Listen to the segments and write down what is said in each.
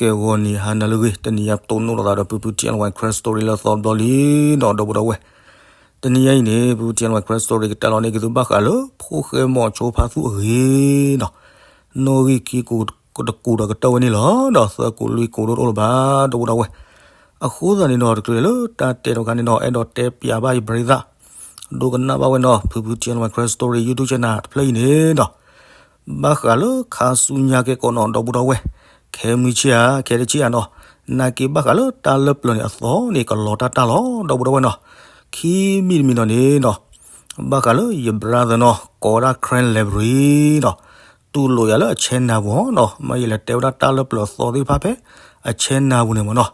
ကဲ ဂီၤနံၤဟါနၤလၢအဂ့ၤ, တနံၤညါပတိၢ်နီၣ်လိာ်သးဒီး ဖုဖု ထံအလဝဲ Crime Story လၢအသီတဘျီလံဒီး ဒီပုၢ်ဒီဝဲၢ်, တနံၤညါအံၤန့ၣ် ဖုဖု ထံအလဝဲ Crime Story ကတဲလီၤန့ၢ်က့ၤသုဘၣ်ဃးလၢ ဖိၣ်ဃဲမိၤဆိဖါသူၣ်အဂ့ၢ်ဒီး နီၣ်ဂံၢ်ခံကူာ်တကူာ်ဒီးကတၢၢ်ဝဲန့ၣ်လီၤ. ဒီးသၢကူာ်လွံၢ်ကူာ်တအိၣ်လၢၤဘၣ် ဒီပုၢ်ဒီဝဲၢ်. အဃိသတးန့ၣ်ဒီး တချုးလၢတၢ်တဲတခါန့ၣ်ဒီး အဲၣ်ဒိးတဲပၠးဘၣ်ယပရံသး ဒိကနၣ်ဘၣ်ဝဲနီၤ ဖုဖု ထံအလဝဲ Crime Story YouTube channel တဖျၢၣ်အံၤန့ၣ်ဒီး ဘၣ်ဃးလၢခါဆူညါကဲကိးနီၤ ဒီပုၢ်ဒီဝဲၢ်, ခဲမုၢ်ဆ့ၣ်ဧါ ခဲတဆ့ၣ်ဧါနီၤ, နာ်က့ဘၣ်ဃးလၢတၢ်လၢပျၢၤန့ၣ်အသီန့ၣ် ကလီၤတၢ်တၢ်လီၤ ဒီပုၢ်ဒီဝဲၢ်နီၤ. ခံမံၤတမံၤနီၤန့ၣ်နီၤ ဘၣ်ဃးလၢယ brother နီၤ ကိးဝဲဒၣ် Crime Library နီၤ, တူၢ်လိာ်ယၤလၢအ channel ပူၤနီၤ, မ့ၢ်ယလဲၤတဲဝဲဒၣ်တၢ်လၢပျၢၤအသီသ့ၣ်တဖၣ်ဖဲအ channel ပူၤန့ၣ်မ့ၢ်နီၤ.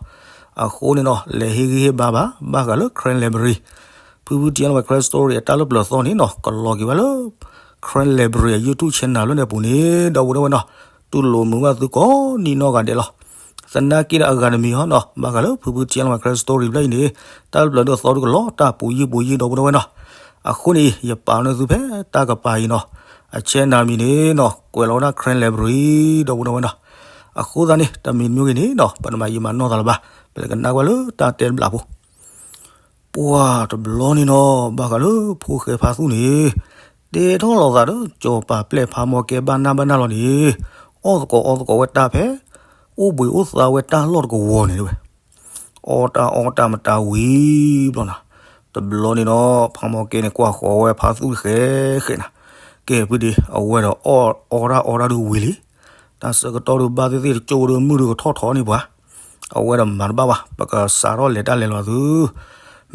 အဃိန့ၣ်နီၤ လဲၤဟ့ၣ်ဂံၢ်ဟ့ၣ်ဘါဘၣ် ဘၣ်ဃးလၢ Crime Library ဖုဖု ထံအလဝဲ Crime Story အတၢ်လၢပျၢၤသီန့ၣ်နီၤ ကလီၤက့ၤဝဲလၢ Crime Library အ YouTube channel လၢန့ၣ်အပူၤန့ၣ် ဒီပုၢ်ဒီဝဲၢ်နီၤ, တူၢ်လိာ်မုာ်ဘၣ်သုကိးနီၢ်ဂၤဒဲးလီၤ. သနာ်က့ဒီးအဂၤတမံၤဟီနီၤ ဘၣ်ဃးလၢဖုဖု ထံအလဝဲ Crime Story တဖျၢၣ်အံၤန့ၣ် တၢ်လၢပျၢၤဒိၣ်အသီဒိၣ်ကလီၤတၢ်ပူၤယံာ်ပူၤယံာ် ဒီပုၢ်ဒီဝဲၢ်နီၤ. အဃိန့ၣ် ယပာ်န့ၢ်သုဖဲတၢ်ကပၤအံၤနီၤ အ channel မံၤန့ၣ်နီၤ ကွဲးလီၤဝဲဒၣ် Crime Library ဒီပုၢ်ဒီဝဲၢ်နီၤ. အဃိသတးန့ၣ် တမံၤတမံၤဂ့ၤန့ၣ်နီၤ ပတမၤယံာ်မၤနီၢ်သးလၢၤဘၣ်, ပလဲၤကနၣ်ကွၢ်လၢတၢ်တဲတဘျီဖိ ပှၤတဘျီန့ၣ်နီၤ ဘၣ်ဃးလၢဖိၣ်ဃဲဖါသူၣ်န့ၣ် တဲထီၣ်လီၤသးဒီး ကၠီၤပၤပျဲၢ်ဖးမီၢ်ကဲဘၣ်နၢ်ဘၣ်နၢ်လီၤန့ၣ် အီၣ်သကိးအီသကိးဝဲတၢ်ဖဲ အိၣ်ဘှံးအိၣ်သါဝဲတၢ်လီၢ်တကဝီၤန့ၣ်ဝဲ အီၣ်တၢ်အီတၢ်မတၤဝံၤဘျီနီၤ, တဘျီန့ၣ်နီၤ ဖးမီၢ်ကဲန့ၣ် ကွၢ်ဃီၤဝဲဖါသူၣ်ဃဲဃဲနီၤ, ကဲဖုဒ့ အဝဲဒီးအီၣ်အီတၢ်အီတၢ်ဒုးဝံၤလံ, တၢ်ဆၢကတီၢ်ဒုးဘၣ်သ့ၣ်သ့ၣ်တကၠိၣ်ဒုးမုၢ်ဒုးကထီၣ်ထီၣ်န့ၢ်ပှၤ, အဝဲဒီးမၤတဘၣ်ဘၣ် ပကစးထီၣ်လဲၤတၢ်လဲၤလီၤသု,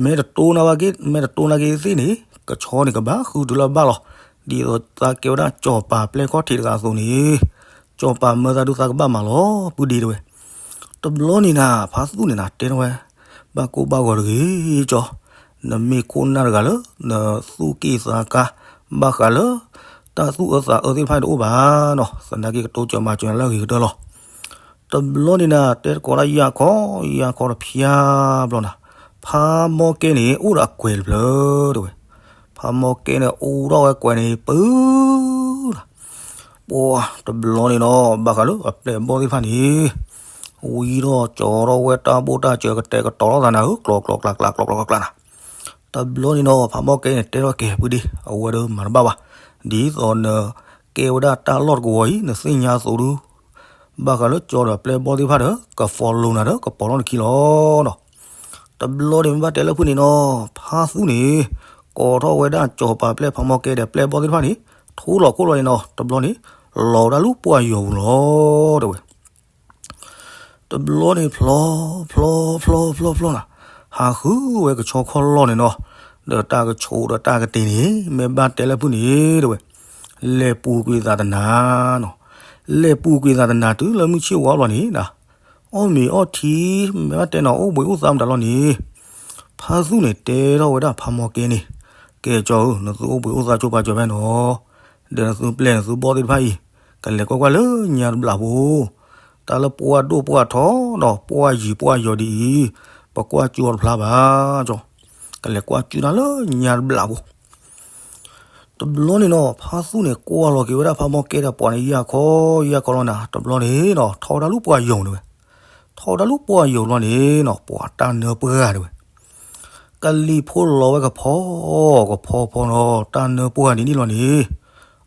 မ့ၢ်တတိၢ်နၢ်ဘၣ်က့ မ့ၢ်တတိၢ်နၢ်က့သ့ၣ်န့ၣ် ကဆီန့ၣ်ကဘၣ်ဃုတုၤလၢအဘၣ်လီၤ, ဒ်သိးသးကဲဝဲဒၣ်ကၠီၤပၤပျဲၢ်ခီၣ်ထံးတဂၤအသိးန့ၣ် ကၠီၤပၤမၢသးဒုးသးကဘၣ်မၤလီၤ ပုၢ်ဒ့တဝဲ တဘျီန့ၣ်နၤ ဖါသူၣ်န့ၣ်နၤ တဲထီၣ်ဝဲ, ဘၣ်ကိၢ်ဘၣ်ဂီၤတဂ့ၤကၠီ, နမ့ၢ်ခိၣ်နၢ်တဂၤလၢ နသူၣ်က့ၣ်သးကါ ဘၣ်ဃးလၢ တၢ်သူၣ်အၢသးအၢသ့ၣ်တဖၣ်တအိၣ်ဘၣ်နီၤ, သနာ်က့ကတိၤစၢၤမၤစၢၤနၤလၢအဂ့ၤကတၢၢ်လီၤ. တဘျီန့ၣ်နၤ တဲတကိးဒၣ်ယၢ်ခီ ယၢ်ခီတဖျါဘျီနၤ, ဖးမီၢ်ကဲန့ၣ် အိၣ်ဒီးအကွဲၤတဖျၢၣ်တဝဲ, ဖးမီၢ်ကဲန့ၣ် အိၣ်ထီၣ်ဝဲကွဲၤန့ၣ် ပုၢ်နၤ ပှၤတဘျီန့ၣ်နီၤ ဘၣ်ဃးလၢအပျဲၢ်အဘီၣ်သ့ၣ်တဖၣ်န့ၣ် ဝံထီၣ်ကၠီထီၣ်ဝဲတၢ်ဘိၣ်တၢ်စၢၤ ကတဲာ်ကတီၤထီၣ်သးနၤဧၢ ကျီကျီကျါကျါ ကျီကျီကျါကျါနၤ, တဘျီန့ၣ်နီၤ ဖးမီၢ်ကဲန့ၣ် တဲထီၣ်ကဲ ပုၢ်ဒ့ အဝဲဒီးမၤတဘၣ်ဘၣ်, ဒ်သိးနကဲဝဲဒၣ်တၢ်လီၢ်တကဝီၤအံၤ နသ့ၣ်ညါအသိးဒု ဘၣ်ဃးလၢကၠီဒီးပျဲၢ်ဘီၣ်သ့ၣ်တဖၣ်ဒီး ကfollowနၤဒီး ကပိာ်ထီၣ်နခံလီၤနီၤ. တဘျီန့ၣ်မ့ၢ်ဘၣ်တဲလၢဖုန့ၣ်နီၤ ဖါသူၣ်န့ၣ် ကိးထီၣ်ဝဲဒၣ်ကၠီၤပၤပျဲၢ်ဖးမီၢ်ကဲဒီးပျဲၢ်ဘီၣ်သ့ၣ်တဖၣ်န့ၣ် ထူလီၤခိၣ်လီၤန့ၣ်နီၤ တဘျီန့ၣ် လီၤဝဲဒၣ်လၢပှၢ်ယီၤပူၤလီၤ တဲဝဲ တဘျီန့ၣ်ဖျီ ဖျီ ဖျီ ဖျီ ဖျီနၤ, ဟးဃုဝဲကဆီခီၣ်လီၢ်န့ၣ်နီၤ, ဒီးတၢ်ကဆိးဒီးတၢ်ကတ့ၤန့ၣ် မ့ၢ်ဘၣ်တဲလၢဖုန့ၣ် တဲဝဲ, လဲၤပူၤကွံာ်သးတနၤနီၤ, လဲၤပူၤကွံာ်သးတနၤတုၤလၢမုၢ်ဆ့ၣ်ဝါဘျီန့ၣ်နၤ, အီၣ်မ့ၤအီထံ မ့ၢ်ဘၣ်တဲနီၤ အိၣ်ဘှံးအိၣ်သါမတၤလီၤန့ၣ်, ဖါသူၣ်န့ၣ်တဲထီၣ်ဝဲဒၣ်ဖးမီၢ်ကဲန့ၣ်, ကဲကၠီဧၢ နသုအိၣ်ဘှံးအိၣ်သါကၠိပၤကၠီၤဖဲနီၤ ဒီးနသုပျဲၢ်နသုဘီၣ်သ့ၣ်တဖၣ်အံၤ ကလဲၤကွၢ်ကွၢ်လၢညါတဘျီဖိ, တၢ်လၢပှၢ်ဒိၣ်ပှၢ်ထီဒီးပှၢ်ယံၤပှၢ်ယီၤဒ်အံၤ, ပကွၢ်ကၠူအီၤတဖျါဘၣ်ကၠီ, ကလဲၤကွၢ်ကၠူနၤလၢညါတဘျီဖိ. တဘျီန့ၣ်နီၤ ဖါသူၣ်န့ၣ် ကွၢ်လီၤက့ၤဝဲဒၣ်ဖးမီၢ်ကဲဒီးပှၤန့ၣ်ယၢ်ခီ ယၢ်ခီလီၤနၤ တဘျီန့ၣ်နီၤ ထီၣ်ဝဲဒၣ်လၢပှၢ်ယီၤန့ၣ်ဝဲ, ထီၣ်ဝဲဒၣ်လၢပှၢ်ယီၤလီၤန့ၣ်နီၤ ပှၤတၢ်နၢပှၢ်တဝဲ ကလံၤဖိလီၤဝဲကဖီ ကဖီဖီနီၤ တၢ်နၢပှၢ်ဒ်န့ၣ်လီၤန့ၣ်,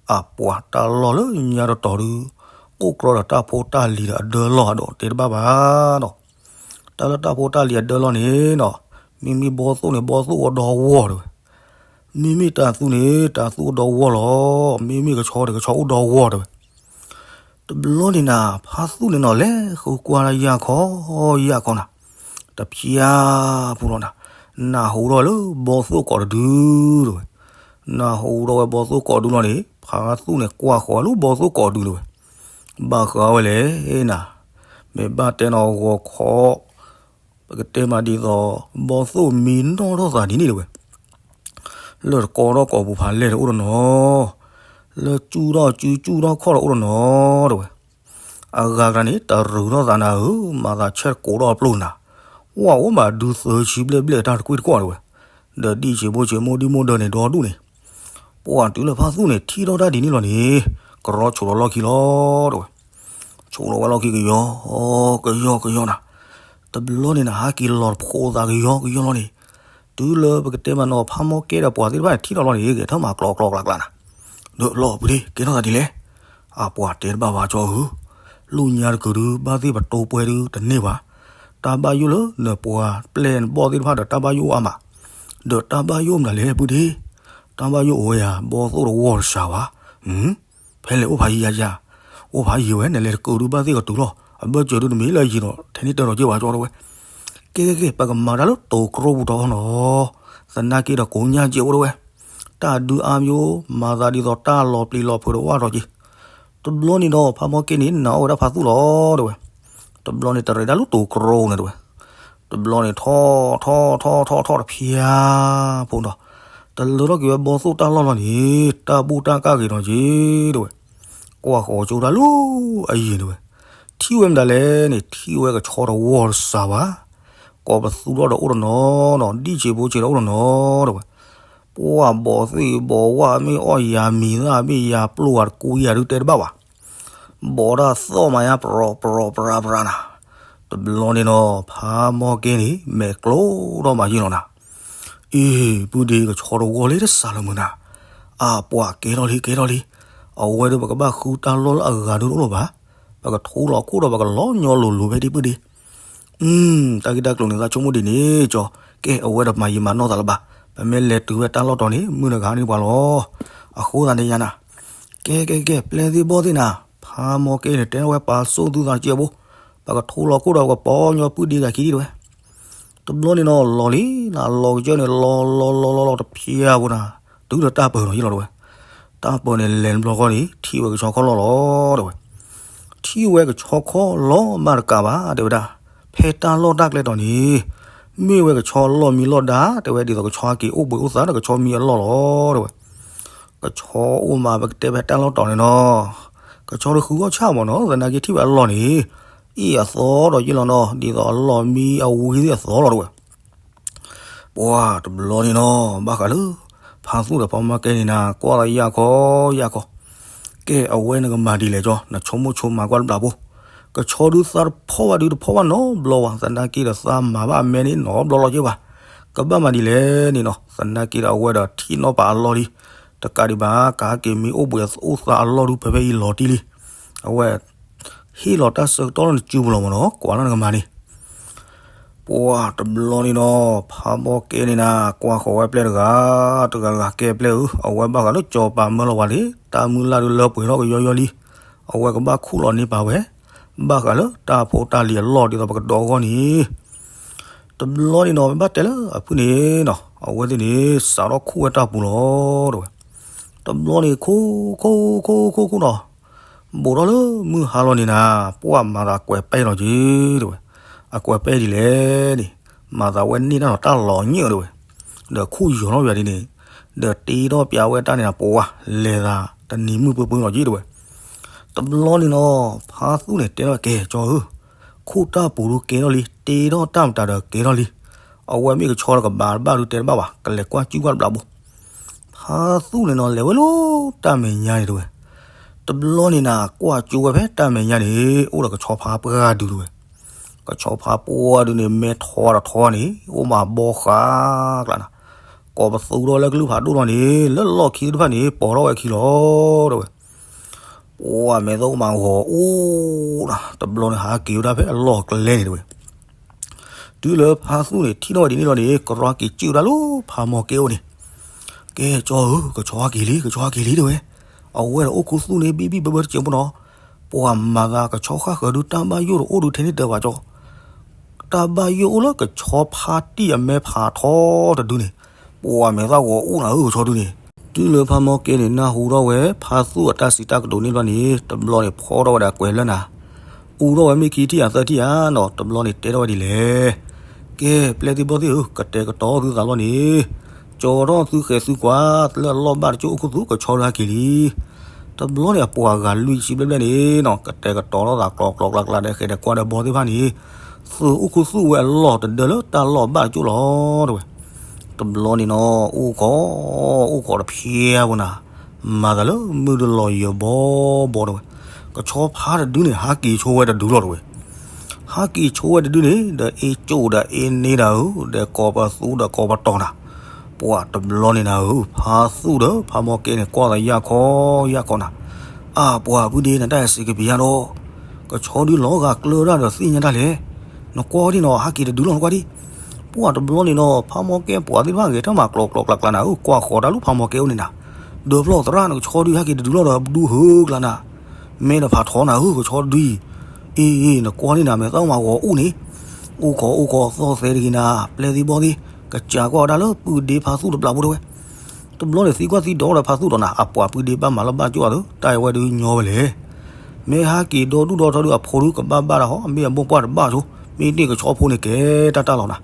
အပှၤတၢ်လီၢ်လၢညါတတီၤဒု အိၣ်ကြီဒီးတၢ်ဖိတၢ်လံၤဒီးအဒၢလီၢ်အဒိးတ့ၢ်တဘၣ်ဘၣ်နီၤ, တၢ်လၢတၢ်ဖိတၢ်လံၤအဒၢလီၢ်န့ၣ်နီၤ, မ့မ့ၢ်ဘီသိၣ်န့ၣ် ဘီသိၣ်အိၣ်ဒီဝီၢ်တဝဲ, မ့မ့ၢ်တၤသူန့ၣ် တၤသူအိၣ်ဒီဝီၢ်လီၤ, မ့မ့ၢ်ကဆီဒီးကဆီအိၣ်ဒီဝီၢ်တဝဲ တဘျီန့ၣ်နၤ ဖါသူၣ်န့ၣ်နီၤ လဲၤဃုကွၢ်ဒၣ်ယၢ်ခီ ယၢ်ခီနၤ, တဖျါပူၤလီၤနၤ, နၢ်ဟူထီၣ်ဝဲလၢဘီသိၣ်ကိးတဒုတဝဲ, နၢ်ဟူထီၣ်ဝဲဘီသိၣ်ကိးတဒုလီၤန့ၣ် ဖါသူၣ်န့ၣ်ကွၢ်ဃီၤဝဲလၢဘီသိၣ်ကိးတဒုတဝဲ, ဘၣ်ဃးဝဲလဲၣ်နၤ, မ့ၢ်ဘၣ်တဲနီၤဂီၤခီ ပကတဲမးဒ်သိး ဘီသိၣ်မံနီၣ်ထီၣ်သးဒ်န့ၣ်တဝဲ လၢတကီထီၣ်ကိာ်ပူၤဖးလဲၢ်တအိၣ်တနီၤ, လၢစူၣ်ထီၣ်စုစူၣ်ထီၣ်ခီၣ်တအိၣ်တနီၤတဝဲ, အဂၤကျါန့ၣ် တရူးထီၣ်သးနၤဧၢ, မၤသးဆဲးကိးထီၣ်အပျိၢ်နၤ, ဝၣ်အိၣ်မးဒုးသၢဆံဘျဲၣ်ဘျဲၣ်တၢ်တကွံၢ်တကွီၢ်တဝဲ, ဒီးဒံၣ်ဆံးဘိဆံးမိၢ်ဒံၣ်မိၢ်ဒၢန့ၣ်ဒီဒူၣ်န့ၣ်, ပှၤတုၤလၢဖါသူၣ်န့ၣ် ထံၣ်ထီၣ်တၢ်ဒ်န့ၣ်လီၤန့ၣ်, ကရီဆိးလီၤလီၢ်ခံလီၤတဝဲ, ဆိ ဆိးလီၤဝဲလီၢ်ခံကယီ, ကယီကယီနၤ, တဘျီန့ၣ်နၤ ဟးက့ၤလီၤတဖိးသးကယီကယီလီၤန့ၣ်, တုၤလၢပကတဲမးနီၤ ဖးမီကဲဒီးပှၤသ့ၣ်တဖၣ်န့ၣ် ထံၣ်လီၤလီၤန့ၣ် ဂဲၤထၢၣ်မၤကျီကျီကျါကျါနၤ, ဒီးလီၤပူၤဒ့ ကဲထီၣ်သးဒ်လဲၣ်, အပှၤတဲတဘၣ်ဘၣ်ကၠီဧၢ, လူညါတကုၤဒု ဘၣ်သ့ၣ်ပတိပှဲၤဒုတန့ၢ်ဘၣ်, တၢ်ဘၣ်ယိၣ်လၢနပှၤပျဲၢ်နဘီၣ်သ့ၣ်တဖၣ်ဒီး တၢ်ဘၣ်ယိၣ်အိၣ်အါမး, ဒီးတၢ်ဘၣ်ယိၣ်မနုၤလဲၣ် ပုၢ်ဒ့, တၢ်ဘၣ်ယိၣ်အိၣ်ဝဲယၤ ဘီၣ်သိၣ်တဝီၢ်တစှၤဘၣ်, ဖဲလဲၣ်အိၣ်ဖးယံၤယၤယၤ, အိၣ်ဖးယံၤဝဲ နလဲၤတကုၤဒု ဘၣ်သ့ၣ်ကတုၤလီၤ, အဘၢၣ်စၢၤဒုတမ့ၢ်လၢယံၤဒီး ထဲန့ၣ်တၢ်ဒီးက့ၤဝဲကၠီတဲဝဲ, ကဲကဲကဲ ပကမၤတၢ်လၢတိၤကရိပူၤထီၣ်နီၤ, သနာ်က့ဒီးကိးညါကဲအိၣ်တဲဝဲ, တၢ်ဒုးအါမံၤ မၤသးဒ်သိးတၢ်လီၤပျံၤလီၤဖုးဒီးဝၣ်ထီၣ်က့ၤ, တဘျီန့ၣ်ဒီး ဖးမီကဲန့ၣ် နာ်အီၣ်ဝဲဒၣ်ဖးသူၣ်လီၤတဲဝဲ, တဘျီန့ၣ် တရဲးဒၣ်လၢတိၤကရိန့ၣ်တဲဝဲ, တဘျီန့ၣ် ထီၣ်ထီၣ်ထီၣ်ထီၣ်ထီၣ်တဖၠါဖိဒီး, တလၢထီၣ်က့ၤဝဲဘီၣ်သိၣ်တၢ်လီၢ်လီၤန့ၣ် တၢ်ဘူၣ်တၢ်ကၢ်ဂ့ၤနီၤက့ၤတဲဝဲ, ကွၢ်ဃီၤကၠိတၢ်လၢအယံၤတဲဝဲ, ထံၣ်ဝဲမတၤလဲၣ်န့ၣ် ထံၣ်ဝဲကဆီတဝီတစှၤဘၣ်, ကိးပသူထီၣ်ဒီးအိၣ်တနီၤနီၤ ဒံၣ်ဆံးဖိဆံးဒီးအိၣ်တနီၤနီၤတဲဝဲ, ပှၢ်ဘီၣ်သ့ၣ်ဘီၣ်ဝၣ်မ့ၢ်အီၣ်ယၤမံၤသၣ်မ့ၢ်ယၤပျိၢ်ဝဲတကူယၤဒုတဲတဘၣ်ဘၣ် ဘီးတၢ်သီၣ်မးယါ ပရီးပရီးပရၤပရၤနၤ, တဘျီန့ၣ်နီၤ ဖးမီကဲန့ၣ် မဲာ်ကျိထီၣ်မးယ့ၢ်လီၤနၤ, အ့ ပုၢ်ဒ့ ကဆီတဝီလၢတစှၤလၢမုာ်နၤ, အပှၤကဲထီၣ်လံ ကဲထီၣ်လံ, အဝဲဒီးပကဘၣ်ဃုတၢ်လီၢ်လၢအဂၤဒုတအိၣ်လၢၤဘၣ်, ပကထိလီၤခိၣ်ဒီးပကလီၤညီလိၤလိၤဖဲဒ့ပုၢ်ဒ့ တၢ်ဂ့ၢ်တၢ်ကျိၤန့ၣ် သးဆိကမိၣ်ဒ်န့ၣ်ကၠီ, ကဲ အဝဲဒီးမၤယံာ်မၤနီၢ်သးလၢၤဘၣ်, ပမ့ၢ်လဲၤတုၤဝဲတၢ်လီၢ်တီၤန့ၣ် မုၢ်တဂၤန့ၣ်ပှၤလီၤ, အဃိသတးန့ၣ်ယါနၤ, ကဲကဲကဲ ပျဲၢ်သ့ၣ်ဘီၣ်သ့ၣ်နၤ, ဖးမီကဲန့ၣ် တဲထီၣ်ဝဲပာ်စိၣ်သုသးစဲးဘိ, ပကထိလီၤခိၣ်ဒီးပကပီညီပုၢ်ဒ့ဂၤခံဒံးတဲဝဲ, တဘျီန့ၣ်နီၤ လီၤလံနၤ လီၤကစၢၢ်န့ၣ် လီၤလီၤလီၤလီၤလီၤတဖျါဖိနၤ, တုၤဒီးတၢ်ပၢၤနီၤယ့ၢ်လီၤတဲဝဲ, တၢ်ပၢၤန့ၣ်လဲၤတဘျီဃီန့ၣ် ထံၣ်ဝဲကဆီခီၣ်လီၢ်လီၤတဲဝဲ ထံၣ်ဝဲကဆီခီၣ်လီၢ်မးတကးဘၣ်တဲဝဲဒၣ်, ဖဲတၢ်လီၢ်တၢ်ကျဲတီၤန့ၣ်, မ့ၢ်ဝဲကဆီလီၢ်မံလီၢ်ဒါ တဲဝဲဒ်သိးကဆီဟဲက့ၤအိၣ်ဘှံးအိၣ်သါဒီးကဆီမံအလီၢ်လီၤတဲဝဲ, ကဆီအိၣ်မးပကတဲဖဲတၢ်လီၢ်တီၤန့ၣ်နီၤ, ကဆီတဃုဂီၢ်ဆၣ်မးနီၤ သနာ်က့ထံၣ်ဝဲအလီၢ်န့ၣ်, အ့ၣ်အသီဒီးယ့ၢ်လီၤနီၤ ဒ်သိးအလီၢ်မံအဝံၤသ့ၣ်အသီလီၤတဲဝဲ ပှၤတဘျီန့ၣ်နီၤ ဘၣ်ဃးလၢ ဖါသူၣ်ဒီးဖါမီကဲန့ၣ်နၤ ကွၢ်လီၤယၢ်ခီယၢ်ခီ, ကဲ အဝဲနကမၤဒ်လဲၣ်ကၠီ နဆိကမိၣ်ဆိကမးကွၢ်တဘျီဖိ, ကဆီဒုးသါတဖီၣ်ဘၣ်ဒုတဖီၣ်ဘၣ်နီတဘျီဘၣ် သနာ်က့ဒီးသါမၤဘၣ်အမဲန့ၣ်နီတဘျီလီၤက့ဘၣ်, ကဘၣ်မၤဒ်လဲၣ်န့ၣ်နီၤ သနာ်က့ဒီးအဝဲဒီးထံၣ်နီၣ်ပာ်အလီၢ်လံ, တကးဒံးဘၣ် ကဟဲက့ၤမံအိၣ်ဘှံးအိၣ်သါအလီၢ်ဒုဖဲဖဲအံၤလီၤတံၢ်လံ, အဝဲ ဟ့ၣ်လီၤတၢ်ဆၢကတီၢ်လၢနစုပူၤလီၤမးနီၤ ကွၢ်လၢနကမၤန့ၣ် ပှၤတဘျီန့ၣ်နီၤ ဖးဘီကဲန့ၣ်နၤ ကွၢ်ဃီၤဝဲပျဲၢ်တဂၤ, တဂၤတဂၤကဲပျဲၢ်ဧၢ, အဝဲဘၣ်ဃးလၢကၠီၤပာ်မၢလီၤဝဲလံ, တၢ်မုၢ်လၢ်ဒုလၢပှဲၤထီၣ်ကယီယီလံ, အဝဲကဘၣ်ခူၣ်လီၤန့ၢ်ပာ်ဝဲ, ဘၣ်ဃးလၢတၢ်ဖိတၢ်လံၤအလီၢ်ဒ်သိးပကဒီးအဂီၢ်န့ၣ်, တဘျီန့ၣ်နီၤ ပဘၣ်တဲလၢအဖုၣ်န့ၣ်နီၤ အဝဲသ့ၣ်န့ၣ် စးထီၣ်ခူၣ်ဝဲတၢ်ပူၤလီၤတဲဝဲ, တဘျီန့ၣ် ခူၣ်ခူၣ်ခူၣ်ခူၣ်ခူၣ်နီၤ ဘူးထီၣ်လၢမုၢ်ဟါလီၤန့ၣ်နၤ ပှၢ်မၤသးကွဲးပဲလီၤက့ၤတဲဝဲ, အကွဲးပဲဒ်လဲၣ်န့ၣ်, မၤသးဝဲန့ၢ်တၢ်နီၤတၢ်လီၤညၣ်တဲဝဲ, ဒီးခူၣ်ယီၤထီၣ်ယွၤဒ်န့ၣ်, ဒီးတ့ထီၣ်ပျးဝဲတၢ်န့ၣ်နၤ ပှၢ်လဲၤသးတနံၤမုၢ်ပှၢ်ပှၢ်လီၤက့ၤတဲဝဲ, တဘျီန့ၣ်နီၤ ဖါသူၣ်န့ၣ်တဲထီၣ်ကဲကၠီဧၢ, ခူၣ်တၢ်ပူၤဒုကဲထီၣ်လံ တ့ထီၣ်တၢ်မတၤဒီးကဲထီၣ်လံ, အဝဲမ့ၢ်ကဆီတကဘၣ်တဘၣ်ဒုတဲတဘၣ်ဘၣ် ကလဲၤကွၢ်စုကွၢ်တဘျီဘိ ဖါသူၣ်န့ၣ်နီၤ လဲၤဝဲလၢတၢ်မဲာ်ညါန့ၣ်တဲဝဲ, တဘျီန့ၣ်နၤ ကွၢ်ကၠိဝဲဖဲတၢ်မဲာ်ညါန့ၣ် အိၣ်ဒီးကဆီဖါပှၢ်ဒုတဲဝဲ, ကဆီဖါပှၢ်ဒုန့ၣ် မဲထီၣ်ဒီးထီန့ၣ် အိၣ်မးဘီဃးကျါနၤ, ကိးပသူထီၣ်လၢကလုၢ်ဖးဒိၣ်ထီၣ်န့ၣ် လၢလီၢ်ခံသ့ၣ်တဖၣ်န့ၣ် ပိာ်ထီၣ်ဝဲခံလီၤတဲဝဲ ပှၢ်မဲာ်သၣ်အိၣ်မးဂီၤအိၣ်နၤ တဘျီန့ၣ် ဟးက့ၤဝဲဒၣ်ဖဲအလီၢ်ကျဲန့ၣ်တဲဝဲ, တုၤလၢဖါသူၣ်န့ၣ် ထံၣ်ထီၣ်ဝဲဒ်န့ၣ်လီၤန့ၣ် ကရီက့ၤစုၣ်ဝဲဒၣ်လၢဖါမီကဲအိၣ်န့ၣ်, ကဲကၠီဧၢ ကဆီဟဲက့ၤလံ ကဆီဟဲက့ၤလံတဲဝဲ, အဝဲဒီးအိၣ်ခူသူၣ်န့ၣ် ဘံၣ်ဘံၣ်ဘၢဘၢတစဲးဖိနီၤ, ပှၢ်မၤသးကဆီဃၣ်ဃၢၤဒု တၢ်ဘၣ်ယိၣ်တအိၣ်ဒုထဲန့ၣ်တၢ်ဘၣ်ကၠီ တၢ်ဘၣ်ယိၣ်အိၣ်လၢကဆီဖါတံၢ်အမဲဖးထီတဒုန့ၣ်, ပှၢ်မဲာ်သၣ်ဂီၤအိၣ်နၤဧၢ ကဆီဒုန့ၣ်, တုၤလၢဖါမီကဲန့ၣ် နၢ်ဟူထီၣ်ဝဲ ဖါသူၣ်အတၢ်စံးတၢ်ကတိၤန့ၣ်ဘျီန့ၣ် တဘျီန့ၣ် ဖီထီၣ်ဝဲဒၣ်ကွဲးလၢနၤ, အူထီၣ်ဝဲမ့ၢ်ခံထံၣ်ဧါသၢထံၣ်ဧါနီၤ တဘျီန့ၣ် တဲထီၣ်ဝဲဒ်လဲၣ်, ကဲ ပျဲၢ်သ့ၣ်ဘီၣ်သ့ၣ်ဧၢ ကတဲာ်ကတီၤသုသးလီၤန့ၣ်, ကၠီထီၣ်သုဃဲၤသုကွၢ် လၢအလီၢ်ဘၣ်တကၠိၣ်အိၣ်ခူသူၣ် ကဆီဒုဟဲက့ၤလံ တဘျီန့ၣ် အပှၤဂၤလွံၢ်ဆံဘျဲၣ်ဘျဲၣ်န့ၣ်နီၤ ကတဲာ်ကတီၤထီၣ်သးကျိၤကျိၤကျါကျါဒီးဃဲၤဒီးကွၢ်ဒီးဘီသ့ၣ်တဖၣ်န့ၣ်, သုအိၣ်ခူသူၣ်ဝဲအလီၢ်တဒၢလၢတၢ်လီၢ်ဘၣ်တကၠိၣ်လီၤတဲဝဲ, တဘျီန့ၣ်နီၤ အိၣ်ခိး, အိၣ်ခိးတဖျါဖိနၤ, မၤသးလၢမုၢ်တလီၤယၢၤဘီဘီတဲဝဲ, ကဆီဖါတဒုန့ၣ် ဟးက့ၤဆိဝဲတဒုလီၤတဝဲ. ဟးက့ၤဆိဝဲတဒုန့ၣ် ဒီးအ့ၣ်ကၠိၣ်ဒီးအ့ၣ်န့ၢ်နၤဧၢ, ဒီးကိးပသူဒီးကိးပတီၢ်နၤ, ပှၤတဘျီန့ၣ်နၤဧၢ, ဖါသူၣ်ဒီးဖါမီၢ်ကဲန့ၣ် ကွၢ်သးယၢ်ခီယၢ်ခီနၤ, အါ ပှၤဖုဒ့ နတၢ်အဲၣ်စ့ကပံၤယါဒီး, ကဆီဒုလီၤဂာ်ကျၢၢ်ဒၣ်ဒီးသ့ၣ်ညါတၢ်လဲၣ်, နကွၢ်ဒ်နီၤ ဟးက့ၤတဒုလီၤ နကွၢ်ဒ်. ပှၤတဘျီန့ၣ်ဒီး ဖါမီၢ်ကဲပှၤသ့ၣ်တဖၣ်ဂဲၤထၢၣ်မၤကျိၤကျိၤကျါကျါနၤဧၢ, ကွၢ်ဃီၤတၢ်လၢဖါမီၢ်ကဲအိၣ်န့ၣ်နၤ, ဒီးဖျီၣ်သရၣ် နကဆီဒုဟဲက့ၤတဒုလီၤဒီး ပဒူဟၢကျါနၤ, မဲဒီးဖးထီနၤဧၢ ကဆီဒုအံၤ, အ့ နကွၢ်န့ၣ်နၤ မဲာ်သၣ်မၤဂီၤအိၣ်န့ၣ်, အိၣ်ခိးအိၣ်ခိးသီၣ်သဲတဂ့ၤနၤ, ပျဲၢ်သံဘီၣ်သံ, ကစၢ်ကွၢ်ဝဲဒၣ်လၢပုၢ်ဒ့ဖါသူၣ်တဘျးဖိတဝဲ. တဘျီန့ၣ်သံကွၢ်သံဒိးဒီးဖါသူၣ်ဒီးနၤ, အပှၤပုၢ်ဒ့ဘၣ်မၤလၢဘၣ်ကၠိၣ်အသိး တၢ်အဝဲဒုးညီဝဲလဲၣ်. မ့ၢ်ဟးက့ၤဒီဒူၣ်ဒီထၢဒုးအဖိဒုးကဘၣ်ဘၣ်တၢ်ဟီ, မ့ၢ်အမိၢ်ပှၢ်တဘၣ်ဆိ, မ့ၢ်န့ၢ်ကဆီဖိန့ၣ်ကဲတၢ်တၢ်လီၤနၤ.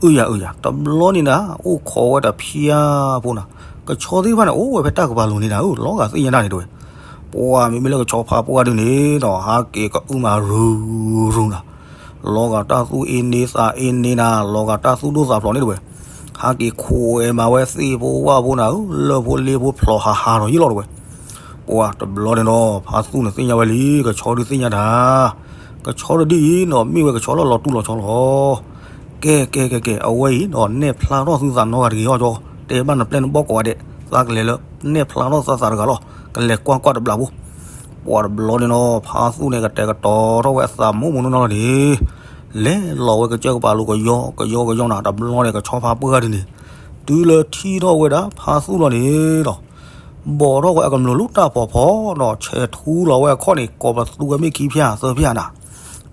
အၢယၤအၢယၤ, တဘျီန့ၣ်နၤ အိၣ်ခိးဝဲတဖၠါဖိနၤ, ကဆီသ့ၣ်တဖၣ်န့ၣ် အိၣ်ဝဲဖဲတၢ်ကပၤလိၤန့ၣ်နၤဧၢ, လီၤဂာ်သ့ၣ်ညါတၢ်န့ၣ်တဝဲ. ပှၤမ့မ့ၢ်လၢကဆီဖါပှၢ်ဒုန့ၣ်ဒီး ဟးက့ၤကအုမၤရူၤရူၤနၤ, လီၤဂာ်တၢ်သူၣ်အ့န့သးအ့န့နၤ, လီၤဂာ်တၢ်သူၣ်ဒိၣ်သးဖျိးန့ၣ်တဝဲ. ဟးက့ၤခိးဝဲမၤဝဲသ့ၣ်ဖိဝၣ်ဖိနၤဧၢ, လၢၢ်ဖိလ့ဖိဖျိးဟးဟးဒီးယံာ်လီၤတဝဲ. ပှၤတဘျီန့ၣ်ဒီး ဖါသူၣ်န့ၣ်သ့ၣ်ညါဝဲလံ, ကဆီဒုသ့ၣ်ညါတၢ်, ကဆီတဒုအံၤနီၤ မ့ၢ်ဝဲကဆီလၢလီၤတူၢ်လီၤဆီလီၤ. ကဲကဲကဲကဲ, အဝဲအံၤနီၤ နဲၣ်ဖျါထီၣ်သုသးနီတဂၤတဂ့ၤအီၤကၠီ, တဲဘၣ်နပျဲၢ်နဘီၣ်ကိးဂၤဒဲး, သးကလဲၤလၢနဲၣ်ဖျါထီၣ်သးသးတဂၤလီၤ, ကလဲၤကွၢ်ကွၢ်တဘျးဖိ. ပှၤတဘျီန့ၣ်နီၤ ဖါသူၣ်န့ၣ် ကတဲာ်ကတီၤထီၣ်ဝဲအသးမိၢ်မိၢ်နီၢ်နီၢ်လီၤန့ၣ်, လဲၤလီၤဝဲကစၢၢ်ကပၤလိၤကယီကယီကယီနၤ, တဘျီန့ၣ် ကဆီဖါပှၢ်ဒုန့ၣ် တုၤလၢထံၣ်ထီၣ်ဝဲဒၣ်ဖါသူၣ်လီၤန့ၣ်ဒီး ဘီးထီၣ်ဝဲအကမျၢၢ်လၢတၢ်ဖီဖီနီၤ, ဆဲးထူလီၤဝဲအခီၣ်န့ၣ် ကိးပသူဝဲမ့ၢ်ခံဖၠၣ်သၢဖၠၣ်နၤ.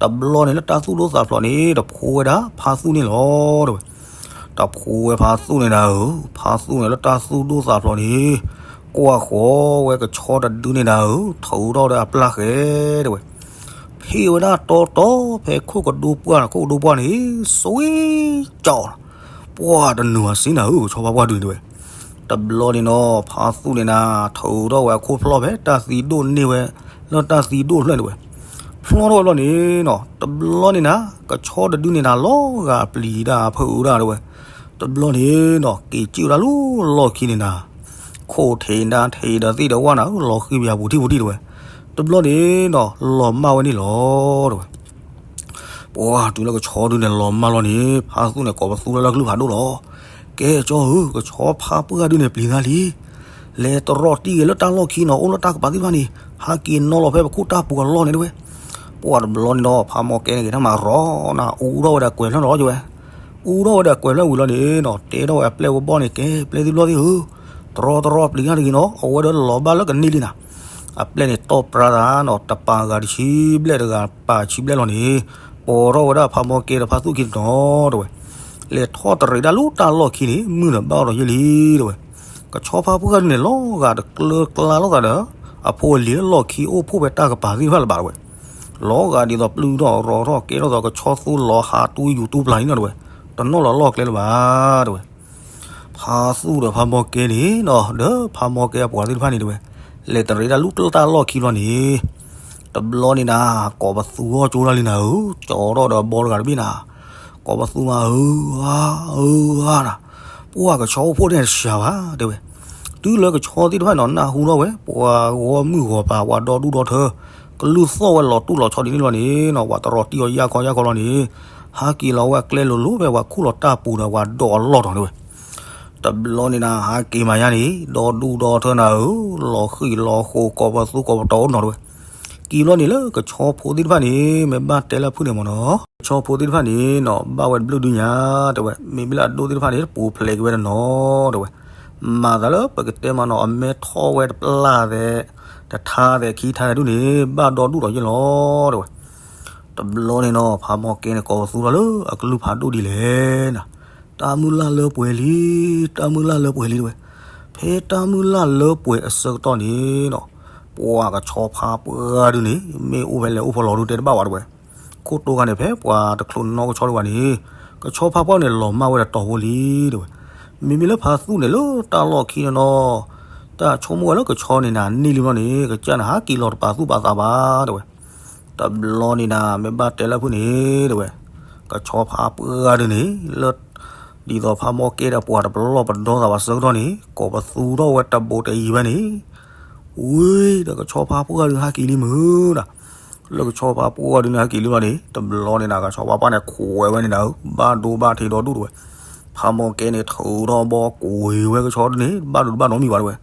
တဘျီန့ၣ်လၢတၢ်သူၣ်ဒိၣ်သးဖျိးန့ၣ် တဖိဝဲဒၣ်ဖါသူၣ်န့ၣ်လီၤတဝဲ. တဖိဝဲဖါသူၣ်န့ၣ်နၤဧၢ, ဖါသူၣ်န့ၣ်လၢတၢ်သူၣ်ဒိၣ်သးဖျိးန့ၣ် ကွၢ်ဃီၤဝဲကဆီတဒုန့ၣ်နၤဧၢ, ထုးထီၣ်ဒီးအပျၢ်ဃဲတဝဲ. ဖ့ၣ်ဝဲဒၣ်တီတီဖဲခိၣ်ကဒိပှၢ်န့ၣ်, ခိၣ်ကဒိပှၢ်န့ၣ် စံကၠီနၤ, ပှၤတနုာ်အစ့နၤဧၢ, ကဆီဖါပှၢ်ဒုန့ၣ်တဝဲ. တဘျီန့ၣ်နီၤ ဖါသူၣ်န့ၣ်နၤ ထုးထီၣ်ဝဲအခိၣ်ဖျီၣ်ဖဲတၢ်သံဒိၣ်န့ၢ်ဝဲ လၢတၢ်သံဒိၣ်ဖျၢၣ်န့ၣ်ဝဲ. ဖျီၣ်ထီၣ်ဝဲဘျီန့ၣ်နီၤ တဘျီန့ၣ်နၤ ကဆီတဒုန့ၣ်နၤ လီၤဂာ်ပျံၤဒၣ်ဖုးဒၣ်တဝဲ. တဘျီန့ၣ်နီၤ က့ၤစံၣ်ဝဲဒၣ်လၢလီၢ်ခံန့ၣ်နၤ ခိၣ်ထံးနါထံးဒီးသ့ၣ်ဒီးဝၣ်နၤ လီၤဃံၤပယၤပူၤထံၣ်ပူၤထံၣ်တဝဲ. တဘျီန့ၣ်နီၤ လီၤမၢ်ဝဲန့ၣ်လီၤတဝဲ. ပှၤတုၤလၢကဆီဒုန့ၣ်လီၤမၢ်လီၤန့ၣ် ဖါသူၣ်န့ၣ်ကိးပသူလၢလၢကလုၢ်ဖးဒိၣ်လီၤ. ကဲကၠီဧၢ, ကဆီဖါပှၢ်ဒုန့ၣ်ပျံၤသးလံ. လဲၤတရီတံၢ်ဂ့ၤလၢတၢ်လီၢ်ခံနီၤ အိၣ်လၢတၢ်ကပၤသ့ၣ်တဖၣ်န့ၣ် ဟးက့ၤနီၤလီၤဖဲပခိၣ်တၢ်ပူၤအလီၢ်န့ၣ်တဝဲ. ပှၤတဘျီန့ၣ်ဒီး ဖါမီၢ်ကဲန့ၣ်ဂ့ၤထီၣ်မးရီနၤ အူထီၣ်ဝဲဒၣ်ကွဲၤဖျၢၣ်နီၤကၠီဝဲ. အူထီၣ်ဝဲဒၣ်ကွဲၤဖျၢၣ်ဝံၤလီၤန့ၣ်နီၤ တဲထီၣ်ဝဲအပျဲၢ်ဝဲဘီၣ်န့ၣ် ကဲပျဲၢ်သံဘျီၣ်သ့ၣ်ဧၢ, တရီတရီပျံၤတၢ်တဂ့ၤနီၤ အဝဲဒီးလီၤဘၣ်လၢကန့ၢ်လံနၤ. အပျဲၢ်န့ၣ်တီၢ်ပြါသးနီၤ တပၤဂၤတဆံဘျဲၣ်တဂၤပၤဆံဘျဲၣ်လီၤန့ၣ် ပိာ်ထီၣ်ဝဲဒၣ်ဖါမီၢ်ကဲဒီးဖါသူၣ်ခံတနီၤတဝဲ. လဲၤထီၣ်တရံးဒၣ်လၢတၢ်လီၢ်ခံန့ၣ် မုၢ်ဒီးဘၣ်အီၤဒီးယဲၢ်လံတဝဲ. ကဆီဖါပှၢ်ဒုန့ၣ် လီၤဂာ်တကျၢၤကျါလိာ်သးဒီး အဖိအလံၤလၢလီၢ်ခံအိၣ်ဖှိၣ်ဖဲတၢ်ကပၤသ့ၣ်တဖၣ်လၢၤဘၣ်တဝဲ. လီၤဂာ်ဒ်သိးပျုၢ်ထီၣ်ရီထီၣ်ကဲထီၣ်သိး ကဆီသူလီၤဟးတူယူၤတူပျၢ်လံနီၤတဝဲ. တနီၣ်လီၤလီၢ်ကျဲလၢၤဘၣ်တဝဲ. ဖါသူၣ်ဒီးဖါမီၢ်ကဲန့ၣ်နီၤ ဒီးဖါမီၢ်ကဲအပှၤသ့ၣ်တဖၣ်န့ၣ်တဝဲ လဲၤတရံးဒၣ်လၢတၢ်လီၢ်ခံဘျီန့ၣ် တဘျီန့ၣ်နၤ ကိးပသူဂီၢ်ကၠိဒၣ်လံနၤဧၢ, ကၠီထီၣ်ဒီးဘီတဂၤတဘ့ၣ်နၤ ကိးပသူမး အၢ အၢ အၢ နၤ, ပှၢ်ကဆီအိၣ်ဖှိၣ်န့ၣ်တစှၤဘၣ် တဲဝဲ. တုၤလၢကဆီသ့ၣ်တဖၣ်န့ၣ် နၢ်ဟူထီၣ်ဝဲ ပှၤဂီၢ်မုၢ်ဂီၢ်ပၤ ပှၤဒီဒူၣ်ဒီထၢ ကလုၢ်သီၣ်ဝဲလီၤတူၢ်လီၤဆီဒ်န့ၣ်လီၤန့ၣ်နီၤ ပှၤတရီတံၢ်အီၤယၢ်ခီယၢ်ခီလီၤန့ၣ် ဟးက့ၤလီၤဝဲအကျဲလိၤလိၤဖဲပှၤခူၣ်လီၤတၢ်ပူၤဒီးပှၤဒိးအလီၢ်တီၤတဲဝဲ. တဘျီန့ၣ်နၤ ဟးက့ၤမၤယါန့ၣ် ဒီဒူၣ်ဒီထၢနၤဧၢ, လီၤဃံၣ်လီၤဃိၤ ကိးပသူကိးပတီၢ်အိၣ်နီၤတဲဝဲ. က့ၤဘျီန့ၣ်လၢကဆီဖိသ့ၣ်တဖၣ်န့ၣ် မ့ၢ်ဘၣ်တဲလၢဖုၣ်န့ၣ်မ့ၢ်နီၤ ကဆီဖိသ့ၣ်တဖၣ်န့ၣ်နီၤ ဘၣ်ဝဲတဘျုးဒုညါ တဲဝဲ, မ့မ့ၢ်လၢအဒိၣ်သ့ၣ်တဖၣ်န့ၣ် ပူၤဖျဲးက့ၤဝဲတနီၤ တဲဝဲ. မၤသးလၢပကတဲမးနီၤ အမဲထီၣ်ဝဲတပျၢ်သဲး တထါသဲးခံထါသဲးဒုန့ၣ် ဘၣ်ဒီဒူၣ်ဒီးယဲၢ်လီၤ တဲဝဲ. တဘျီန့ၣ်နီၤ ဖးမီၢ်ကဲန့ၣ် ကိးပသူထီၣ်လၢအကလုၢ်ဖးဒိၣ်ဒ်လဲၣ်နၤ, တၢ်မုၢ်လၢ်လၢပှဲၤလံ, တၢ်မုၢ်လၢ်လၢပှဲၤလံ တဲဝဲ. ဖဲတၢ်မုၢ်လၢ်လၢပှဲၤအဆၢကတီၢ်န့ၣ်နီၤ ပှၤကဆီဖါပှၢ်ဒုန့ၣ် မ့ၢ်အိၣ်ဖဲလဲၣ်အိၣ်ဖဲလဲၣ်ဒုတဲတဘၣ်ဝဲ တဲဝဲ. ခိၣ်တိဂၤန့ၣ် ဖဲပှၤတချုးနီၢ်ကဆီတဂၤန့ၣ် ကဆီဖါပှၢ်န့ၣ် လီၤမၢ်ဝဲဒီးတီၤဖိလံ တဲဝဲ. မ့မ့ၢ်လၢဖါသူၣ်န့ၣ် လၢတၢ်လီၢ်ခံန့ၣ်နီၤ တၢ်ဆိကမိၣ်ဝဲလၢကဆီန့ၣ်နၤ န့ၢ်လံဘျီန့ၣ် ကစၢ်န့ၣ် ဟးက့ၤလီၤတပာ်သူၣ်ပာ်သးဘၣ် တဲဝဲ. တဘျီန့ၣ်နၤ မ့ၢ်ဘၣ်တဲလၢဖုၣ်န့ၣ် တဲဝဲ, ကဆီဖါပှၢ်ဒုန့ၣ် လၢ ဒ်သိးဖးမီၢ်ကဲဒီးပှၤတပလီၢ်ပဒီသးဘၣ်ဆၢကတီၢ်န့ၣ် ကိးပသူထီၣ်ဝဲတဘိးတယံၤဝဲန့ၣ် ဝ့ၢ်ဒီးကဆီဖါပှၢ်ဒုးဟဲက့ၤလံမုၢ်ဒီး, လၢကဆီဖါပှၢ်ဒုးန့ၣ်ဟဲက့ၤလံလီၤန့ၣ် တဘျီန့ၣ်ဒီး ကဆီဖါပှၢ်န့ၣ်ခွဲးဝဲန့ၣ်ဒီး ဘၣ်ဒိဘၣ်ထံးဒီဒူၣ်တဝဲ, ဖးမီၢ်ကဲန့ၣ်ထုးထီၣ်ဘီကွံာ်ဝဲကဆီဒုးန့ၣ် ဘၣ်ဒိတဘၣ်နီတမံၤဘၣ်တဝဲ, ဒ်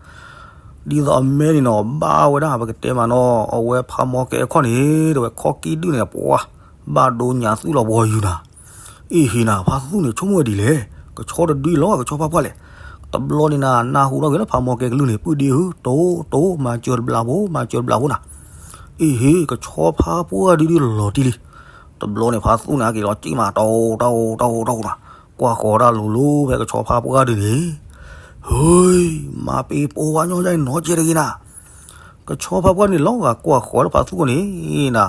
သိးအမဲန့ၣ်နီၤ ဘၣ်ဝဲဒၣ်ပကတဲမးနီၤ အဝဲဖးမီၢ်ကဲအခီၣ်န့ၣ် တဝဲခီၣ်ကံၣ်ဒုၣ်န့ၣ် ပှၤ ဘၣ်ဒိညါသွံၣ်လီၤပှီၤယုာ်နၤ, အ့ဟ့နၤ ဖါသူၣ်န့ၣ်ဆိကမိၣ်ဝဲဒ်လဲၣ်, ကဆီတဒုအံၤလီၤ ကဆီဖါပှၢ်လဲၣ်, တဘျီန့ၣ်နၤ နၢ်ဟူထီၣ်က့ၤလၢဖးမီၢ်ကဲကလုၢ်န့ၣ် ပုၢ်ဒ့ဧၢ တိၢ် တိၢ် မၤစၢၤတဘျီဖိ မၤစၢၤတဘျီဖိနၤ, အ့ဟ့ ကဆီဖါပှၢ်ဒုဒုလီၤတံၢ်လံ, တဘျီန့ၣ် ဖါသူၣ်န့ၣ်ဟဲက့ၤလီၤကံၣ်မး တိၢ် တိၢ် တိၢ် တိၢ်နၤ, ကွၢ်ဃီၤတၢ်လိၤလိၤဖဲကဆီဖါပှၢ်ဒုန့ၣ်, ဟ့, မၤပ့ၤပိာ်ဝဲညီယါနီၤကဲတဂ့ၤနၤ ကဆီဖါပှၢ်န့ၣ် လီၤဂာ်ကွၢ်ဃီၤလၢဖါသူၣ်အဂီၢ်န့ၣ်နၤ,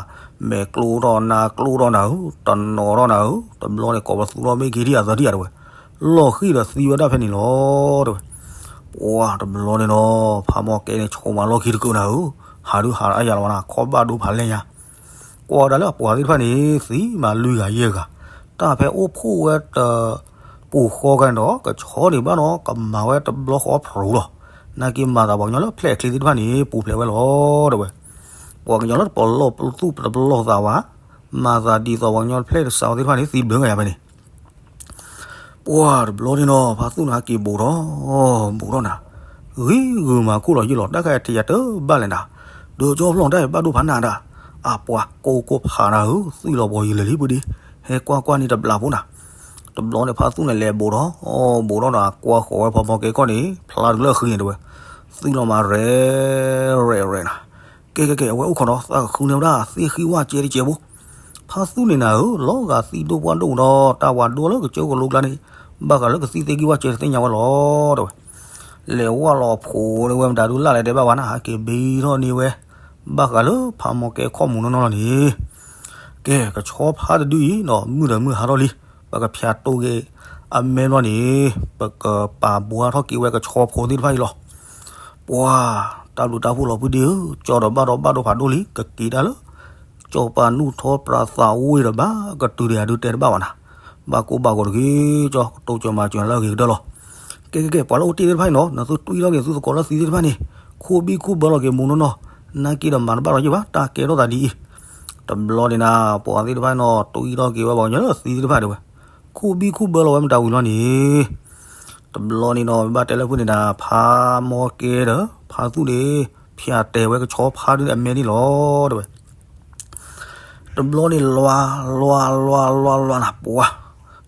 မဲာ်ကျိထီၣ်နါကျိထီၣ်နၤဧၢ, တနီၤထီၣ်နၤဧၢ, တဘျီန့ၣ် ကိးပသူထီၣ်မ့ၢ်က့ၤဒံးအသးဒံးဧါတဝဲ, လီၢ်ဃံဒီးသံဝဲဒၣ်ဖဲန့ၣ်လီၤတဝဲ, ပှၤတဘျီန့ၣ်နီၤ ဖးမီၢ်ကဲန့ၣ် ဆိးမးလီၢ်ခံတကုးနၤဧၢ, ဟးဒုးဟးအါယၤလီၤဝဲနၤ ခီၣ်ဘၣ်ဒိဖးလဲၢ်ညါ ကွၢ်ဝဲဒၣ်လၢအပှၤသ့ၣ်တဖၣ်န့ၣ် သံမးလွံၢ်ဂၤယဲၢ်ဂၤ, တၢ်ဖဲအိၣ်ဖှိၣ်ဝဲတ ပူၤဃီကန့ၣ်ဒီး ကဆီန့ၣ်ဘၣ်နီၤ ကမၤဝဲတဘျီဃီဖျိလီၤ, နာ်က့မၤသးပှၤကညီလၢဖျဲၣ်ချ့သ့ၣ်တဖၣ်န့ၣ် ပူၤဖျဲးဝဲလီၤတဝဲ, ပှၤကညီလၢတပလီၢ်သူၣ်တပလီၢ်သးဘၣ်, မၤသးဒ်သိးပှၤကညီဖျဲၣ်တစးဝဲသ့ၣ်တဖၣ်န့ၣ် သံဘျုးဂၤယၤဖဲန့ၣ် ပှၤတဘျီန့ၣ်နီၤ ဖါသူၣ်န့ၣ်ဟဲက့ၤဘူးထီၣ်, ဘူးထီၣ်နၤ, ဂ့ၤဂုာ်မၤခိၣ်လီၤယံၣ်လီၤ တၢ်ခါအံၤထံၣ်ယၤတဘၣ်လဲၣ်နၤ, ဒီးကၠီဖျီၣ်တၢ်အံၤဘၣ်ဒိဖးနၤဒၣ်, အပှၤကိးကိးဖးနၤဧၢ သွံၣ်လီၤပှီၤယုာ်လၢာ်လံပူၤဒ့, ဟဲကွၢ်ကွၢ်န့ၣ်တဘျီဖိနၤ, တဘျီန့ၣ် ဖါသူၣ်န့ၣ်လဲၤဘူးထီၣ်, ဘူးထီၣ်ဒီးကွၢ်ဃီၤဝဲဖးမီၢ်ကဲခီၣ်န့ၣ် ဖျါတုၤလၢအဃံန့ၣ်တဝဲ, သွံၣ်လီၤမးရဲၣ်ရဲၣ်ရဲၣ်နၤ, ကဲကဲကဲ အဝဲအိၣ်ခိးဒီး သးကဃုန့ၢ်ဝဲဒၣ်သ့ၣ်ဃံဝၣ်ကဲတကဲဘိ ဖါသူၣ်န့ၣ်နၤဧၢ လီၤဂာ်သံဒိၣ်ပှၢ်ဒိၣ်ဒီး တၢ်ဝၤဒိၣ်လၢကစၢၢ်ကလိကျါန့ၣ်, ဘၣ်ဃးလၢကသံသ့ၣ်ဂံၢ်ဝၣ်ကဲတသ့ၣ်ညါဝဲလီၤတဝဲ, လဲၤဝဲလီၤဖိန့ၢ်ဝဲမတၤဒုလၢ်လဲၣ်တဲဘၣ်ဝဲနၤ ဟဲက့ၤဘ့ထီၣ်န့ၢ်ဝဲ, ဘၣ်ဃးလၢဖးမီၢ်ကဲခီၣ်မူၤနီၢ်နီၢ်လီၤန့ၣ်, ကဲ ကဆီဖါတဒုအံၤနီၤ မုၢ်ဒီးမုၢ်ဟါထီၣ်လံ, ပကဖျါတိၢ်က့ၤအမဲဘျီန့ၣ်, ပကပာ်ဘှါထီၣ်က့ၤဝဲကဆီဖိသ့ၣ်တဖၣ်အံၤလီၤ ပှၤ, တၢ်ဘျုးတၢ်ဖှိၣ်လီၤပူၤဒ့ဧၢ, ကၠီဒီးဘၣ်ဒီးဘၣ်ဒိဖးဒိၣ်လံ ကက့ၤတၢ်လၢ ကၠီၤပၤနူၢ်ထီပြးသးဝ့ၢ်ဒီးဘၣ်ကတုၤဒီးယၤဒုတဲတဘၣ်ဘၣ်နၤ, ဘၣ်ကိၢ်ဘၣ်ဂီၤတဂ့ၤ ကၠီကတိၤစၢၤမၤစၢၤလၢအဂ့ၤကတၢၢ်လီၤ, ကဲကဲကဲ ပှၤလၢအိၣ်တ့ၢ်သ့ၣ်တဖၣ်အံၤနီၤ နသုတွံၢ်ထီၣ်က့ၤသုသကိးလၢသံသ့ၣ်တဖၣ်န့ၣ်, ခိၣ်ဘံၣ်ခိၣ်ဘၢလီၤက့ၤမူၤနီၢ်နီၢ်, နာ်က့ဒီးမၤတဘၣ်လီၤယံၣ်ဘၣ် တၢ်ကဲထီၣ်သးဒ်အံၤ, တဘျီန့ၣ်နၤ ပှၤသ့ၣ်တဖၣ်နီၤ တွံၢ်ထီၣ်က့ၤဝဲပှၤကညီလၢသံသ့ၣ်တဖၣ်တဲဝဲ, ခိၣ်ဘံၣ်ခိၣ်ဘၢလီၤဝဲမတၤဝံၤလီၤန့ၣ်, တဘျီန့ၣ်နီၤ ဘၣ်တဲလၢဖုန့ၣ်နၤ ဖးမီၢ်ကဲဒီး ဖါသူၣ်န့ၣ် ဖၠးတဲာ်ဝဲကဆီဖါဒုန့ၣ်အမဲန့ၣ်လီၤတဲဝဲ တဘျီန့ၣ် လွါ လွါ လွါ လွါ လွါနၤ ပှၤ,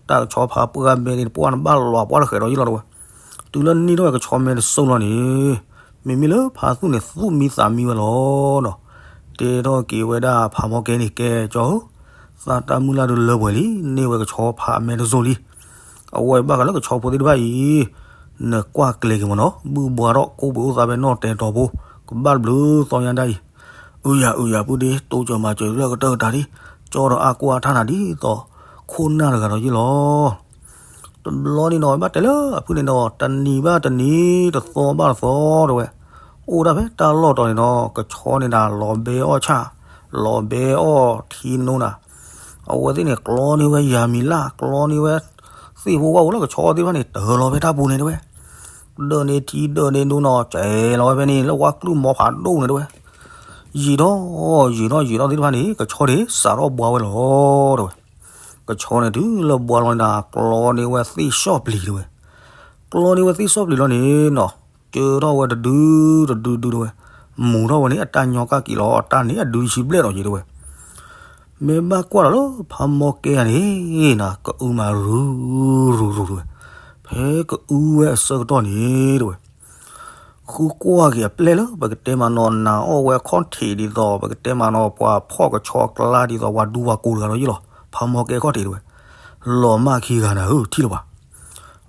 တၢ်ကဆီဖါပှၢ်မဲန့ၣ် ပှၢ်နဘၣ်လွါပှၢ်တဃဲးဒီးယံၣ်လီၤတဲဝဲ, တုၤလၢန့ၢ်ထီၣ်ဝဲကဆီမဲတစိၢ်လီၤန့ၣ်, မ့မ့ၢ်လၢဖါသူၣ်န့ၣ် သူၣ်မံသးမံဝဲလီၤနီၤ, တဲထီၣ်က့ၤဝဲဒၣ်ဖးမီၢ်ကဲန့ၣ် ကဲကၠီဧၢ, သးတၢ်မုၢ်လၢ်ဒုလၢပှဲၤလံ, န့ၢ်ဝဲကဆီဖါအမဲတစိၢ်လံ, အဝဲဘၣ်ဃးလၢကဆီဖိသ့ၣ်တဖၣ်အံၤ နကွၢ်ကျဲၤက့ၤမးနီၤ ဘုၣ်ဘှါထီၣ်ကိးပှ့ၤအိၣ်သးဖဲနီၣ်တဲာ်တီၤဖိ, ကဘၣ်တဘျုးသီညါဒၣ်အံၤ, အုယၤအုယၤပုၢ်ဒ့ တိစၢၤမၤစၢၤလၢကတၢၢ်ကတၢၢ်ဒံး, ကၠီဒီးအါကွၢ်ထါနၤဒ်သိး ခိၣ်နၢ်တဂၤဒီးယံၣ်လီၤ တဘျီန့ၣ်နီၤ ဘၣ်တဲလၢအဖုန့ၣ်နီၤ တနံၤဘၣ်တနံၤ တသီဘၣ်တသီတဲဝဲ, အိၣ်ဒၣ်ဖဲတၢ်လီၢ်တီၤန့ၣ်နီၤ ကဆီန့ၣ်ဒၣ်လီၤဘဲအီၣ်ဆၣ်, လီၤဘဲအီၣ်ထံနိနၤ, အဝဲသ့ၣ်န့ၣ် ကျီန့ၢ်ဝဲယၤမံၤလၢ် ကျီန့ၢ်ဝဲ သ့ၣ်ဖိဝၣ်ဖိလၢကဆီသ့ၣ်တဖၣ်န့ၣ် တၢၤလီၤဖဲတၢ်ပူၤန့ၣ်တဲဝဲ, ဒၢးန့ၢ်ထံဒၢးန့ၢ်နိနီၤ စဲးလီၤဝဲဖဲန့ၣ် လၢဝါကျုၢ်မီဖးဒိၣ်န့ၣ်တဲဝဲ, ယံာ်ထီၣ် ယံာ်ထီၣ်ယံာ်ထီၣ်သ့ၣ်တဖၣ်န့ၣ် ကဆီန့ၣ်စးထီၣ်ဘှါဝဲလီၤတဲဝဲ, ကဆီန့ၣ်တုၤလၢဘှါလီၤန့ၣ်ဒီး ကျီန့ၢ်ဝဲသ့ၣ်ဆီၣ်ပျံၤတဲဝဲ, ကျီန့ၢ်ဝဲသ့ၣ်ဆီၣ်ပျံၤလီၤန့ၣ်နီၤ, ကၢထီၣ်ဝဲတဒုတဒုဒုတဲဝဲ, မူၤထီၣ်ဝဲန့ၣ် အတၢ်ညီကၢ်က့ၤလီၤ အတၢ်န့ၣ်အဒုတဆံဘျဲၣ်ဒီးက့ၤတဲဝဲ, မ့ၢ်ဘၣ်ကွၢ်ဒီးလၢဖးမီၢ်ကဲဂၤန့ၣ်နၤ ကအုမးရူၤရူၤရူၤတဲဝဲ, ဖဲကအုဝဲအဆၢကတီၢ်န့ၣ်တဲဝဲ ဃုကွၢ်က့ၤအပျဲၢ်လၢပကတဲမးနီၤ နၤအီၣ်ဝဲခီၣ်ထံးဒ်သိး ပကတဲမးနီၤ ပှၤဖီၣ်ကဆီကျါဒ်သိးပှၤဒူပှၤကိးတဂၤဒီးယံၣ်လီၤ ဖးမီၢ်ကဲခီၣ်ထံးတဲဝဲ, လီၤမၢ်ခံဂၤနၤဧၢ ထံၣ်လၢၤဘၣ်,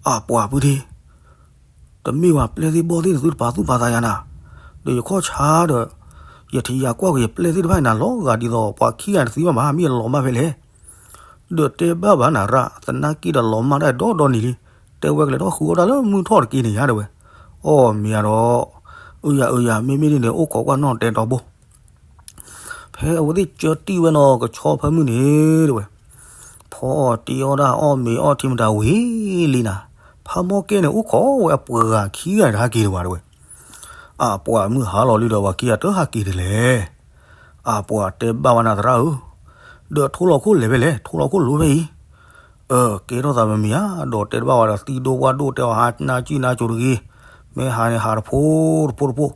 အပှၤပုၢ်ဒ့ တမ့ၢ်ဘၣ်ပျဲၢ်သ့ၣ်ဘီၣ်သ့ၣ်န့ၣ် သုတပာ်သူၣ်ပာ်သးယၤနၤ, ဒီးယခီၣ်ဆါဒီး ယထံၣ်ယၤကွၢ်က့ၤယပျဲၢ်သ့ၣ်တဖၣ်နၤ လီၤဂာ်ဒ်သိး ပှၤခံဂၤတသံဘၣ်ဘၣ် မ့ၢ်လီၤမၢ်ဖဲလဲၣ်, ဒီးတဲဘၣ်ဘၣ်နၤရၣ် သနာ်က့ဒီးလီၤမၢ်တၢ်ဒီဒီနံၤလံ, တဲဝဲကလဲၤထီၣ်ဃုအီၣ်တၢ်လၢမုၢ်ထီၣ်တက့ၢ်န့ၣ်ယါတဲဝဲ, အီၣ်မ့ၢ်ယါဒီး, အုယၤအုယၤ မ့မ့ၢ်ဒ်န့ၣ် အိၣ်ခိးကွၢ်နီၣ်တဲတီၤဘိ ဖဲအဝဲသ့ၣ်ကၢတံၢ်ဝဲနီၤ ကဆီဖၢမုၢ်န့ၣ်တဲဝဲ, ဖီအီၣ်တံၢ်အီၣ်တၢ်အီၣ်မ့ၤအီၣ်ထံမတၤဝံၤလံနၤ, ဖးမီၢ်ကဲန့ၣ် အိၣ်ခိးဝဲအပှၤဂၤခံဂၤတဟးက့ၤတဝဲတဲဝဲ, အပှၤမုၢ်ဟါလီၤလံဒီး ပှၤခံဂၤတဟးက့ၤဒ်လဲၣ်. အပှၤတဲဘၣ်ဝဲနၤသရၣ်ဧၢ, ဒီးထိလီၤခိၣ်လဲၤဖဲလဲၣ်, ထိလီၤခိၣ်လိၤဖဲအံၤ. အၢ ကဲထီၣ်သးမံၤမံၤဧါ, ဒီးတဲတဘၣ်ဝဲဒီး သံဒိၣ်ဝၣ်ဒိၣ်တဲအီၤ ဟးနၢ်ကံၣ်နၢ်ကိၤတဂ့ၤ, မ့ၢ်ဟးန့ၣ်ဟးတဖိတဖိတဖိ,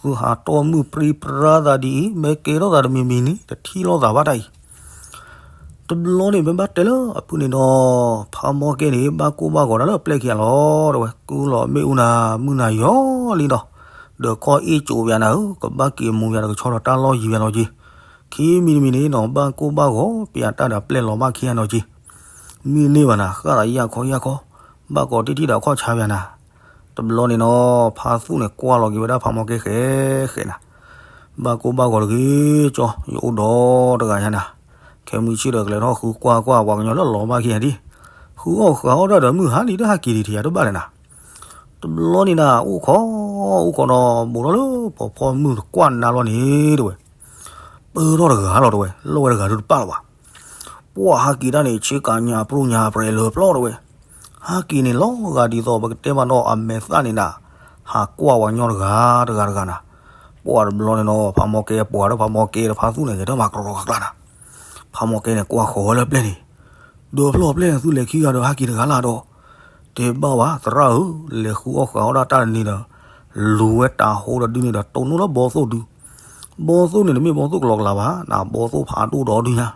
သုဟးတီၢ်မုၢ်ပြံပြါသးဒ်အံၤ မ့ၢ်ကဲထီၣ်သးတမံၤမံၤန့ၣ် တထံၣ်လိာ်သးဘၣ်တၢ်အံၤ. တဘျီန့ၣ် မ့ၢ်ဘၣ်တဲလၢအဖုၣ်န့ၣ်ဒီး ဖးမီၢ်ကဲန့ၣ် ဘၣ်ကိၢ်ဘၣ်ဂီၤတၢ်လၢပျဲၢ်ခံဂၤလီၤ တဲဝဲ, ကုၢ်လီၤမ့ၣ်အူနၤ မုၢ်နၤယီၤလံဒီး, ဒီးခီၣ်အ့ၣ်ကၠိးပၠးနၤဧၢ, ကဘၣ်က့ၤမူၤပၠးတကဆီဒီးတၢ်လီၢ်ယံၤပၠးနီၤက့ၤ, ခံမံၤတမံၤန့ၣ်နီၤ ဘၣ်ကိၢ်ဘၣ်ဂီၤပၠးတၢ်ဒီးပျဲၢ်လီၤဘၣ်ခံဂၤနီၤက့ၤ, မ့ၢ်န့ၢ်ဘၣ်နၤ ဃၣ်သးယၢ်ခီယၢ်ခီ, ဘၣ်ကိးတံၢ်ထံၣ်ဒီးခီၣ်ဆါပၠးနၤ. တဘျီန့ၣ်နီၤ ဖါသူၣ်န့ၣ်ကွၢ်လီၤက့ၤဝဲဒၣ်ဖးမီၢ်ကဲဃဲဃဲနၤ, ဘၣ်ကိၢ်ဘၣ်ဂီၤတဂ့ၤကၠီ, ယအိၣ်ဒီးတဂၤညါနၤ, ခဲမုၢ်ဆ့ၣ်ဒီးကလဲၤထီၣ်ဃုကွၢ်ကွၢ်ပှၤကညီလၢလီၤဘၣ်ခံဂၤဒ်, ဃုအီၣ်ဃုအီၣ်တၢ်ဒီးမုၢ်ဟါလံတဟးက့ၤဒံးထံၣ်ယၤတဘၣ်လဲၣ်နၤ. တဘျီန့ၣ်နၤ အိၣ်ခိး အိၣ်ခိးဒီး ဘူးထီၣ်လၢပီၤဖီမုၢ်တကွၢ်နါလီၤန့ၣ် တဲဝဲ, ပၢထီၣ်တဂၤလီၤ တဲဝဲ, လီၢ်ဝဲတဂၤဒုးတပၣ်လၢၤဘၣ်. ပှၤဟးက့ၤတၢ်န့ၣ် ဆ့ကၤညါပြူညါပြဲးလၢပျီ တဲဝဲ, ဟးက့ၤန့ၣ်လီၤဂာ်ဒ်သိးပကတဲမးနီၤ အမဲာ်သၣ်န့ၣ်နၤ, ဟးကွၢ်ပှၤကညီတဂၤတဂၤတဂၤနၤ. ပှၤတဘျီန့ၣ်နီၤ ဖးမီၢ်ကဲ ပှၤဒီးဖးမီၢ်ကဲဒီးဖါသူၣ်န့ၣ်ဂဲၤထီၣ်မၤကြီၤကြီၤကျါနၤ. ဖးမီၢ်ကဲန့ၣ်ကွၢ်ဃီၤဝဲလၢပျဲၢ်န့ၣ်, ဒီးဖျီၣ်ပျဲၢ်န့ၣ် သုလဲၤခံဂၤဒီးဟးက့ၤတဂၤလၢ်ဒီး, တဲဘၣ်ဝဲသရၣ်ဧၢ, လဲၤဃုအီၣ်ဃုအီၣ်ဒၣ်တၢ်တနံၤဒီး, လူၤဝဲတၤဟိဒီးဒုန့ၣ်ဒီး တိၢ်နီၣ်လၢဘီသိၣ်ဒု, ဘီသိၣ်န့ၣ်တမ့ၢ်ဘီသိၣ်ကလီကလးဘၣ်, နဘီသိၣ်ဖးဒိၣ်ဒီးဒုညါ,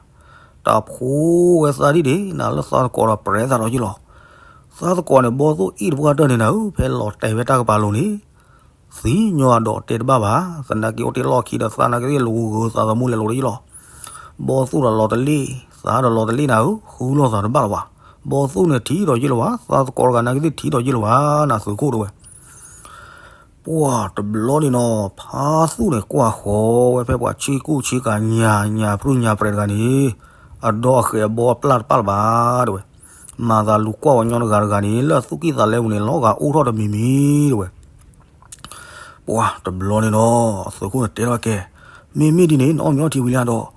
တၢ်ဖိဝဲသးဒ်န့ၣ် နလၢသးသကိးဒီးပြဲးသးဒီးယ့ၢ်လီၤ. သးသကိးန့ၣ် ဘီသိၣ်အ့ၣ်တပှၢ်တၢၢ်န့ၣ်နၤဧၢ, ဖဲလီၤတဲာ်ဝဲတၢ်ကပၤလိၤန့ၣ် သံညီအဒီးတဲတဘၣ်ဘၣ်, သနာ်က့အိၣ်တ့ၢ်လီၢ်ခံဒီးသးနာ်က့သ့ၣ်လူၤဂုၤသးသမူလဲၤလိၤတယ့ၢ်လီၤ. ဘီသိၣ်ဒီးလီၤတလ့ၣ်, သးဒီးလီၤတလ့ၣ်နၤဧၢ, ဃုလိာ်သးတဘၣ်လၢၤဘၣ်. ဘီသိၣ်န့ၣ်ထံၣ်ဒီးယ့ၢ်လၢၤဘၣ်, သးသကိးတဂၤနာ်က့သ့ၣ်ထံၣ်ဒီးယ့ၢ်လၢၤဘၣ်, နသုးခိၣ်တဲဝဲ. ပှၤတဘျီန့ၣ်နီၤ ဖါသူၣ်န့ၣ်ကွၢ်ဃီၤဝဲဖဲပှၤဆ့ကူၣ်ဆ့ကၤညါညါပြူညါပြဲးတဂၤန့ၣ်, အဒီအဃဲးအဘီအပျၢ်တပၣ်လၢၤဘၣ်တဲဝဲ. မၤသးလူၤကွၢ်ပှၤကညီတဂၤတဂၤန့ၣ် လၢအသူၣ်ကံၢ်သးလဲပူၤန့ၣ် လီၤဂာ်အိၣ်ထီၣ်တမံၤမံၤတဲဝဲ. ပှၤတဘျီန့ၣ်နီၤ အသုးခိၣ်န့ၣ်တဲထီၣ်ကဲ, မ့မ့ၢ်ဒ်န့ၣ် နအီၣ်မ့ၤအီထံဝံၤလံဒီး,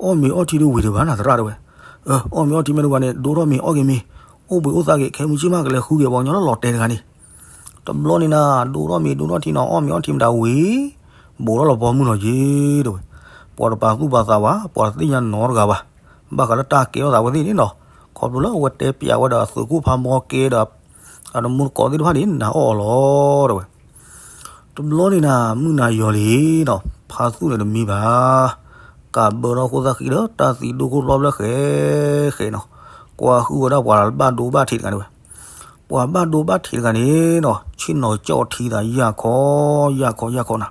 အီၣ်မ့ၤအီထံဒုးဝံၤဒံးဘၣ်နၤသရၣ်တဲဝဲ. အၢ အီၣ်မ့ၤအီထံမ့ၢ်ဒံးဘၣ်န့ၣ် ဒိထီၣ်မ့ၤအီၣ်က့ၤမ့ၤ, အိၣ်ဘှံးအိၣ်သါက့ၤ ခဲမုၢ်ဆ့ၣ်မးကလဲၤဃုက့ၤပှၤကညီလၢလီၤတဲာ်တဂၤန့ၣ်. တဘျီန့ၣ်နၤ ဒိထီၣ်မ့ၤဒိထီၣ်ထံနီၤ အီၣ်မ့ၤအီထံမတၤဝံၤ, ဘူးထီၣ်လီၤဘီမုၢ်နီၤက့ၤတဲဝဲ. ပှၤတပာ်သူၣ်ပာ်သးဘၣ်, ပှၤတသ့ၣ်ညါနီတဂၤဘၣ်. ဘၣ်ဃးလၢတၢ်ကဲထီၣ်သးဝဲသ့ၣ်န့ၣ်နီၤ, ခီဖျိလၢအဝဲတဲပျးဝဲဒီးအသုးခိၣ်ဖးမီၢ်ကဲဒီး အတမူတကိးသ့ၣ်တဖၣ်န့ၣ် နၤအီၣ်အီၤလီၤတဲဝဲ. တဘျီန့ၣ်နၤ မုၢ်နၤယီၤလံနီၤ, ဖါသူၣ်န့ၣ်တမံဘၣ်. ကးဘၢထီၣ်ခိၣ်သၣ်ဃံဒီးတၢ်သံဒိၣ်ခိၣ်ဖျီၣ်ဖျၢၣ်ဃဲဃဲနီၤ, ကွၢ်ဃုဝဲဒၣ်ပှၤဘၣ်ဒိဘၣ်ထံးတဂၤန့ၣ်ဝဲ. ပှၤဘၣ်ဒိဘၣ်ထံးတဂၤန့ၣ်နီၤ ဆ့ၣ်နီၤကၠီၣ်ထံသးယၢ်ခီ, ယၢ်ခီယၢ်ခီနၤ,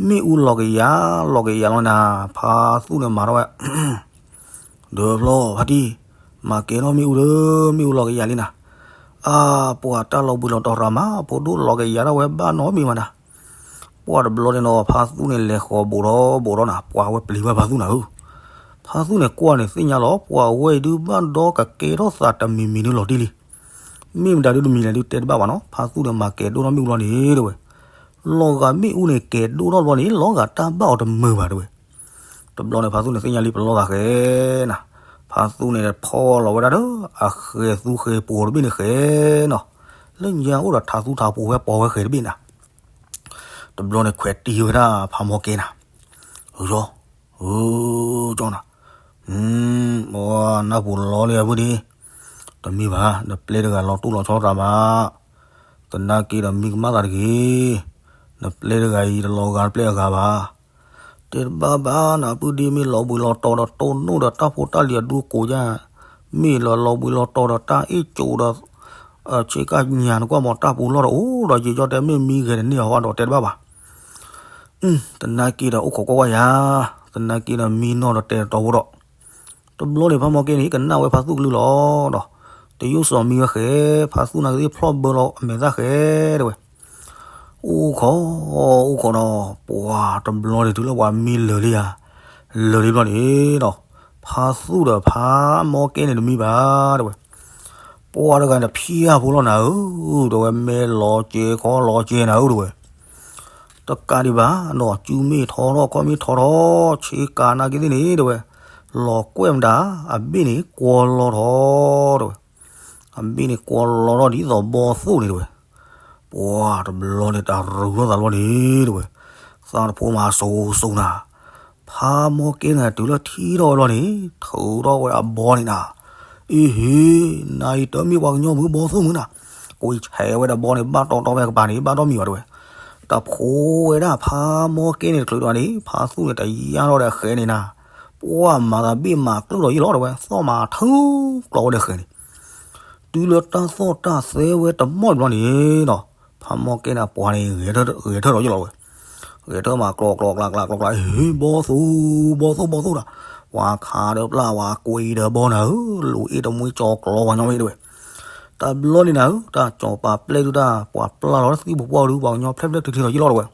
မ့ၣ်အူလီၤကယၤ, လီၤကယၤလီၤနၤ, ဖါသူၣ်န့ၣ်မၤထီၣ်ဝဲ ဒီးဖျီၣ်ဖါတံၢ်, မၤကဲထီၣ်မ့ၣ်အူဒီး မ့ၣ်အူလီၤကယၤလံနၤ. အါ, ပှၤတၢ်လီၤဘှံးလီၤတီၤရၤမး ဖိဒိၣ်လီၤကယၤထီၣ်ဝဲဘၣ်နီတမံၤဘၣ်နၤ. ပှၤတဘျီန့ၣ်နီၤ ဖါသူၣ်န့ၣ်လဲၤဃီၤဘူးထီၣ်ဘူးထီၣ်နၤ, ပှၤဝဲပျံၤဝဲဖါသူၣ်နၤဧၢ. ဖါသူၣ်န့ၣ်ကွၢ်န့ၣ်သ့ၣ်ညါလီၤ ပှၤဝဲအံၤဒုးဘၣ်ဒီကကဲထီၣ်သးတမံၤမံၤဒုးလီၤတံၢ်လံ. မ့ၢ်မတၤဒုးတမံၤလဲၣ်ဒုးတဲတဘၣ်ဘၣ်နီၤ, ဖါသူၣ်န့ၣ်မၤကဲၤဒိၣ်ထီၣ်မ့ၣ်အူလီၤန့ၣ်တဲဝဲ. လီၤဂာ်မ့ၣ်အူန့ၣ်ကဲၤဒိၣ်ထီၣ်ဘျီန့ၣ် လီၤဂာ်တၢ်ဘၣ်အီၤတမုာ်ဘၣ်တဲဝဲ. တဘျီန့ၣ် ဖါသူၣ်န့ၣ်သ့ၣ်ညါလံပလီၢ်သးဃဲနၤ, ဖါသူၣ်န့ၣ်ဖီၣ်လီၤဝဲဒၣ်ဒီး အဃဲၤသူဃဲၤပူၤတဘ့ၣ်န့ၣ်ဃဲနီၤ, လၢညါအိၣ်ဒီးထးသူထးပူၤဝဲပီၤဝဲဃဲၤတဘ့ၣ်နၤ. တဘျီန့ၣ်ခွဲးတံၢ်ဝဲဒၣ်ဖးမီၢ်ကဲနၤ, အၢ, အၢ, ကၠီနၤ, နၢ်ပူၤလီၤလံအပုၢ်ဒ့, တမံဘၣ်, နပျဲၢ်တဂၤလီၤတိၢ်လီၤဆီသးဘၣ်, သနာ်က့ဒီးမံကမၣ်သးတဂ့ၤ, နပျဲၢ်တဂၤအံၤတလီၤဂာ်နပျဲၢ်အဂၤဘၣ်. တဲတဘၣ်ဘၣ်နပုၢ်ဒ့ မ့ၢ်လီၤဘှံးလီၤတီၤဒီးတိၢ်နီၣ်ဒီးတၢ်ဖိတၢ်လံၤအဒူအကိးယါ, မ့ၢ်လီၤလီၤဘှံးလီၤတီၤဒီးတၢ်အ့ၣ်ကၠိဒီး ဆ့ကၤညါနကွၢ်မီၤတၢ်ပူၤလီၢ်ဒီးအိၣ်ဒီးယံာ်ကၠီတဲမ့ၢ်မံဂဲၤတန့ၢ်အီၤဒီးတဲတဘၣ်ဘၣ်. သနာ်က့ဒီးအိၣ်ခိးကွၢ်ကွၢ်ယၤ, သနာ်က့ဒီးမံနီၢ်ဒီးတဲတတီၤဖိဒီး တဘျီန့ၣ်ဖးမီၢ်ကဲန့ၣ် ကနၣ်ဝဲဖါသူၣ်ကလုၢ်လီၤဒီး တယိၣ်စီၤမံဝဲဃဲ, ဖါသူၣ်နာ်က့သ့ၣ်ဖျီၣ်ဘၢလီၤအမဲာ်သၣ်ဃဲတဲဝဲ. အိၣ်ခိး, အိၣ်ခိးဒီး ပှၤတဘျီန့ၣ်တုၤလၢပှၤမံလၢာ်လံယၤ, လၢာ်လံဘျီန့ၣ်ဒီး ဖါသူၣ်ဒီးဖးမီၢ်ကဲန့ၣ်တမံဘၣ်တဲဝဲ. ပှၤတဂၤန့ၣ်ဖံးအဖိလီၤနၤဧၢ, တဲဝဲ မဲာ်လီၤကဲၤခီလီၤကဲၤနၤဧၢတဲဝဲ. တကးဒံးဘၣ်နီၤ စုမ့ၢ်ထီထီၣ် ခီၣ်မ့ၢ်ထီထီၣ် ဆ့ကၤနာ်က့သ့ၣ်န့ၣ်တဲဝဲ, လီၤကွဲးမတၤ အဘ့ၣ်န့ၣ်ကွီၤလီၤထီၣ်တဲဝဲ, အဘ့ၣ်န့ၣ်ကွီၤလီၤထီၣ်ဒ်သိးဘီသိၣ်န့ၣ်တဲဝဲ. ပှၤတဘျီန့ၣ် တၢ်ရူၤထီၣ်သးလီၤန့ၣ် တဲဝဲ, သးတဖိမၤစိၤစိၤနၤ, ဖးမီကဲန့ၣ် တုၤလၢထံၣ်ထီၣ်ဝဲလီၤန့ၣ် ထုးထီၣ်ဝဲအဘီန့ၣ်နၤ, အ့ဟ့, နၤအံၤတမ့ၢ်ပှၤကညီမုၢ် ဘီသိၣ်မုၢ်နၤ, ကွံာ်ဆဲးဝဲဒီးဘီန့ၣ် ဘၣ်တီတီဝဲကပၤန့ၣ် ဘၣ်ဒီမံၤဘၣ်တဲဝဲ, တဖိဝဲဒၣ်ဖးမီကဲန့ၣ်တချုးဒီးန့ၣ် ဖးသူၣ်န့ၣ် တယၢ်ထီၣ်ဒီးဃဲန့ၣ်နၤ, ပှၤမၤသးဘ့ၣ်မၤကျၢၢ်ဒီးယံာ်လီၤတဲဝဲ, သီၣ်မၤထုကျီဝဲဒီးဃဲန့ၣ် တုၤလၢတၢ်သီၣ်တၢ်သဲဝဲတမီၢ်တဘျီန့ၣ်ဒီး ဖးမီကဲန့ၣ် အပှၤန့ၣ် ဂဲၤထၢၣ်ဒီးယံာ်လီၤတဲဝဲ, ဂဲၤထၢၣ်မၤကျီကျီကျါကျါကျီကျါ, ဟ့ ဘီသိၣ်, ဘီသိၣ် ဘီသိၣ်ဒီး, ပှၤခးဒီးပျၢ် ပှၤကွံာ်ဒီးဘီနၤဧၢ, လူၤအ့ၣ်တမှံကၠီၤကျီပှၤညီမ့ၢ်တဲဝဲ, တဘျီန့ၣ်နၤဧၢ, တၢ်ကၠီၤပာ်ပျဲၢ်ဒုးတၢ် ပှၤပျၢ်လီၤလၢသံပူၤပှၢ်ဒုး ပှၤကညီဖျဲၣ်ဖျဲၣ်ထံထံဒီးယံာ်လီၤတဲဝဲ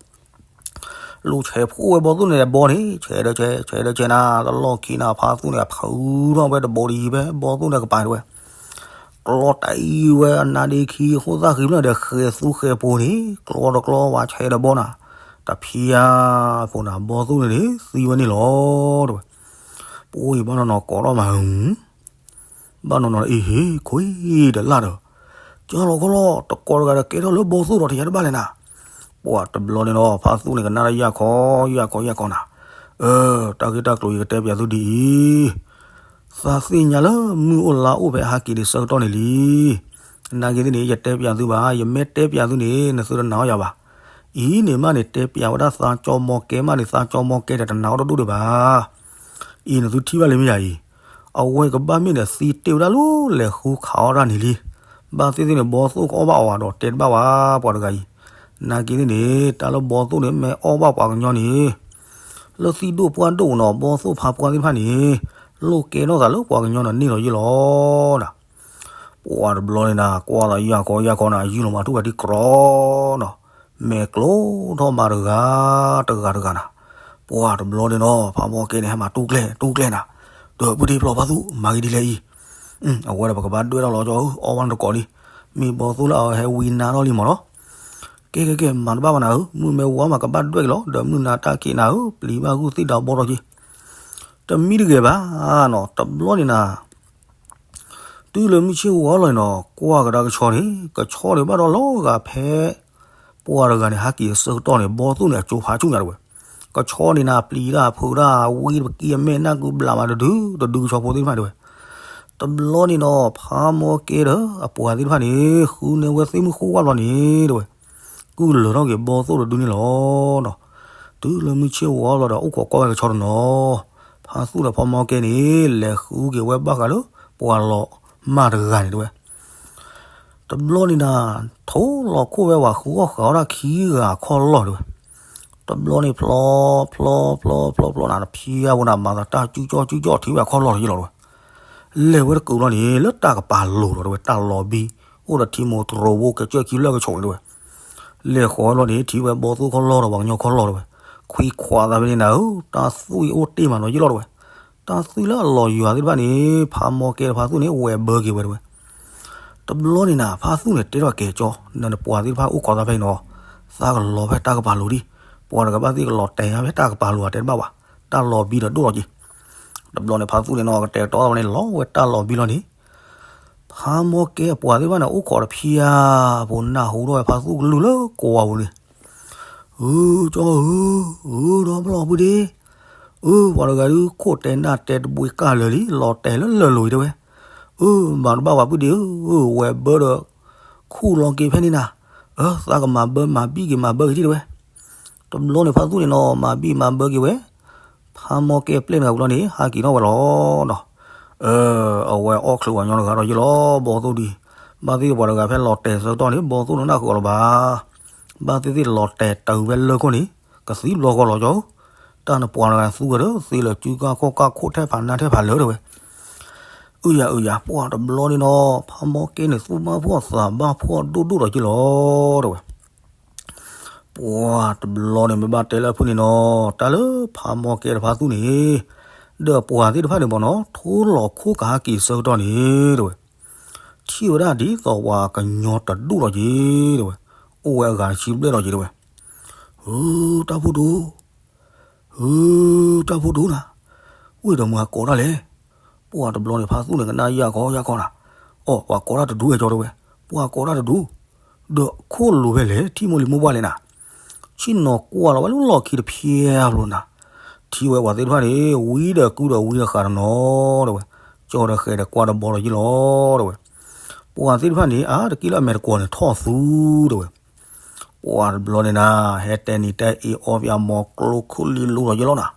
လူၤဆဲးဖှိၣ်ဝဲဘီသိၣ်န့ၣ်အဘီန့ၣ် ဆဲးဒီးဆဲး ဆဲးဒီးဆဲးနၤ, တလီၢ်ခံနၤ ဖးသူၣ်န့ၣ် အဖုထီၣ်ဝဲတဘီဒ်အံၤဖဲဘီသိၣ်န့ၣ်ကပၤတဲဝဲ, ကျီတအံၤဝဲအနါဒ့ခံ အဃိသၣ်ဃံဖျၢၣ်န့ၣ်ဒီး ဃဲၤသူဃဲၤပိၤန့ၣ် ကျီတကျီဝဲဆဲးဒီးဘီနၤ, တဖံယါဖိနၤ ဘီသိၣ်န့ၣ်န့ၣ် သံဝဲန့ၣ်လီၤတဲဝဲ, ပအိၣ်အံၤဘၣ်နီၢ်နီၢ်ကိးထီၣ်မး ဘၣ်နီၢ်နီၢ်အံၤဟ့ၣ်ခွံဒီးလၢ်ဒီး, ကၠီလီၤခီလီၤ တကိးတဂၤဒီးကဲထီၣ်လၢဘီသိၣ်ဒီး တယါတဘၣ်လဲၣ်နၤ, ပှၤတဘျီန့ၣ်ဒီး ဖးသူၣ်န့ၣ် ကနၣ်တၢ်ယၢ်ခီယၢ်ခီယၢ်ခီနၤ, အၢ တၢ်ဂ့ၢ်တၢ်ကျိၤယကတဲပၠးသုဒ်အံၤ, သးသ့ၣ်ညါလၢမုၢ်အိၣ်လါအိၣ်ဖဲအဟးက့ၤဒံးဆၢကတီၢ်န့ၣ်လံ, နာ်က့သ့ၣ်န့ၣ် ယတဲပၠးသုဘၣ်, ယမ့ၢ်တဲပၠးသုန့ၣ် နသုတနာ်အီၤယၤဘၣ်, အံၤန့ၣ်မးန့ၣ် တဲပၠးဝဲဒၣ်သးကၠီမီကဲမးန့ၣ် သးကၠီမီကဲဒီးတနာ်အီၤတဒိၣ်ဒံးဘၣ် အံၤနသုထံၣ်ဘၣ်လံမ့ၢ်ယၤအံၤ, အဝဲကဘၣ်မ့ၢ်ဒီးသံတ့ၢ်ဝဲဒၣ်လၢလဲၤဃုခးအီၣ်တၢ်န့ၣ်လံ, ဘၣ်သ့ၣ်သ့ၣ်န့ၣ် ဘီသိၣ်ကအီၣ်ဘၣ်အီၤဒီးတဲတဘၣ်ဝဲပှၤတဂၤအံၤ, နာ်က့သ့ၣ်န့ၣ် တၢ်လၢဘီသိၣ်န့ၣ် မ့ၢ်အီၣ်ဘၣ်ပှၤကညီန့ၣ်, လၢသံၣ်ဒိၣ်ပှၢ်ဒိၣ်နီၤ ဘီသိၣ်ဖးပှၢ်သ့ၣ်တဖၣ်န့ၣ်, လိၣ်ကဲထီၣ်သးလၢပှၤကညီန့ၣ်န့ၢ်လီၤယ့ၢ်လီၤနၤ ပှၤတဘျီန့ၣ်နၤ ကွၢ်သးယၢ်ခီယၢ်ခီနၤ ယုၢ်လီၤမၤထူၣ်ဝဲဒ်ကြီနီၤ, မဲာ်ကျိထီၣ်မၤတဂၤ, တဂၤတဂၤနၤ, ပှၤတဘျီန့ၣ်နီၤ ဖးမီကဲန့ၣ် ဟဲမၤတူၢ်ကျဲ တူၢ်ကျဲနၤ, ဒီးပုၢ်ဒ့ဖျီဖးသူၣ် မၤဂ့ၤဒ်လဲၣ်အံၤ, အဝဲဒီးပကဘၣ်ဒွဲၣ်ထီၣ်လီၤကၠီဧၢ အီၣ်ဘၣ်နတကိးလံ, မ့ၢ်ဘီသိၣ်လၢအဟဲဝံနါထီၣ်လံမးနီၤ ကဲကဲကဲ မၤတဘၣ်ဘၣ်နၤဧၢ, မုၢ်မ့ၢ်ဝါမးကဘၣ်ဒွဲၣ်က့ၤလီၤ, ဒီးမုၢ်နၤတၢ်ခံးနၤဧၢ, ပျံၤဘၣ်ဂုၢ်သ့ၣ်ဒီးဘီထီၣ်က့ၤ, တမံတဂဲၤဘၣ်နီၤ တဘျီန့ၣ်နၤ တုၤလၢမုၢ်ဆ့ၣ်ဝါလီၤန့ၣ်နီၤ ကွၢ်ကဒါကဆီန့ၣ် ကဆီန့ၣ်ဘၣ်ဒီးလီၤဂာ်ဖဲ ပှၤတဂၤန့ၣ် ဟးက့ၤအဆၢကတီၢ်န့ၣ် ဘီသိၣ်န့ၣ် အကၠိဖးဆူၣ်ညါတဲဝဲ, ကဆီန့ၣ်နၤ ပျံၤတၢ်ဖုးတၢ် ဝံတပကံအမဲာ်နၢ်ကုဘျးမးတဒု တဒုကဆီဖိသ့ၣ်တဖၣ်တဲဝဲ, တဘျီန့ၣ်နီၤ ဖးမီကဲဒီး အပှၤသ့ၣ်တဖၣ်န့ၣ် ဃုန့ၢ်ဝဲသ့ၣ်မုၢ်ဃိဝါဘျီန့ၣ်တဲဝဲ ကုၢ်လၢာ်ထီၣ်က့ၤဘီသိၣ်တဒုန့ၣ်လီၤနီၤ, တုၤလၢမုၢ်ဆ့ၣ်ဝါလီၤဒီး အိၣ်ခိးကွၢ်ဝဲကဆီတနီၤ, ဖးသူၣ်ဒီးဖးမီကဲန့ၣ် လဲၤဃုက့ၤဝဲဘၣ်ဃးလၢ ပှၤလီၤမၢ်တဂၤန့ၣ်တဲဝဲ, တဘျီန့ၣ်နၤ ထိလီၤခိၣ်ဝဲဝဲ ဃုအီၣ်ဃုအီတၢ်ခံဂၤအခီၣ်လီၢ်တဲဝဲ, တဘျီန့ၣ်ဖျီ ဖျီ ဖျီ ဖျီ ဖျီနၤ တဖံအါဖိနၤ မၤသးတၢ်ကၠူကၠီကၠူကၠီထံၣ်ဝဲအခီၣ်လီၢ်လီၤယ့ၢ်လီၤတဲဝဲ လဲၤဝဲတကုးလီၤန့ၣ် လၢတၢ်ကပၤလိၤလီၤတဲဝဲ တၢ်လီၤဘံ အိၣ်ဒီးထံမိၢ်တရိးဖိ ကစၢၢ်ခံဖျၢၣ်ကဆိးန့ၣ်တဲဝဲ, လဲၤဃီၤဝဲလီၤန့ၣ် ထံၣ်ဝဲဘီသိၣ်ခီၣ်လီၢ်ဒီးပှၤကညီခီၣ်လီၢ်တဲဝဲ, ခွံခွါသးဖဲန့ၣ်နၤဧၢ တၢ်သွံၣ်အိၣ်တ့ၢ်မးနီၤယ့ၢ်လီၤတဲဝဲ, တၢ်သွံၣ်လၢအလီၤယွၤသ့ၣ်တဖၣ်န့ၣ် ဖးမီကဲဒီးဖးသူၣ်န့ၣ် ဝဲဘၢက့ၤဝဲတဲဝဲ တဘျီန့ၣ်နၤ ဖးသူၣ်န့ၣ်တဲထီၣ်ကဲကၠီ နပှၤသ့ၣ်တဖၣ်အိၣ်ခိးသးဖဲအံၤနီၤ, သးကလီၤဖဲတၢ်ကပၤလိၤဒံး, ပှၤတကဘၣ်သ့ၣ်ကလီၤတဲာ်ဖဲတၢ်ကပၤလိၤဧါ တဲတဘၣ်ဘၣ်, တၢ်လီၤဘံဒီးဒိၣ်လီၤက့ၤ, တဘျီန့ၣ် ဖးသူၣ်န့ၣ်နီၤ ကတဲာ်ကတီၤသးန့ၣ် လီၤဝဲတၢ်လီၤဘံလီၤန့ၣ် ဖးမီကဲအပှၤသ့ၣ်တဖၣ်န့ၣ် အိၣ်ခိးတဖံဧါ, ဖိနၢ်ဟူထီၣ်ဝဲဖးသူၣ်ကလုၢ်လၢကိးဝၤပူၤန့ၣ်, ဧၢ ကၠီဧၢ, ဧၢဒီဖျီၣ်ပုၢ်ဒ့, အၢ ပှၤတဂၤဒုးခိၣ်တဲနၢ်တဲတဘှံးကၢ်လၢာ်လံ လီၤတဲာ်လၢလၢာ်လိၤအံၤတဲဝဲ, အၢ မၤတဘၣ်ပှၤပုၢ်ဒ့ဧၢ, ဝဲဘၢဒီး ခူၣ်လီၤက့ၤဖဲန့ၣ်နၤ, အၢ သးကမၤဘၢမၤဘံၣ်က့ၤမၤဘၢက့ၤထံၣ်တဲဝဲ, တဘျီန့ၣ်ဖးသူၣ်န့ၣ်နီၤ မၤဘံၣ်မၤဘၢက့ၤဝဲ ဖးမီကဲပျဲၢ်နဂၤပူၤလီၤန့ၣ် ဟးက့ၤထီၣ်ဝဲလီၤနီၤ, အၢ အဝဲအီၣ်ချုးပှၤကညီတဂၤဒီးယ့ၢ်လီၤ ဘီသိၣ်ဒံး, ဘၣ်သ့ၣ်သ့ၣ်ပှၤတဂၤဖဲလီၤတဲာ်ဆၢကတီၢ်န့ၣ် ဘီသိၣ်တနၢ်ဃုာ်အီၤလၢၤဘၣ်, ဘၣ်သ့ၣ်သ့ၣ်လီၤတဲာ်တုၤဖဲလၢခိၣ်န့ၣ် ကသံဘျီဃီလီၤကၠီ, တၢ်နပှၤတဂၤသူဝဲဒီး သ့လၢာ်စုကၢ်ခီၣ်ကၢ်ခိၣ်ထဲဖးနၢ်ထဲဖးလၢာ်တဲဝဲ, အုယၤအုယၤ ပှၤတဘျီန့ၣ်နီၤ ဖးမီကဲန့ၣ် သူၣ်ဘၣ်ဖှီၣ်သးဘၣ်ဖှီၣ်ဒိၣ်ဒိၣ်ဒီးယ့ၢ်လီၤ တဲဝဲ ပှၤတဘျီန့ၣ် မ့ၢ်ဘၣ်တဲလၢအဖုၣ်န့ၣ်နီၤ တၢ်လၢဖးမီကဲဒီးဖးသူၣ်န့ၣ်, ဒီးပှၤသ့ၣ်တဖၣ်န့ၣ်ဘၣ်နီၤ ထိလီၤခိၣ်ကဟးက့ၤဆၢကတီၢ်န့ၣ် တဲဝဲ, ထံၣ်ဝဲဒၣ်ဒ်သိးပှၤကညီတဒူၣ်လီၤက့ၤ တဲဝဲ, အိၣ်ဝဲအဂၤတဆံဘျဲၣ်လီၤက့ၤ တဲဝဲ, ဧၢ တၢ်ဖိဒိၣ် ဧၢ တၢ်ဖိဒိၣ်နၤ, ဝ့ၢ်ဒီးမုၢ်အကိးတၢ်လဲၣ်, ပှၤတဘျီန့ၣ် ဖးသူၣ်န့ၣ် ကနၣ်ယၢ်ခီယၢ်ခီနၤ, အိ ပှၤကိးတၢ်တဒူဝဲကၠီတဲဝဲ, ပှၤကိးတၢ်တဒူ, ဒီးခိၣ်လိၤဖဲလဲၣ် ထံၣ်မိၢ်လံၤမိၢ်ပှၢ်လဲၣ်နၤ, ဆ့ၣ်နီၤကွၢ်လီၤဝဲလၢလီၢ်ခံတဖျဲလီၤနၤ, ထံၣ်ဝဲပှၤသ့ၣ်တဖၣ်န့ၣ် ဝံဒီးကုဒီးဝံတဃာ်တနီၤတဲဝဲ, ကၠီဒီးဃဲၤဒီးကွၢ်တဘီလီၤယ့ၢ်လီၤတဲဝဲ, ပှၤသ့ၣ်တဖၣ်န့ၣ် အါတက့ၢ်လၢအမဲာ်တကွီၤန့ၣ်ထီၣ်သူတဲဝဲ, ပှၤတဘျီန့ၣ်နၤ ဟဲတဲနံၤတဲအ့အီဖဲအမီၤကျိခိၣ်လံလိၤလီၤယ့ၢ်လီၤနၤ,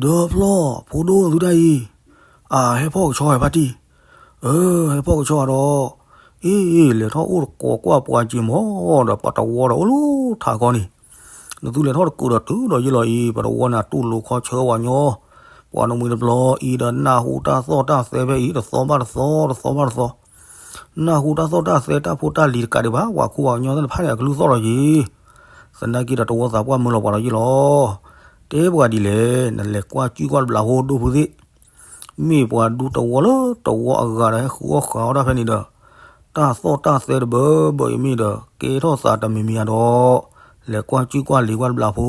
ဒီးဖျီၣ် ဖိဒိၣ်သုတၢ်အံၤ, အဟဲဖီၣ်ကဆီဝဲဖါတံၢ်, အဟဲဖီၣ်ကဆီဒီး, အ့ လဲၤထီၣ်အိၣ်တကိးကွၢ်ပှၤက့ၤမီၤဒီး ပှၤတဝီဒီးအိၣ်လၢထးခီန့ၣ်, နသုလဲၤထီၣ်တကုာ်ဒီးတုၤဒီးယ့ၢ်လီၤအံၤ ပှၤတဝီန့ၣ်အတူၢ်လိာ်ခီဆၢဝဲညီ, ပှၤနမှံၤတဘျီအံၤဒီးနၢ်ဟူတၢ်သီၣ်တၢ်သဲဖဲအံၤ တသီဘၣ်တသီ တသီဘၣ်တသီ နၢ်ဟူတၢ်သီၣ်တၢ်သဲတၢ်ဖိတၢ်လံၤတကးဒံးဘၣ် ပှၤခိၣ်ပှၤကညီသ့ၣ်တဖၣ်န့ၣ် အကလုၢ်သီၣ်လီၤယ့ၢ်, သနာ်က့ဒီးတဝီသးပှၢ်မၢလီၤပှၤလီၤယ့ၢ်လီၤ, တဲပှၤဒ်လဲၣ် နလဲၤကွၢ်ကၠူကွၢ်တဘျးဖိဒိၣ်ဖုသ့ၣ်, မ့ၢ်ပှၤဒူတဝီလၢတဝီအဂၤဒီးဟဲဃုအီၣ်ဃုအီတၢ်ဖဲန့ၣ်ဒီး, တၢ်သီၣ်တၢ်သဲတဘၢဘၢအံၤမ့ၢ်ဒီး ကဲထီၣ်သးတမံၤမံၤဧါဒီး, လဲၤကွၢ်ကၠူကွၢ်လံၤကွၢ်တဘျးဖိ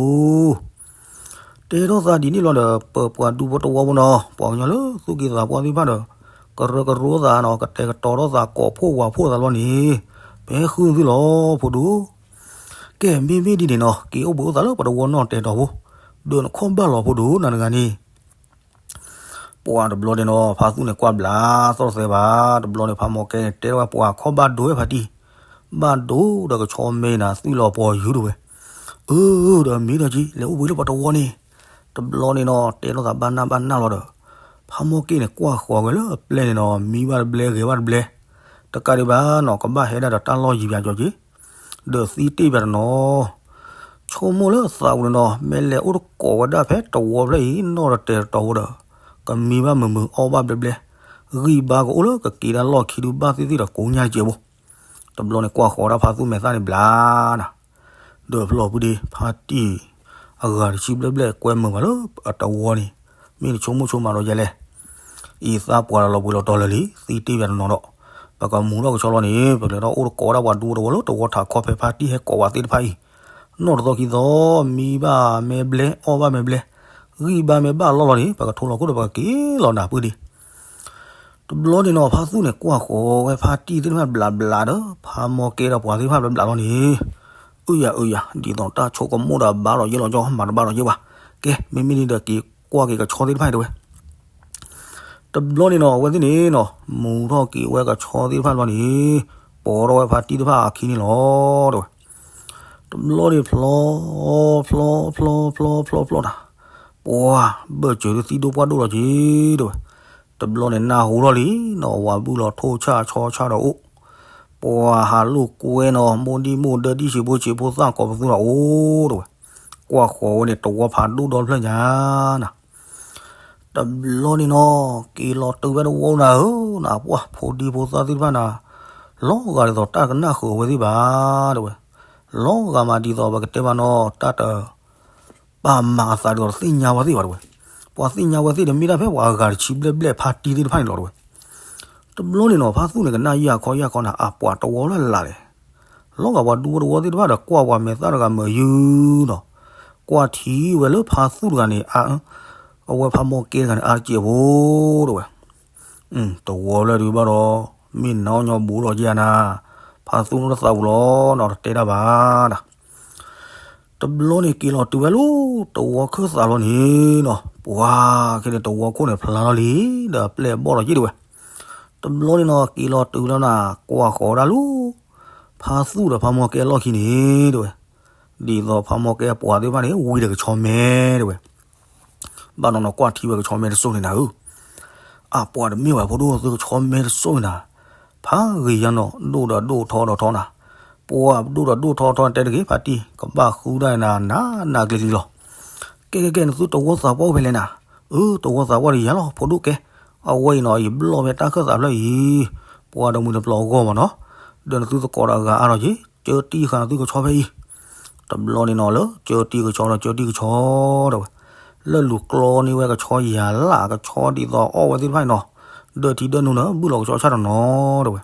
တဲထီၣ်သးဒ်န့ၣ်လီၤဒီး ပပှၤဒူဖိတဝီဖိနီၤ ပှၤကညီလၢသူၣ်က့သးပှၢ်သ့ၣ်တဖၣ်ဒီး ကရၢကရိသးနီၤ ကတဲာ်ကတီၤထီၣ်သးကိးဖှိၣ်ဝးဖှိၣ်သးလီၤန့ၣ်, ပဟဲဃုသုလီၤ ဖိဒိၣ်, ကဲ မ့မ့ၢ်ဒ်န့ၣ်နီၤ က့ၤအိၣ်ဘှံးအိၣ်သးလၢပတဝီနီၣ်တဲာ်တီၤဖိ, ဒီးနခီၣ်ဘၣ်လီၤဖိဒိၣ်နၤတဂၤန့ၣ် ပှၤတဘျီန့ၣ်နီၤ ဖါသူၣ်န့ၣ်ကွၢ်ဘျးသီၣ်သဲဘၣ်, တဘျီန့ၣ်ဖါမီၢ်ကဲန့ၣ် တဲထီၣ်ဝဲပှၤခီၣ်ဘၣ်ဒိဝဲဖါတံၢ်, ဘၣ်ဒိဒီးကဆီမဲနၤ သွံၣ်လီၤပီၤယုၢ်တဝဲ, အၢ ဒီးမ့ၢ်ဒီးက့ၤ လဲၤအိၣ်ဘှံးလၢပတဝီန့ၣ်, တဘျီန့ၣ်နီၤ တဲထီၣ်သးဘၣ်နၢ်ဘၣ်နၢ်လီၤဒီး, ဖါမီၢ်ကဲန့ၣ် ကွၢ်ဃီၤဝဲလၢအပျဲၢ်န့ၣ်နီၤ မံဘၣ်တဘျဲ ဂဲၤဘၣ်တဘျဲ, တကးဒံးဘၣ်နီၤ ကဘၣ်ဟဲဒၣ်ဒီးတၢ်လီၢ်ယံၤပၠးကၠီက့ၤ ဒီးသံတ့ၢ်ပၠးတနီၤ, ဆိကမိၣ်လၢသးပူၤန့ၣ်နီၤ မ့ၢ်လဲၤအိၣ်တကိးဝဲဒၣ်ဖဲတဝီဖျၢၣ်အံၤ နီၣ်တတဲာ်တတီၤဖိဒီး, ကမံဘၣ်မုာ်မုာ်အီၣ်ဘၣ်ဘျဲဘျဲ, ဂံၢ်ဘါကအိၣ်လၢကက့ၤဒၣ်လီၢ်ခံဒုဘၣ်သ့ၣ်သ့ၣ်ဒီးကိညၢ်ကဲးဘိ, တဘျီန့ၣ်ကွၢ်ဃီၤဒၣ်ဖါသူၣ်မဲာ်သၣ်န့ၣ်ဘျါနၤ ဒီးဖျီၣ်ဖုဒ့ ဖါတံၢ်အဂၤတဆံဘျဲၣ်ဘျဲၣ် ကွဲမုာ်ဘၣ်လၢအတဝီန့ၣ်, မ့ၢ်နဆိကမိၣ်ဆိကမးဒီးယဲလဲၣ်, အံၤသးပှၢ်ဒီးလီၤပှ့ၤလီၤတီၤလၢာ်လံ သံတ့ၢ်ပၠးတနီၤဒီး, ပကမူၤထီၣ်ကဆီလီၤန့ၣ် ပကလဲၤထီၣ်အိၣ်တကိးဒၣ်ပှၤဒူတဝီလၢတဝီထးခီဖဲဖါတံၢ်ဟဲကိးဝဲသ့ၣ်တဖၣ်အံၤ, နီၣ်တသီခံသီ မံဘၣ်မဲဘျဲ အီၣ်ဘၣ်မဲဘျဲ, ဂံၢ်ဘါမ့ၢ်ဘၣ်လီၢ်လီၤန့ၣ် ပကထိလီၤခိၣ်ဒီးပကက့ၤလီၤနၤပုၢ်ဒ့ တဘျီန့ၣ်နီၤ ဖါသူၣ်န့ၣ်ကွၢ်ဃီၤဝဲဖါတံၢ်သ့ၣ်တဖၣ်ဘျးဘျးဒီး ဖါမီၢ်ကဲဒီးပှၤသ့ၣ်တဖၣ်ဘျးဘျးလီၤန့ၣ်, အုယၤအုယၤ ဒ်သိးတၢ်ဆိကမိၣ်ဒီးဘၣ်လီၤယ့ၢ်လီၤကၠီ မၤတဘၣ်လီၤယ့ၢ်ဘၣ်, ကဲ မ့မ့ၢ်ဒ်ဒီးက့ၤကွၢ်က့ၤကဆီသ့ၣ်တဖၣ်အံၤတဲဝဲ, တဘျီန့ၣ်နီၤ အဝဲသ့ၣ်န့ၣ်နီၤ မူၤထီၣ်က့ၤဝဲကဆီသ့ၣ်တဖၣ်တဘျီန့ၣ်, ပိာ်ထီၣ်ဝဲဖါတံၢ်တဖၣ်အခံန့ၣ်လီၤတဲဝဲ, တဘျီန့ၣ်ဖျီ ဖျီ ဖျီ ဖျီ ဖျီ ဖျီတၢ်, ပှၤဘၢၣ်စၢၤဒုးသံဒိၣ်ပှၢ်ဒိၣ်လီၤက့ၤတဲဝဲ, တဘျီန့ၣ်နၢ်ဟူထီၣ်လံနီၤ ဝၤဘုၣ်လီၤထိၣ်ဆၣ်ဆီဆၣ်ဒီးအိၣ်, ပှၤဟးလိာ်ကွဲနီၤ မိၢ်ဒံၣ်မိၢ်ဒၢဒံၣ်ဆံးဖိဆံးဖိသၣ်ကိးပသူဒီးအိၣ်တဲဝဲ, ကွၢ်ဃီၤဝဲန့ၣ် တဝီဖးဒိၣ်ဒီဖျၢၣ်ညါနၤ တဘျီန့ၣ်နီၤ က့ၤလီၤတုၤဝဲတဝီနၤဧၢ, နပှၢ်ဖိဒံဖိသၣ်သ့ၣ်တဖၣ်နၤ, လီၤဂာ်ဒ်သိးတၢ်ကနၣ်ဃုာ်အဝဲသ့ၣ်ဘၣ်တဲဝဲ, လီၤဂာ်မးဒ်သိးပကတဲဘၣ်နီၤ တၢ်တပာ်မၤအသးဒ်သိးတသ့ၣ်ညါဝဲသ့ၣ်ဘၣ်တဲဝဲ, ပှၤသ့ၣ်ညါဝဲသ့ၣ်ဒီးမ့ၢ်ဒၣ်ဖဲပှၤအဂၤတဆံဘျဲၣ်ဘျဲၣ်ဖါတံၢ်သ့ၣ်တဖၣ်န့ၣ်လီၤတဲဝဲ တဘျီန့ၣ်နီၤ ဖါသူၣ်န့ၣ်ကနၣ်ယၢ်ခီယၢ်ခီနၤ အပှၤတဝီလၢ်လၢ်လဲၣ်, လီၤဂာ်ပှၤဒူဖိတဝီသ့ၣ်တဖၣ်ဒီးကွၢ်ပှၤမဲာ်သၣ်တဂၤမုာ်ယုၢ်နီၤ, ကွၢ်ထံဝဲလၢဖါသူၣ်တဂၤန့ၣ် အဝဲဖါမီၢ်ကဲတဂၤန့ၣ် အါတကဲးဖိတဲဝဲ, တဝီလၢဒုးဘၣ်ဒီး မ့ၢ်နီၢ်ညီဘူးဒီးက့ၤနၤ, ဖါသူၣ်နီၣ်တသးပူၤလီၤနီၤ တတဲတၢ်ဘၣ်နၤ တဘျီန့ၣ်က့ၤလီၤတုၤဝဲလၢ တဝီခၢၣ်သးလီၤန့ၣ်နီၤ, ပှၤခဲန့ၣ်တဝီခိၣ်န့ၣ်ဖျါလီၤလံ, ဒီးအပျဲၢ်အဘီၣ်လီၤက့ၤတဲဝဲ, တဘျီန့ၣ်နီၤ က့ၤလီၤတုၤလီၤနၤ ကွၢ်ဃီၤဒၣ်လၢ ဖါသူၣ်ဒီးဖါမီၢ်ကဲအလီၢ်ခံန့ၣ်တဲဝဲ, ဒ်သိးဖါမီၢ်ကဲအပှၤသ့ၣ်တဖၣ်န့ၣ် ဝံၤဒီးကဆီမဲတဲဝဲ ဘၣ်နီၢ်နီၢ်ကွၢ်ထံဝဲကဆီမဲတစိၢ်န့ၣ်နၤဧၢ, အပှၤတမ့ၢ်ဝဲဖိဒိၣ်သုကဆီမဲတစိၢ်န့ၣ်နၤ, ဖးဂ့ၤယါနီၤ ဒိၣ်ဒီးဒိၣ်ထီဒီးထီနၤ, ပှၤဒိၣ်ဒီးဒိၣ်ထီထီတဲတဂ့ၤ ဖါတံၢ် ကဘၣ်ဃုဒၣ်နၤ နၤနၤကျ့ကျံလီၤ, ကဲကဲကဲ နသုတဝီသးပှၢ်အိၣ်ဖဲလဲၣ်နၤ, အၢ တဝီသးပှၢ်ဒီးယၤလီၤ ဖိဒိၣ်ကဲ, အဝဲအံၤနီၤ ယဘျီၣ်ဖဲတၢ်ခၢၣ်သးဖျၢၣ်အံၤ, ပှၤတမှံၤတပျီၤအဂီၢ်မးနီၤ, ဒီးနသုသကိးဒီးအဂၤအါထီၣ်က့ၤ, ကၢတံၢ်ဃာ်နသုကဆီဖဲအံၤ, တဘျီန့ၣ်နီၤလၢ ကၢတံၢ်ကဆီဒီးကၢတံၢ်ကဆီ တဲဝဲ, လၢလူၤကျီန့ၢ်ဝဲကဆီယၤလၢ်ကဆီဒ်သိးအီၣ်ဝဲသ့ၣ်တဖၣ်န့ၣ်နီၤ, ဒၢထံဒၢနူၤန့ၣ် ဘုၣ်လီၤကဆီဆၣ်တနီၤ တဲဝဲ,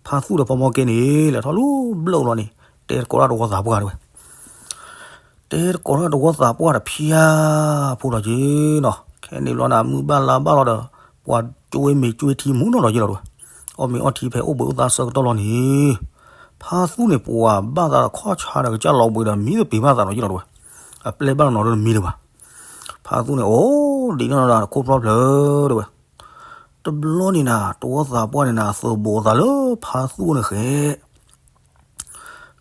ဖါသူၣ်ဒီးဖါမီၢ်ကဲန့ၣ် လဲၤထီၣ်လၢဘျၢၣ်လီၤန့ၣ် တဲသကိးတၢ်တဝီသးပှၢ်တဲဝဲ တဲသကိးတၢ်တဝီသးပှၢ်တဖၠၣ်ဖိလီၤက့ၤနီၤ, ခဲန့ၣ်ဘျီန့ၣ် မုၢ်ဘၣ်လါဘၣ်လီၤဒီး ပှၤကၠိဝဲမ့ၤကၠိဝဲထံမူနီၤလီၤက့ၤလီၤတဲဝဲ, အီၣ်မ့ၤအီထံဖဲအိၣ်ဘှံးအိၣ်သါဆၢကတီၢ်လီၤန့ၣ်, ဖါသူၣ်န့ၣ် ပှၤဘၣ်သးတခီၣ်ဆါဒီးကစၢ်လီၤဘှံးဒီး မံသပ့ၤဘၣ်သးနီၤယလီၤတဲဝဲ, အပျဲၢ်ဘၣ်နီၤနီၤဒီးတမံတဘၣ်. ဖါသူၣ်န့ၣ် အိၣ်ဒံးနီၢ်နီၢ်ဒီးတခိၣ်ဖျီၣ်ဖျၢၣ်တဲဝဲ. တဘျီန့ၣ်နၤ တဝီသးပှၢ်န့ၣ်နၤ အသုးဘူးအသးလၢဖါသူၣ်န့ၣ်ဃဲ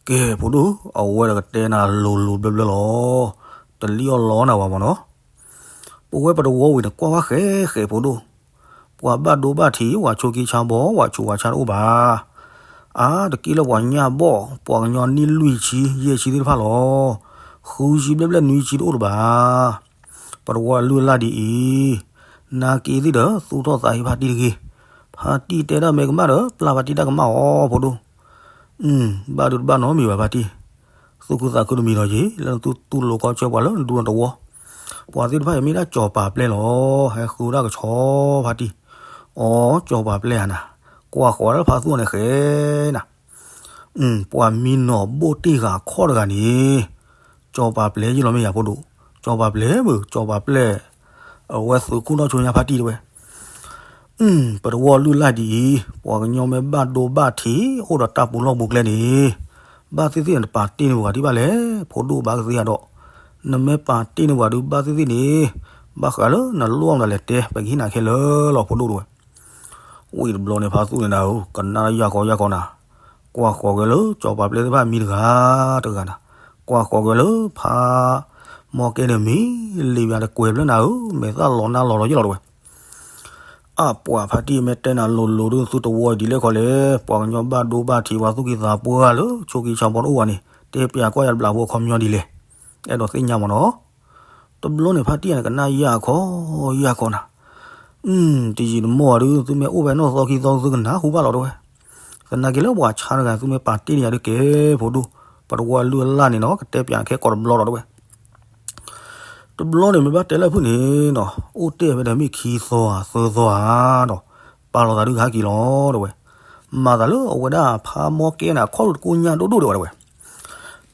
ကဲ ဖိဒိၣ်, အဝဲဒီးကတဲနၤလိၤလိၤဘျၢဘျၢလီၤ. တလံၣ်အီၣ်လီနၤဝဲမ့ၢ်နီၤ. ပဝဲပတဝီဝံၤန့ၣ် ကွၢ်ဝဲဃဲဃဲဖိဒိၣ်, ပှၤဘၣ်ဒိဘၣ်ထံး ဝဲဆိးက့ဆါဘီ ဝဲဆူးဝဲဆါတအိၣ်ဘၣ်. အါ တက့ၢ်လၢပှၤညၣ်ဘီၣ် ပှၤကညီနံၣ်လွံၢ်ဆံ ယဲၢ်ဆံသ့ၣ်တဖၣ်လီၤ. ဃုဆံဘျဲၣ်ဘျဲၣ်နွံဆံတအိၣ်လၢၤဘၣ်. ပတဝီလုၢ်လၢ်ဒ်အံၤ, နာ်က့သ့ၣ်ဒီး သူၣ်ထီၣ်သးဟ့ဖါတံၢ်တဂ့ၤ. ဖါတံၢ်တဲတၢ်မ့ၢ်ကမၣ်ဒီး ပျၢ်ဖါတံၢ်တၢ်ကမၣ်အီၤဖိဒိၣ်. ဘၣ်ဒုးတဘၣ်နီတမံၤဘၣ်ဖါတံၢ်, သူၣ်ခုသးခုတမံၤဒီးယ့ၤ လၢနသူၣ်တူၢ်လိာ်ကီၢ်ဆၢပှၤလၢနဒူနတဝီ. ပှၤသ့ၣ်တဖၣ်အံၤမ့ၢ်ဒၣ်စီၤပၤပျဲၢ်လီၤ. ဟဲဃုဒၣ်ကဆီဖါတံၢ်. အိ စီၤပၤပျဲၢ်ဧါနၤ, ကွၢ်ဃီၤလၢဖါသူၣ်န့ၣ်ဃဲနၤ. ပှၤမံနီၤဘိၣ်တ့ၢ်ဂၤခီၣ်တဂၤန့ၣ်, စီၤပၤပျဲၢ်ယ့ၢ်လီၤမ့ၢ်ယၤဖိဒိၣ်, စီၤပၤပျဲၢ်မုၢ် စီၤပၤပျဲၢ်, အဝဲသုးခိၣ်နီၢ်ဆိညါဖါတံၢ်တဲဝဲ. ပတဝီလုၢ်လၢ်ဒ်အံၤ, ပှၤကညီမ့ၢ်ဘၣ်ဒိဘၣ်ထံး အိၣ်ဒီးတၢ်ပူၤလီၢ်ပူၤကျဲန့ၣ်, ဘၣ်သ့ၣ်သ့ၣ်န့ၣ် တပာ်တ့ၢ်န့ၢ်ပှၤဒံးဘၣ်လဲၣ်, ဖိဒိၣ်ဘၣ်ကသ့အဒီး, နမ့ၢ်ပာ်တ့ၢ်န့ၢ်ပှၤဒုးဘၣ်သ့ၣ်သ့ၣ်န့ၣ်, ဘၣ်ဃးလၢနလိၣ်အီၤမနုၤလဲၣ်တဲ ပကဟ့ၣ်နၤခဲလၢာ်လီၤဖိဒိၣ်တဲဝဲ. ဝံၤတဘျီန့ၣ် ဖါသူၣ်န့ၣ်နၤဧၢ, ကနၣ်ယၢ်ကီယၢ်ကီနၤ, ကွၢ်ဃီၤက့ၤလၢစီၤပၤပျဲၢ်သ့ၣ်တဖၣ်မံတဂၤတဂၤနၤ, ကွၢ်ဃီၤက့ၤလၢဖါမီၢ်ကဲန့ၣ်မံ, လံာ်ပျၢၤတကွဲးဖျၢၣ်နၤဧၢ, မဲာ်သၣ်လီၤနါလီၤလီၤယ့ၢ်လီၤတဲဝဲ. အပှၤဖါတံၢ်မ့ၢ်တဲနၤလိၤလိၤဒုး သုတဝီဒ်လဲၣ်ခီလဲၣ်, ပှၤကညီဘၣ်ဒိဘၣ်ထံး ပှၤသူၣ်က့သးပှၢ်လၢဆိးက့ဆါဘီတအိၣ်ဘၣ်န့ၣ်, တဲပၠးကွၢ်ယၤတဘျီဖိအခီပညီဒ်လဲၣ်, အဲၣ်ဒိးသ့ၣ်ညါမ့ၢ်နီၤ. တဘျီန့ၣ်ဖါတံၢ်န့ၣ် ကနၣ်ယၢ်ခီယၢ်ခီနၤ, တယံာ်တမီၢ်ဘၣ်ဒုး သုမ့ၢ်အိၣ်ဖဲနီၢ်သီခံသီ သုကနၢ်ဟူဘၣ်လီၤတဲဝဲ. သနာ်က့လၢပှၤဆါတဂၤ သုမ့ၢ်ပာ်တ့ၢ်န့ၢ်ယၤဒုးကဲဖိဒိၣ်, ပတဝီလုၢ်အလၢ်န့ၣ်နီၤ ကတဲပၠးခဲကိးတဘျီလီၤတဲဝဲ. တဘျီန့ၣ် မ့ၢ်ဘၣ်တဲလၢအဖုၣ်န့ၣ်နီၤ, အိၣ်တ့ၢ်ဖဲဒီးမ့ၢ်ခံသီဧါ သၢသီဧါဒီး, ပာ်လီၤသးဒုးကဟဲက့ၤလီၤတဲဝဲ. မၤသးလၢအဝဲဒၣ်ဖါမီၢ်ကဲန့ၣ် အခီၣ်ဒုးတကိၢ်ညၣ်ဒိၣ်ဒိၣ်တဲဝဲတဲဝဲ.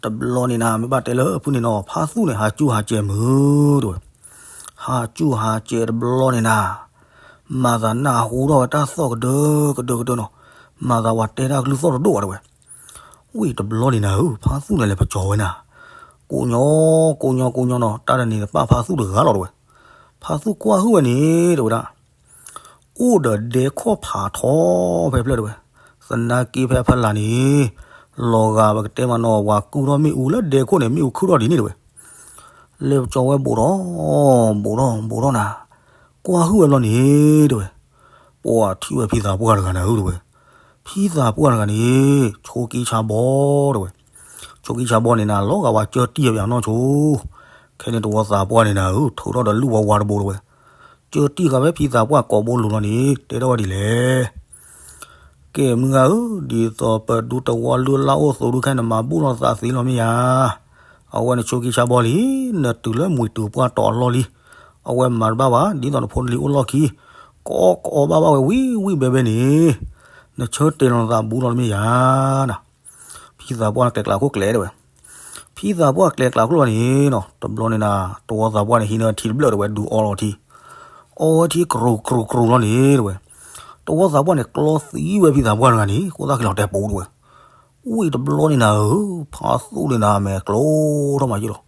တဘျီန့ၣ်နၤ မ့ၢ်ဘၣ်တဲလၢအဖုၣ်န့ၣ်နီၤ, ဖါသူၣ်န့ၣ် ဟးစူၢ်ဟးစဲးမုာ်တဲဝဲ. ဟးစူၢ်ဟးစဲးတဘျီန့ၣ်နၤ, မၤသးနၢ်ဟူထီၣ်ဝဲတၢ်သီၣ်ကဒၢကဒၢကဒၢနီၤ, မၤသးပှၤတဲတၢ်ကလုၢ်သီၣ်တဒိၣ်ဘၣ်တဲဝဲ. ဝံၤတဘျီန့ၣ်နၤဧၢ, ဖါသူၣ်န့ၣ်လဲၤပကၠီၤဝဲနၤ, ကိးညီ ကိးညီ ကိးညီနီၤ, တၢ်တနံၤတပၣ်ဖါသူၣ်တဂၤလီၤတဲဝဲ. ဖါသူၣ်ကွၢ်ဟုၣ်ဝဲန့ၣ်တဲဝဲဒၣ်, အိၣ်ဒီးဒဲခိၣ်ဖးထီဖဲဖျၢၣ်တဲဝဲ. သနာ်က့ဖဲအဖီလာ်န့ၣ်, လီၤဂာ်ပကတဲမးနီၤ, ပှၤကုၢ်ထီၣ်မ့ၣ်အူလၢဒဲခိၣ်န့ၣ် မ့ၣ်အူခုၣ်ထီၣ်ဒ်န့ၣ်တဲဝဲ. လဲၤပကၠီၤဝဲဘူးထီၣ်, ဘူးထီၣ် ဘူးထီၣ်နၤ, ကွၢ်ဟုၣ်ဝဲဘျီန့ၣ်တဲဝဲ, ပှၤထံၣ်ဝဲဖံသးပှၢ်တဂၤနၤဧၢတဲဝဲ. ဖံသးပှၢ်တဂၤန့ၣ် ဆိးက့ဆါဘီတဲဝဲ. ဆိးက့ဆါဘီန့ၣ်နၤ လီၤဂာ်ဝဲကၢတံၢ်အပျးနီၢ်ဆိ, ခဲန့ၣ်တဝီသးပှၢ်န့ၣ်နၤဧၢ, ထုးထီၣ်ဒီးလူၢ်ဝါဝါတဘိတဲဝဲ. ကၢတံၢ်ဃာ်ဖဲဖံသးပှၢ်ကိာ်ဘိလိၤလီၤန့ၣ် တဲထီၣ်ဝဲဒ်လဲၣ်. ကဲမုၢ်ဂၤဧၢ, ဒ်သိးပဒူတဝီလုၢ်လၢ်အိၣ်သိးဒုးခဲအံၤ နမၤဘူၣ်လီၤသးသ့လီၤမ့ၢ်ယၤ. အဝဲန့ၣ်ဆိးက့ဆါဘီလံ, နတုၤလၢမှံၤတုၤပှၢ်တီၤအလီၢ်လံ. အဝဲမၤတဘၣ်ဘၣ်, ဒ်သိးနဖိနလံၤအိၣ်လီၢ်ခံ, ကအီၣ်ကအီဘၣ်ဘၣ်ဝဲဝံၣ်ဝံၣ်ဘဲဘဲန့ၣ်, နဆၢတဲာ်လီၤနသးဘူးလီၤမ့ၢ်ယၤနၤ. ဖံသးပှၢ်ကျဲကျးခိၣ်ကျဲတဲဝဲ. ဖံသးပှၢ်ကျဲကျးခိၣ်လီၤန့ၣ်နီၤ, တဘျီန့ၣ်နၤ တဝီသးပှၢ်န့ၣ် ဟံးန့ၢ်ထံတဘျၢၣ်တဲဝဲ, ဒုးအီလီၤထံ, အီဝဲထံကရူၢ်ကရူၢ်ကရူၢ်လီၤန့ၣ်တဲဝဲ. တဝီသးပှၢ်န့ၣ် ကျီသံဝဲဖံသးပှၢ်တဂၤန့ၣ်, ဃိသၣ်ဃံလီၤတဲပူၤတဲဝဲ. ဝံၤတဘျီန့ၣ်နၤဧၢ, ဖါသူၣ်န့ၣ်နၤ မဲာ်ကျိထီၣ်မးယ့ၢ်လီၤ.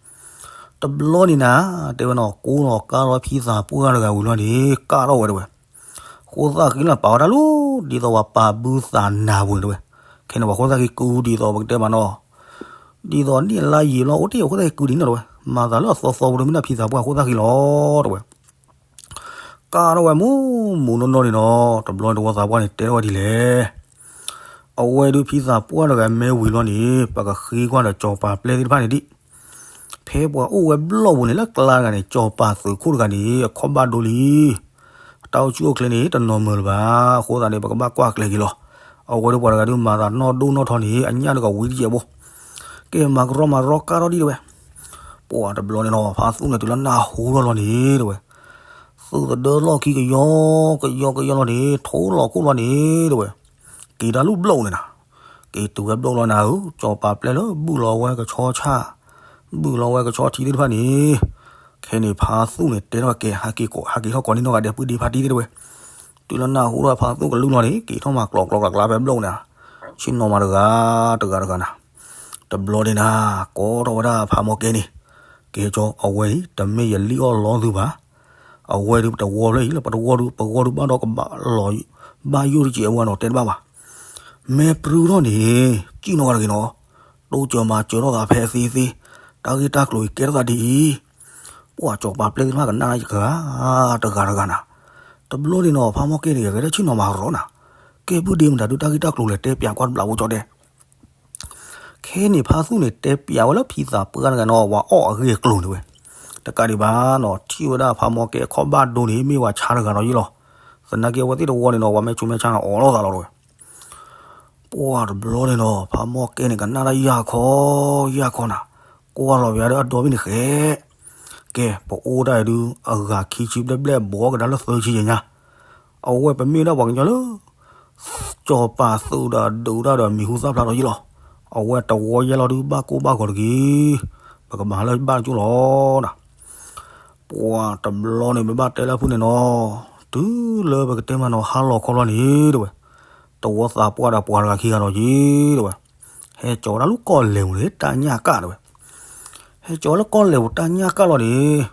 တဘျီန့ၣ်နၤ, တဲဝဲနီၤ, ကိးလီၤကါလီၤဖံသးပှၢ်တဂၤဝံၤလီၤန့ၣ် ကၢ်ထီၣ်ဝဲတဲဝဲ. ဃိသၣ်ဃံလီၤပာ်ဝဲဒၣ်လၢ ဒ်သိးပှၤပာ်ဘုသးနၤပူၤန့ၣ်တဲဝဲ. ခဲန့ၣ်ပှၤဃိသၣ်ဃံကုဒ်သိးပကတဲမးနီၤ, ဒ်သိးနံၣ်အလါယံာ်လီၤ အိၣ်တ့ၢ်အဃိသၣ်ဃံကုဒ်န့ၣ်တဲဝဲ. မၤသးလၢအသီသီပူၤဒီးမ့ၢ်ဒၣ်ဖံသးပှၢ်ဃိသၣ်ဃံလီၤတဲဝဲ. ကၢ်ထီၣ်ဝဲမူမူနီၢ်နီၢ်န့ၣ်နီၤ, တဘျီန့ၣ်တဝီသးပှၢ်န့ၣ် တဲထီၣ်ဝဲဒ်လဲၣ်. အဝဲဒုးဖံသးပှၢ်တဂၤမ့ၢ်ဝံၤလီၤန့ၣ် ပကဃ့ကွၢ်ဒီးစီၤပၤပျဲၢ်သ့ၣ်တဖၣ်န့ၣ်ဒံး. ဖဲပှၤအိၣ်ဝဲဘျီၣ်ပူၤန့ၣ် လၢကျါတဂၤန့ၣ် စီၤပၤသုးခိၣ်တဂၤန့ၣ် အခီၣ်ဘၣ်ဒိလံ. တၢ်အိၣ်ဆူၣ်အိၣ်ချ့န့ၣ် တနီၤမုာ်လၢၤဘၣ်. အဃိသတးန့ၣ် ပကဘၣ်ကွၢ်ကျဲၤက့ၤလီၤ. အဝဲဒၣ်ပှၤတဂၤဒုးမၤသးနီၢ်ဒိၣ်နီၢ်ထီန့ၣ် အညၣ်ဒုးကဝံၤတယဲၢ်ဘိ. ကဲမၤကရီမၤရီကၢ်ထီၣ်ဒံးတဲဝဲ. ပှၤတဘျီန့ၣ်နီၤ ဖါသူၣ်န့ၣ်တုၤလၢနၢ်ဟူထီၣ်လီၤန့ၣ်တဲဝဲ. သုးသဒၢလီၢ်ခံကယီကယီကယီလီၤန့ၣ် ထိလီၤခိၣ်လီၤန့ၣ်တဲဝဲ. က့ၤတၢ်လူၢ်ဘျီၣ်န့ၣ်နၤ, က့ၤတုၤဝဲဘျီၣ်လီၤနၤဧၢ, စီၤပၤပျဲၢ်လၢဘုၣ်လီၤဝဲကဆီဆၣ်, ဘုၣ်လီၤဝဲကဆီထံသ့ၣ်တဖၣ်န့ၣ်, ခဲန့ၣ်ဖါသူၣ်န့ၣ်တဲထီၣ်ကဲ ဟးက့ၤထီၣ်ကိးနံၣ်နီၢ်ဂၤဒဲး ပုၢ်ဒ့ဖါတံၢ်သ့ၣ်တဲဝဲ. တုၤလၢနၢ်ဟူထီၣ်ဖါသူၣ်ကလုၢ်လီၤန့ၣ် က့ၤထီၣ်မၤကျိးကျိးကျါကျါဖဲဘျီၣ်န့ၣ်, ဆ့ၣ်နီၤမၤတဂၤတဂၤတဂၤနၤ, တဘျီန့ၣ်နၤ ကိးထီၣ်ဝဲဒၣ်ဖးမီၢ်ကဲန့ၣ်, ကဲကၠီ အဝဲအံၤ တမ့ၢ်ယလံၣ်အီၣ်လီၤသုဘၣ်, အဝဲဒုးပတဝီဖျၢၣ်အံၤလၢပတဝီဒုး ပဂီၢ်ဒုးဘၣ်ဒီးကဘၣ်လီၤ ဘၣ်ယိၣ်တစဲးအဝဲနီၤ တဲတဘၣ်ဘၣ်. မ့ၢ်ပြူထီၣ်န့ၣ် စံၣ်နီၤဝဲတဂ့ၤနီၤ, တိစၢၤမၤစၢၤထီၣ်သးဖဲအသ့သ့, တၢ်ဂ့ၢ်တၢ်ကျိၤအံၤကဲထီၣ်သးဒ်အံၤ, ပှၤစီၤပၤပျဲၢ်သ့ၣ်တဖၣ်ကနၣ်ယဂၤတဂၤတဂၤနၤ, တဘျီန့ၣ်နီၤ ဖးမီၢ်ကဲန့ၣ် ဂဲၤထီၣ်ဆ့ၣ်နီၤမၤရီနၤ, ကဲဘုဒ့မတၤဒုးတၢ်ဂ့ၢ်တၢ်ကျိၤလဲၤတဲပၠးကွၢ်တဘျီဖိကၠီတဲ ခဲန့ၣ်ဖါသူၣ်န့ၣ် တဲပၠးဝဲလၢဖံသးပှၢ်တဂၤနီၤ ဝဲအီၣ်အဂ့ၢ်အကျိၤန့ၣ်ဝဲ, တကးဒံးဘၣ်နီၤ ထံၣ်ဝဲဒၣ်ဖးမီၢ်ကဲအခီၣ်ဘၣ်ဒိန့ၣ် မ့ၢ်ဝဲဆါတဂၤနီၤယ့ၢ်လီၤ, သနာ်က့အဝဲသ့ၣ်တဝီန့ၣ်နီၤ ပှၤမ့ၢ်ဆိမ့ၢ်ဆါန့ၣ် အီၣ်လိာ်သးလီၤတဝဲ. ပှၤတဘျီန့ၣ်နီၤ ဖးမီၢ်ကဲန့ၣ် ကနၣ်တၢ်ယၢ်ခီ ယၢ်ခီနၤ, ကွၢ်လီၤဝဲဒၣ်အဒီဘ့ၣ်န့ၣ်ဃဲ, ကဲ ပအိၣ်ဒၣ်အံၤဒုး အဂၤခံဆံဘျဲၣ်ဘျဲၣ် ဘီကဒါလၢသၢဆံယညါ, အဝဲပမ့ၢ်ဒၣ်ပှၤကညီလၢ စီၤပၤသုးဒီးဒုးတၢ်ဒီးမံၤဟူသၣ်ဖျါထီၣ်ယ့ၢ်လီၤ, အဝဲတဝီယဲၢ်လီၤဒုး ဘၣ်ကိၢ်ဘၣ်ဂီၤတဂ့ၤ, ပကမၤလၢဘၣ်ကၠိလီၤနၤ. ပှၤတဘျီန့ၣ် ပဘၣ်တဲလၢဖုၣ်န့ၣ်နီၤ, တုၤလၢပကတဲမးနီၤ ဟါလီၤခီလီၤန့ၣ်တဝဲ, တဝီသးပှၢ်ဒီးပှၤတဂၤခံဂၤလီၤက့ၤတဝဲ, ဟဲကၠီၤဝဲဒၣ်လၢကီၢ်လဲၤပူၤန့ၣ် တၢ်ညၣ်ကၣ်တဝဲ, ဟဲကၠီၤဝဲလၢကီၢ်လဲၤပူၤတၢ်ညၣ်ကၣ်လီၤန့ၣ်,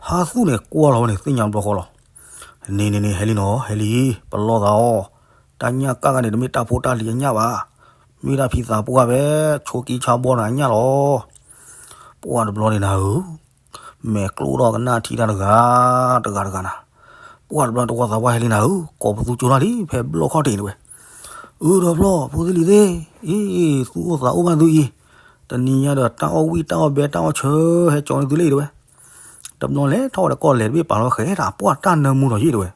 ဖါသူၣ်န့ၣ်ကွၢ်လီၤဝဲန့ၣ် သ့ၣ်ညါဘျီဃီလီၤ. န့ၣ်န့ၣ်န့ၣ် ဟဲလံနီၤ ဟဲလံ, ပလီၢ်သးအီၤ, တၢ်ညၣ်ကၣ်ဂၤန့ၣ် တမ့ၢ်တၢ်ဖိတၢ်လံၤအညၣ်ဘၣ်, မ့ၢ်ဒၣ်ဖံသးပှၢ်ဖဲ ဆိကံဆါဘီန့ၣ်အညၣ်လီၤ. ပှၤတဘျီန့ၣ်နၤဧၢ, မဲာ်ကျိၣ်ထီၣ်ကနၣ်ထံတၢ်တဂၤ တဂၤတဂၤနၤ, ပှၤတဘျီန့ၣ် တဝီသးပှၢ်ဟဲလံနၤဧၢ, ကိးပသူကၠိထီၣ်လံ ဖဲဘျီၣ်ခီၣ်ထံးန့ၣ်ဝဲ, အၢ ဒီဖျီၣ် ဖိသ့ၣ်လံၤသ့ၣ်, အံၤ သူၣ်အိၣ်သးအိၣ်ဘၣ်သုအံၤ, တနံၤညါဒီး တၢ်အီၣ်ဝံၣ် တၢ်အီၣ်ဘဲ တၢ်အီၣ်ဆၢ ဟဲကၠီၤန့ၢ်သုလံတဝဲ, တဘျီလဲၤထီၣ်ဝဲဒီးကီၢ်လဲၤတဘ့ၣ် ပာ်လီၤဃဲၤတၢ် ပှၢ်တၢ်နၢမူထီၣ်ယ့ၢ်တဝဲ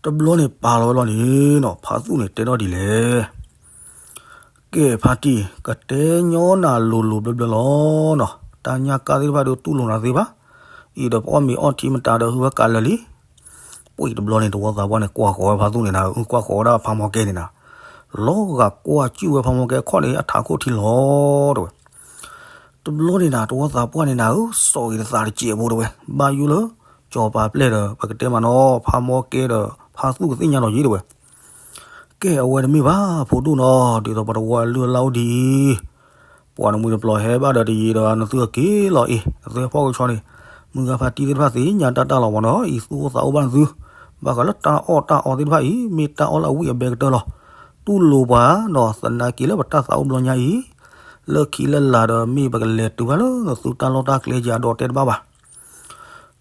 တဘျီန့ၣ်ပာ်လီၤဝဲလီၤန့ၣ်နီၤ ဖါသူၣ်န့ၣ်တဲထီၣ်ဒ်လဲၣ်, ကဲဖါတံၢ် ကတဲညီနၤလိၤလိၤဘျၢဘျၢလီၤနီၤ, တၢ်ညၣ်ကၣ်သ့ၣ်တဖၣ်ဒီးတူၢ်လိာ်နၤသ့ဘၣ်, အံၤဒီးပအီၣ်မ့ၤအီထံမတၤဒီးဟုဝဲကးလၢာ်လံ, ပှၤတဘျီန့ၣ် တဝီသးပှၢ်န့ၣ် ကွၢ်ဃီၤဝဲဖါသူၣ်န့ၣ်နၤ ကွၢ်ဃီၤဝဲဒၣ်ဖါမီၢ်ကဲန့ၣ်နၤ, လီၤဂာ်ကွၢ်စူၣ်ဝဲဖါမီၢ်ကဲခီၣ်န့ၣ် အထးခိၣ်ထံလီၤတဝဲ တဘျီန့ၣ်နၤ တဝီသးပှၢ်န့ၣ်နၤဧၢ, စီၤဂ့ၤတသးတစဲးဖိတဝဲ, ဘၣ်ယိၣ်လၢ စီၤပၤပျဲၢ်ဒီး ပကတဲမးနီၤ ဖါမီၢ်ကဲဒီး ဖါသူၣ်ကသ့ၣ်ညါလီၤယ့ၢ်တဝဲ, ကဲအဝဲတမ့ၢ်ဘၣ် ဖိဒိၣ်နီၤ ဒ်သိးပတဝီအလုၢ်အလၢ်အိၣ်ဒ်အံၤ, ပှၤနမှံတပျီၤဟဲဘၣ်ဒီးတယံာ်ဒီး နသုအက့ၤလီၤအံၤ နသုဟဲဖီၣ်ကဆှီန့ၣ်, မုၢ်ဂၤဖါတံၢ်သ့ၣ်တဖၣ်သ့ၣ်ညါတၢ်တၢ်လီၤမးနီၤ အံၤသူၣ်အိၣ်သးအိၣ်ဘၣ်နသု, ဘၣ်ဃးလၢတၢ်အီၣ်တၢ်အီသ့ၣ်တဖၣ်အံၤ မ့ၢ်တၢ်အီၣ်လၢအဝံၣ်အဘဲကတၢၢ်လီၤ, တူၢ်လိာ်ပှၤနီၤ သနာ်က့လၢပတၢ်သးအိၣ်ဘျီညါအံၤ, လၢခံလၢလာ်ဒီးမ့ၢ်ပကလဲၤတုၤဖဲလၢနသုတၢ်လီၢ်တၢ်ကျဲကဒီးတဲတဘၣ်ဘၣ်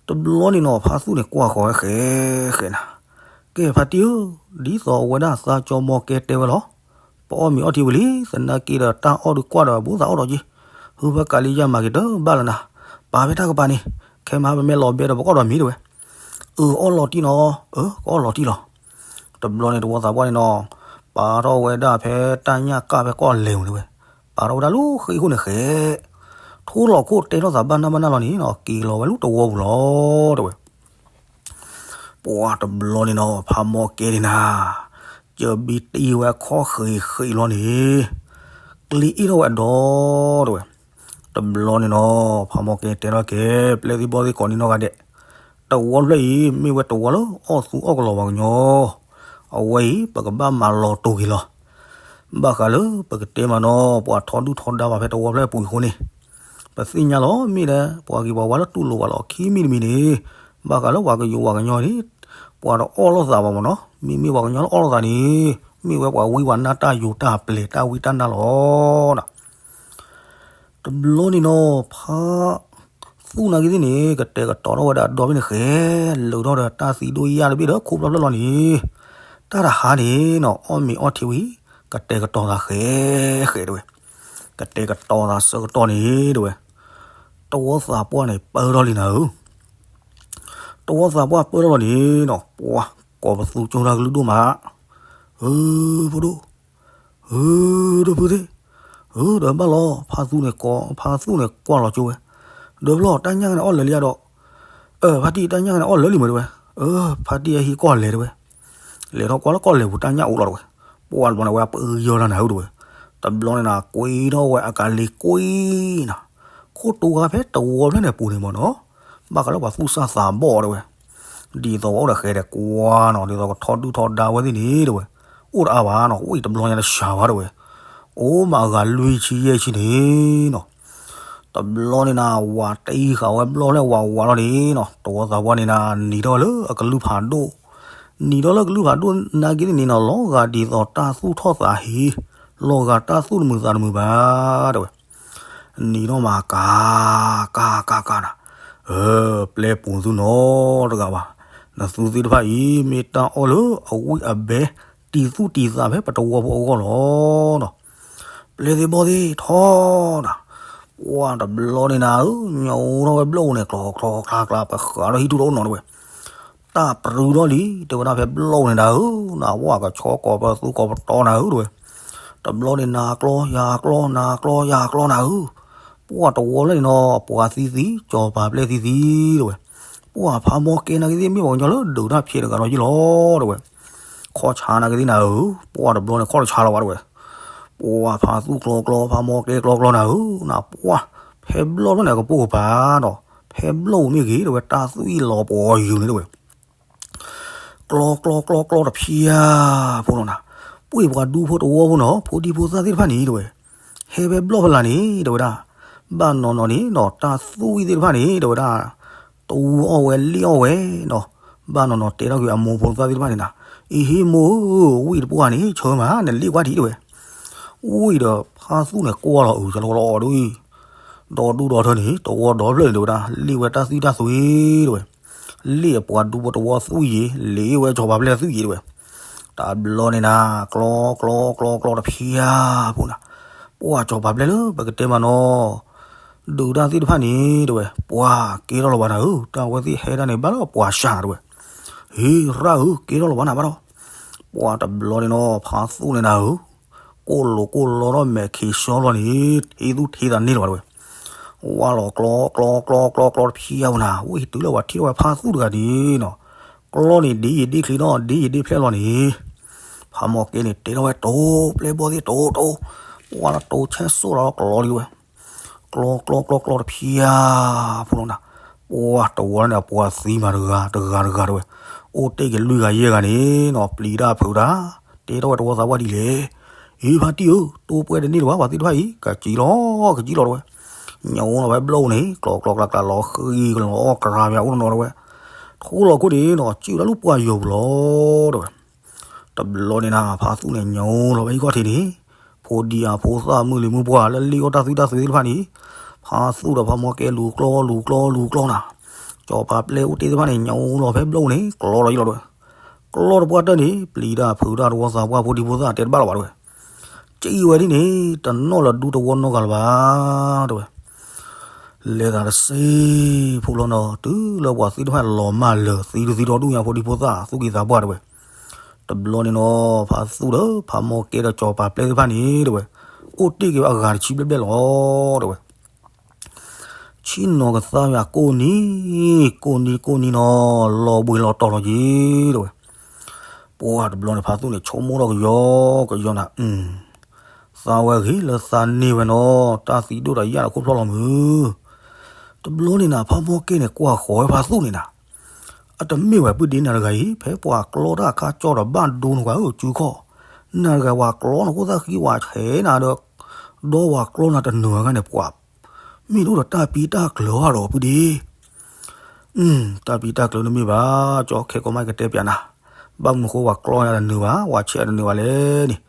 တဘျီန့ၣ်နီၤ ဖါသူၣ်န့ၣ်ကွၢ်ဃီၤဝဲဃဲဃဲနၤ, ကဲဖါတံၢ်ဧၢ, ဒ်သိးအဝဲဒၣ်သးကၠီမီၢ်ကဲတဲဝဲလီၤ, ပအီၣ်မ့ၤအီထံဝံၤလံ, သနာ်က့ဒီးတၢ်အီၣ်ဒုးကွၢ်ဒီးဘူးသးအီၣ်ဒီးက့, ဟုဖၢကးလံယၢ်မၤက့ၤတဘၣ်လၢနၤ, ပာ်ဖဲတၢ်ကပၤန့ၣ်, ခဲမဟါပမဲာ်လီၤဘဲဒီးပကအီၣ်ဒီးမ့ၤတဝဲ, အၢ အီၣ်လီၤတံၢ်နီၤ, အၢ ကအီၣ်လီၤတံၢ်လီၤ. တဘျီန့ၣ်တဝီသးပှၢ်န့ၣ်နီၤ, ပာ်ထီၣ်ဝဲဒၣ်ဖဲတၢ်ညၣ်ကၣ်ဖဲကီၢ်လဲၤဝံၤန့ၣ်ဝဲ, ပာ်ထီၣ်ဝဲဒၣ်လၢဃ့ၢ်ခိၣ်န့ၣ်ဃဲ, ထိလီၤခိၣ်တဲထီၣ်သးဘၣ်နၢ်ဘၣ်နၢ်လီၤန့ၣ်နီၤ က့ၤလီၤဝဲလၢတဝီပူၤလီၤတဝဲ ပှၤတဘျီန့ၣ်နီၤ ဖးမီၢ်ကဲန့ၣ်နၤ, ကၢဘံတ့ၢ်ဝဲအခီၣ်ဃံးဃံးလီၤန့ၣ်, ကျ့အ့ၣ်ထီၣ်ဝဲအဒီတဝဲ. တဘျီန့ၣ်နီၤ ဖးမီၢ်ကဲတဲထီၣ်က့ၤ ပျဲၢ်သံဘီၣ်သံကိးန့ၢ်နီၢ်ဂၤဒဲး, တဝီဖျၢၣ်အံၤ မ့ၢ်ဝဲတဝီလၢအီၣ်သူအီၣ်ကလီၤပှၤကညီ, အဝဲအံၤ ပကဘၣ်မၤလီၤတိာ်က့ၤလီၤ. ဘၣ်ဃးလၢပကတဲမးနီၤ ပှၤထီဒုၣ်ထီဒါဘၣ်ဖဲတဝီဖျၢၣ်အပူၤအံၤအဃိန့ၣ်, ပသ့ၣ်ညါလီၤ မ့ၢ်ဒၣ်ပှၤဂ့ၤပှၤဝါလၢတူၢ်လိာ်ပှၤလီၤခံမံၤတမံၤန့ၣ်, ဘၣ်ဃးလၢပှၤကယိၤပှၤကညီန့ၣ်, ပှၤတအီၣ်လိာ်သးဘၣ်မးနီၤ, မ့မ့ၢ်ပှၤကညီလၢအီၣ်လိာ်သးန့ၣ်, မ့ၢ်ဝဲပှၤဝံပှၤနါတၢ်ယိၤတၢ်ပျဲၤတၢ်ဝံတၢ်နါလီၤ. တဘျီန့ၣ်နီၤ ဖါသူၣ်နာ်က့သ့ၣ်န့ၣ် ကတဲာ်ကတီၤထီၣ်ဝဲဒၣ်ဒီဘ့ၣ်န့ၣ်ဃဲ, လၢထီၣ်ဒီးတၢ်သံဒိၣ်ယၢ်တဘ့ၣ်ဒီးခိၣ်ဖျီၣ်ဖျၢၣ်လီၤန့ၣ်, တၢ်တဟါန့ၣ်နီၤ အီၣ်မ့ၤအီထံဝံၤ ကတဲာ်ကတီၤသးဃဲဃဲတဝဲ, ကတဲာ်ကတီၤသးဆၢကတီၢ်န့ၣ်တဝဲ, တဝီသးပှၢ်န့ၣ်ပၢထီၣ်လံနၤဧၢ တဝီသးပှၢ်ပၢထီၣ်လီၤန့ၣ်နီၤ ပှၤကိးပသူကၠိတၢ်ကလုၢ်ဒိၣ်မး, ဧၢ ဖိဒိၣ်, ဧၢ ဒီပုၢ်သ့ၣ်, ဧၢ ဒီးဘၣ်လီၤ ဖါသူၣ်န့ၣ်ကိး ဖါသူၣ်န့ၣ်ကွၢ်လီၤကၠိဝဲ, ဒီးဘျီ တၢ်ညၣ်ကန့ၣ်အီၣ်လၢာ်လံဧါဒီး, အၢ ဖါတံၢ် တၢ်ညၣ်ကန့ၣ်အီၣ်လၢာ်လံမးတဝဲ, အၢ ဖါတံၢ်အဟံးကီၢ်လဲၤတဝဲ, လဲၤထီၣ်ကွၢ်လၢကီၢ်လဲၤပူၤတၢ်ညၣ်အိၣ်လီၤတဝဲ, ပှၤတဘျီန့ၣ်ဝဲပယီၤလီၤနၤဧၢတဝဲ, တဘျီန့ၣ်နၤ ကွံထီၣ်ဝဲအကလံၤကွံနၤ, ခိၣ်တူဂၤဖဲတဝီဖျၢၣ်န့ၣ်ပူၤန့ၣ်မးနီၤ, ဘၣ်ဃးလၢပှၤသူၣ်စၢ်သးဘီၣ်တဝဲ, ဒ်သိးပှၤအိၣ်ဒီးဃဲဒီးကွၢ်နီၤ ဒ်သိးကထီဒုၣ်ထီဒါဝဲသ့ၣ်န့ၣ်တဝဲ, အိၣ် ပိၢ်တအါဘၣ်နီၤ, ဝံၣ်တဘျီညါတစှၤဘၣ်တဲဝဲ, အိၣ်မးအဂၤလွံၢ်ဆံယဲၢ်ဆံန့ၣ်နီၤ. တဘျီန့ၣ်နၤ ဝးတအံၤဃာ်ဝဲဘျီၣ်ဖျဲၣ်ဝးဝးလီၤန့ၣ်နီၤ, တဝီသးပှၢ်န့ၣ်နၤ နံၤထီၣ်ဝဲလၢအကလုၢ်ဖးဒိၣ်, နံၤထီၣ်လၢကလုၢ်ဖးဒိၣ်နာ်က့န့ၣ်နီၤ လီၤဂာ်ဒ်သိးတၢ်သူၣ်ထီၣ်သးဟ့, လီၤဂာ်တၢ်သူၣ်တမုာ်သးတမုာ်ဘၣ်တဲဝဲ. နံၤထီၣ်မးကၤ, ကၤကၤကၤနၤ, အၢ ပျဲပူၤသုနီတဂၤဘၣ်, နသုသ့ၣ်တဖၣ်အံၤ မ့ၢ်တၢ်အီၣ်လၢအဝံၣ်အဘဲ တံၤသူၣ်တံၤသးဖဲပတဝီဖိအဂီၢ်လီၤနီၤ. ပျဲသ့ၣ်ဘီၣ်သ့ၣ်ထီၣ်နၤ, ပှၢ်တဘျီန့ၣ်နၤဧၢ, ညိထီၣ်ဝဲဘျီၣ်အိၣ်န့ၣ် ကျီကျီကျါကျါ ပဃးထီၣ်ဟံၣ်ထူၣ်တအိၣ်နီၤတဲဝဲ. တၢ်ပြူထီၣ်လံ တဲဝဲဒၣ်ဖဲဘျီၣ်အိၣ်န့ၣ်နၤဧၢ, နဝဲကဆီကိးပသူကိးပတီနၤဧၢတဲဝဲ. တဘျီန့ၣ်နၤကျီယၤကျီ နၤကျီယၤကျီနၤဧၢ, ပှၢ်တဝီလၢန့ၣ်နီၤ ပှၤသံသံ ကၠီၤပၤပျဲၢ်သံသံတဲဝဲ. ပှၢ်ဖးမီၢ်ကဲနာ်က့သ့ၣ် မ့ၢ်ပှၤကညီလၢဒုးတၢ်ဖျဲးတဂၤလီၤယ့ၢ်လီၤတဲဝဲ. ခီၣ်ဆါနာ်က့သ့ၣ်နၤဧၢ, ပှၢ်တဘျီန့ၣ်ခီၣ်တဆါလီၤဘၣ်တဲဝဲ. ပှၢ်ဖးသူၣ်ကျီကျီ ဖးမီၢ်ကဲကျီကျီနၤဧၢ, နပှၢ် ဖဲဘျီၣ်ဖျဲၣ်န့ၣ် အကပိာ်ကပၤနီၤ, ဖဲဘျီၣ်ပူၤမ့ၢ်ဂ့ၤတဲဝဲ တၢ်သွံၣ်လီၤပှီၤယုာ်န့ၣ်တဲဝဲ. ကျီကျီကျီကျီတဖျၢၣ်ဖိလီၤနၤ, ပှ့ၤပှၤဒူဖိတဝီဖိနီၤ ဖိဒံဖိသၣ်သ့ၣ်တဖၣ်န့ၣ်တဲဝဲ, ဟဲဖဲဘျီၣ်ဖဲလၢ်န့ၣ်တဲဝဲဒၣ်. ဘၣ်နီၤနီၤန့ၣ်နီၤ တၢ်သွံၣ်သ့ၣ်တဖၣ်န့ၣ်တဲဝဲဒၣ် တဝူအီၣ်ဝဲလ့ၣ်အီၣ်ဝဲနီၤ. ဘၣ်နီၤနီၤတဲထီၣ်က့ၤအမိၢ်ဖိသၣ်သ့ၣ်တဖၣ်န့ၣ်နၤ, အံၤဟ့ၣ်မိၢ်ဧၢ, ဝံၣ်တပှၢ်န့ၣ် ဆၢမး နလ့ၣ်ကွၢ်ထံးတဲဝဲ. ဝံၣ်ဒီးဖါသူၣ်န့ၣ်ကွၢ်လီၤအုး ကလီလီၤအီၤဒ်အံၤ, ဒီဒူၣ်ဒီထၢန့ၣ် တဝီဒီဖျၢၣ်န့ၣ်တဲဝဲဒၣ် လ့ၣ်ဝဲတၢ်သွံၣ်တၢ်သွံၣ်တဲဝဲ. လ့ၣ်အပှၤဒူဖိတဝီသွံၣ်ယံၤ လ့ၣ်ဝဲကၠီၤပၤပျဲၢ်သွံၣ်ယံၤတဲဝဲ. တဘျီန့ၣ်နၤ ကျီကျီကျီကျီတဖျၢၣ်ဖိနၤ, ပှၢ်ကၠီၤပၤပျဲၢ်လၢပကတဲမးနီၤ ဒုးတၢ်သ့ၣ်တဖၣ်န့ၣ်တဲဝဲ, ပှၢ်ကဲထီၣ်လီၤဘၣ်နၤဧၢ, တၢ်ဝဲသ့ၣ်ဟဲဒၣ်န့ၣ် ဘၣ်လၢပှၤစှၤတဲဝဲ. ဟ့ၣ်ရၣ်ဧၢ, ကဲထီၣ်လီၤဘၣ်နၤဘၣ်ဒီး. ပှၢ်တဘျီန့ၣ်နီၤ ဖါသူၣ်န့ၣ်နၤဧၢ, ကိၣ်လိာ်ကိၣ်လီထီၣ်မဲာ်ခံးဆှီလီၤန့ၣ် ထံသူၣ်ထံသးန့ၢ်လီၤဘၣ်တဲဝဲ. ဝါလီၤကျီကျီကျီကျီကျီတဖျၢၣ်ဖိနၤ, ဝံၣ်တုၤလၢပှၤထံၣ်ထီၣ်ဝဲဖါသူၣ်တဂၤန့ၣ်နီၤ, ကျီန့ၣ်ဒ်ယံၤဒ်ချ့နီၤ ဒ်ယံၤဒ်ဖျဲၣ်လီၤန့ၣ် ဖးမီၢ်ကဲန့ၣ် တဲထီၣ်ဝဲတိၤ ပျဲၢ်ဘီၣ်သ့ၣ်တိၤတိၤ, ပှၢ်လီၤတိၤဆဲးစိၣ်လီၤကျီလံဝဲ. ကျီကျီကျီကျီတဖျၢၣ်ဖိလီၤနၤ, ပှၢ်တဝီန့ၣ် အပှၤသံမးတဂၤတဂၤတဂၤတဲဝဲ, အိၣ်တ့ၢ်က့ၤလွံၢ်ဂၤယဲၢ်ဂၤန့ၣ်နီၤ ပျံၤတၢ်ဖုးတၢ်, တဲထီၣ်ဝဲတဝီသးပှၢ်ဒ်လဲၣ်, အ့ ဖါတံၢ်ဧၢ, တိၤပှဲၤတန့ၢ်တဘၣ် ပှၤသ့ၣ်တဖၣ်အံၤ ကစံလီၤ ကစံလီၤတဲဝဲ. ညိလီၤဝဲဘျီၣ်န့ၣ် ကျီကျီကျါကျါလီၤဃံကလီၤအီၣ်ကြၤ မ့ၢ်အိၣ်နီၤနီၤတဲဝဲ, ထိလီၤခိၣ်န့ၣ်နီၤ စံၣ်ဝဲဒၣ်လၢပှၢ်ယိၤပူၤလီၤတဲဝဲ. တဘျီန့ၣ်နၤ ဖါသူၣ်န့ၣ်ညိလီၤဝဲဟံၣ်ခီၣ်ထံးန့ၣ်, ဖိဒံအဖိသၣ်မုၢ်လံၤမုၢ်ပှၢ်လၢလ့ၣ်အီၣ်တၢ်သွံၣ်တၢ်သွံၣ်သ့ၣ်တဖၣ်န့ၣ်, ဖါသူၣ်ဒီးဖးမီၢ်ကဲလူၤကျီလူၤကျီလူၤကျီနၤ, ကၠီၤပၤပျဲၢ်အိၣ်တ့ၢ်သ့ၣ်တဖၣ်န့ၣ် ညိလီၤဖဲဘျီၣ်ပူၤန့ၣ် ကျီလီၤယံၤလီၤတဲဝဲ. ကျီတပှၢ်တၢၢ်န့ၣ် ပျံၤတၢ်ဖုးတၢ်တဝီသးပှၢ်ဖိဒံဖိသၣ်တဲတဘၣ်လီၤဘၣ်တဲဝဲ. စံၣ်ဝဲဒ်န့ၣ် တနီၣ်လၢၤဒူတဝီနီတဂၤလၢၤဘၣ်တဲဝဲ. လဲၤသးတစ့ဖိလီၤနီၤ တုၤလၢပှၤသ့ၣ်တဖၣ်လီၤမၢ်လၢာ် သံတသံဒီဒူၣ်ညါဖိဒံဖိသၣ် သူၣ်က့သးပှၢ်တဲဝဲ. တဘျီန့ၣ်နီၤ ဖါသူၣ်ဒီးဖးမီၢ်ကဲဒီးကၠီၤပၤပျဲၢ်သ့ၣ်တဖၣ်န့ၣ်တဲဝဲ, အိၣ်တ့ၢ်က့ၤဝဲအဂၤတဆံဘျဲၣ်ဘျဲၣ်လီၤတဲဝဲ. ဆ့ၣ်နီၤကသါယၤကိၢ်နံၤ, ကိၢ်နံၤကိၢ်နံၤနီၤ လီၤဘှံးလီၤတီၤလီၤက့ၤတဲဝဲ. ပှၢ်တဘျီန့ၣ် ဖါသူၣ်န့ၣ် ဆိကမိၣ်ထီၣ်ကယီကယီနၤ, သးဝဲဂ့ၤလၢသးန့ၢ်ဝဲနီၤ တၢ်သံဒိၣ်ဒီးယၣ်ဒီးခိၣ်ဖျီၣ်လီၤမုၢ်. တဘျီန့ၣ်နၤ ဖးမီၢ်ကဲန့ၣ်ကွၢ်ဃီၤဝဲဖါသူၣ်န့ၣ်နၤ, အတမ့ၢ်ဝဲပုၢ်ဒ့နၤတဂၤအံၤ ဖဲပှၤကျီတၢ်အခါကၠီဒီးဘၣ်ဒိနကွၢ်ဧၢ စုခီၣ်, နၤတဂၤပှၤကျီနခိၣ်သၣ်ဃံဝဲဆဲးနၤဒီး ဒီးပှၤကျီနၤတနၢၤအဂၤန့ၣ် ပှၤမ့ၢ်တအိၣ်ဒီးတၢ်ပံတၢ်ကျၢၤအါဒီးပုၢ်ဒ့ တၢ်ပံတၢ်ကျၢၤနမ့ၢ်ဘၣ် ကၠီခဲကိးမးကတဲပျးနၤ, ဘၣ်မနုၤဃိပှၤကျီယၤတနၢၤဘၣ် ပှၤဆဲးအတနၢၤဘၣ်လဲၣ်န့ၣ်,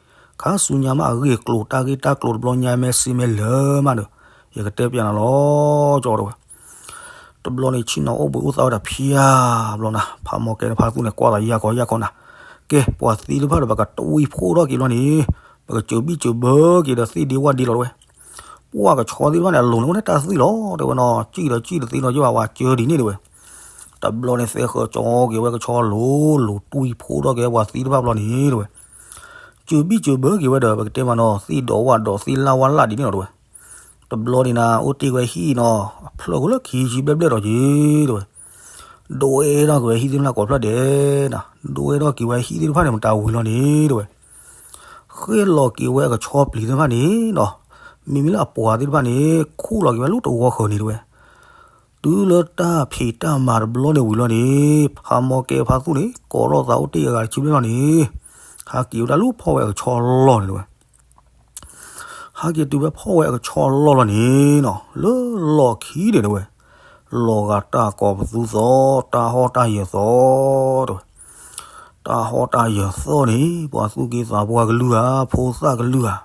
ခါဆူညါမးအဂ့ၢ်အကျိၤတၢ်ဂ့ၢ်တၢ်ကျိၤတဘျီညါမ့ၢ်စံးမ့ၢ်လၢာ်မးဒီး ယကတဲပျးနၤလီၤ ကၠီတဲဝဲ. တဘျီန့ၣ် ဆ့ၣ်နီၤအိၣ်ဘှံးအိၣ်သါဝဲတဖၠၣ်ဘျီနၤ ဖးမီၢ်ကဲဒီးဖါသူၣ်န့ၣ် ကွၢ်သးယၢ်ကီယၢ်ကီနၤ, ကဲ ပှၤသံတဖၣ်ဒီး ပကတဝံဖိထီၣ်က့ၤဘျီန့ၣ် ပကစၢၤဘံၣ်စၢၤဘၢက့ၤဒီးသ့ၣ်ဒ့ဝၣ်ဒ့လီၤတဲဝဲ. ပှၢ်ကဆီသ့ၣ်တဖၣ်န့ၣ် အလိၤန့ၣ်အိၣ်န့ၣ်တၢ်သွံၣ်လီၤတဲဝဲနီၤ, စံၣ်ဒီးစံၣ်တသ့နီၤ ယဘၣ်ဝဲစၢၤဒ်န့ၣ်တဲဝဲ. တဘျီန့ၣ် သဲဃၢၤကၠီက့ၤဝဲကဆီလိၤလိၤ တဝံဖိထီၣ်က့ၤပှၤသံတဖၣ်ဘျီန့ၣ်တဲဝဲ. စၢၤဘံၣ်စၢၤဘၢက့ၤဝဲဒီး ပကတဲမးနီၤ သ့ၣ်ဒီးဝၣ်ဒီးသ့ၣ်လၣ်ဝၣ်လၣ်ဒ်န့ၣ်လီၤတဲဝဲ. တဘျီန့ၣ်နၤ အိၣ်တ့ၢ်ဝဲဟံၣ်နီၤ အဖျၢၣ်ဃိလၢခံဆံဘျဲၣ်ဘျဲၣ်ဒီးက့ၤတဲဝဲ. ဒိအဲၣ်ထီၣ်က့ၤဝဲဟံၣ်သ့ၣ်တဖၣ်ကိးဖျၢၣ်ဒဲးနၤ, ဒိအဲၣ်ထီၣ်က့ၤဝဲဟံၣ်သ့ၣ်တဖၣ်န့ၣ် မတၤဝံၤလီၤန့ၣ်တဲဝဲ. ဃ့ၢ်လီၤက့ၤဝဲအကဆီပျံၤသ့ၣ်တဖၣ်န့ၣ်နီၤ, မ့မ့ၢ်လၢအပှၤသ့ၣ်တဖၣ်န့ၣ် ခူၣ်လီၤက့ၤဝဲလၢတဝီဃၢၤန့ၣ်တဲဝဲ. တုၤလၢတၢ်ဖံးတၢ်မၤတဘျီန့ၣ်ဝံၤလီၤန့ၣ် ဖးမီၢ်ကဲဖါသူၣ်န့ၣ် ကိးထီၣ်သးအိၣ်တ့ၢ်အဂၤတဆံဘျဲၣ်လီၤန့ၣ်, ဟးက့ၤဝဲဒၣ်လၢဖီၣ်ဝဲအကဆီလီၢ်န့ၣ်တဲဝဲ. ဟးက့ၤတုၤဖဲဖီၣ်ဝဲအကဆီလီၢ်လီၤန့ၣ်နီၤ, လၢလီၢ်ခံန့ၣ်တဲဝဲ, လီၤဂာ်တၢ်ကိးပသူသီ, တၢ်ဟီၣ်တၢ်ယၢၤသီတဲဝဲ. တၢ်ဟီၣ်တၢ်ယၢၤသီန့ၣ် ပှၤသူၣ်က့သးပှၢ်ကလုၢ်ဧါ, ဖိသၣ်ကလုၢ်ဧါ,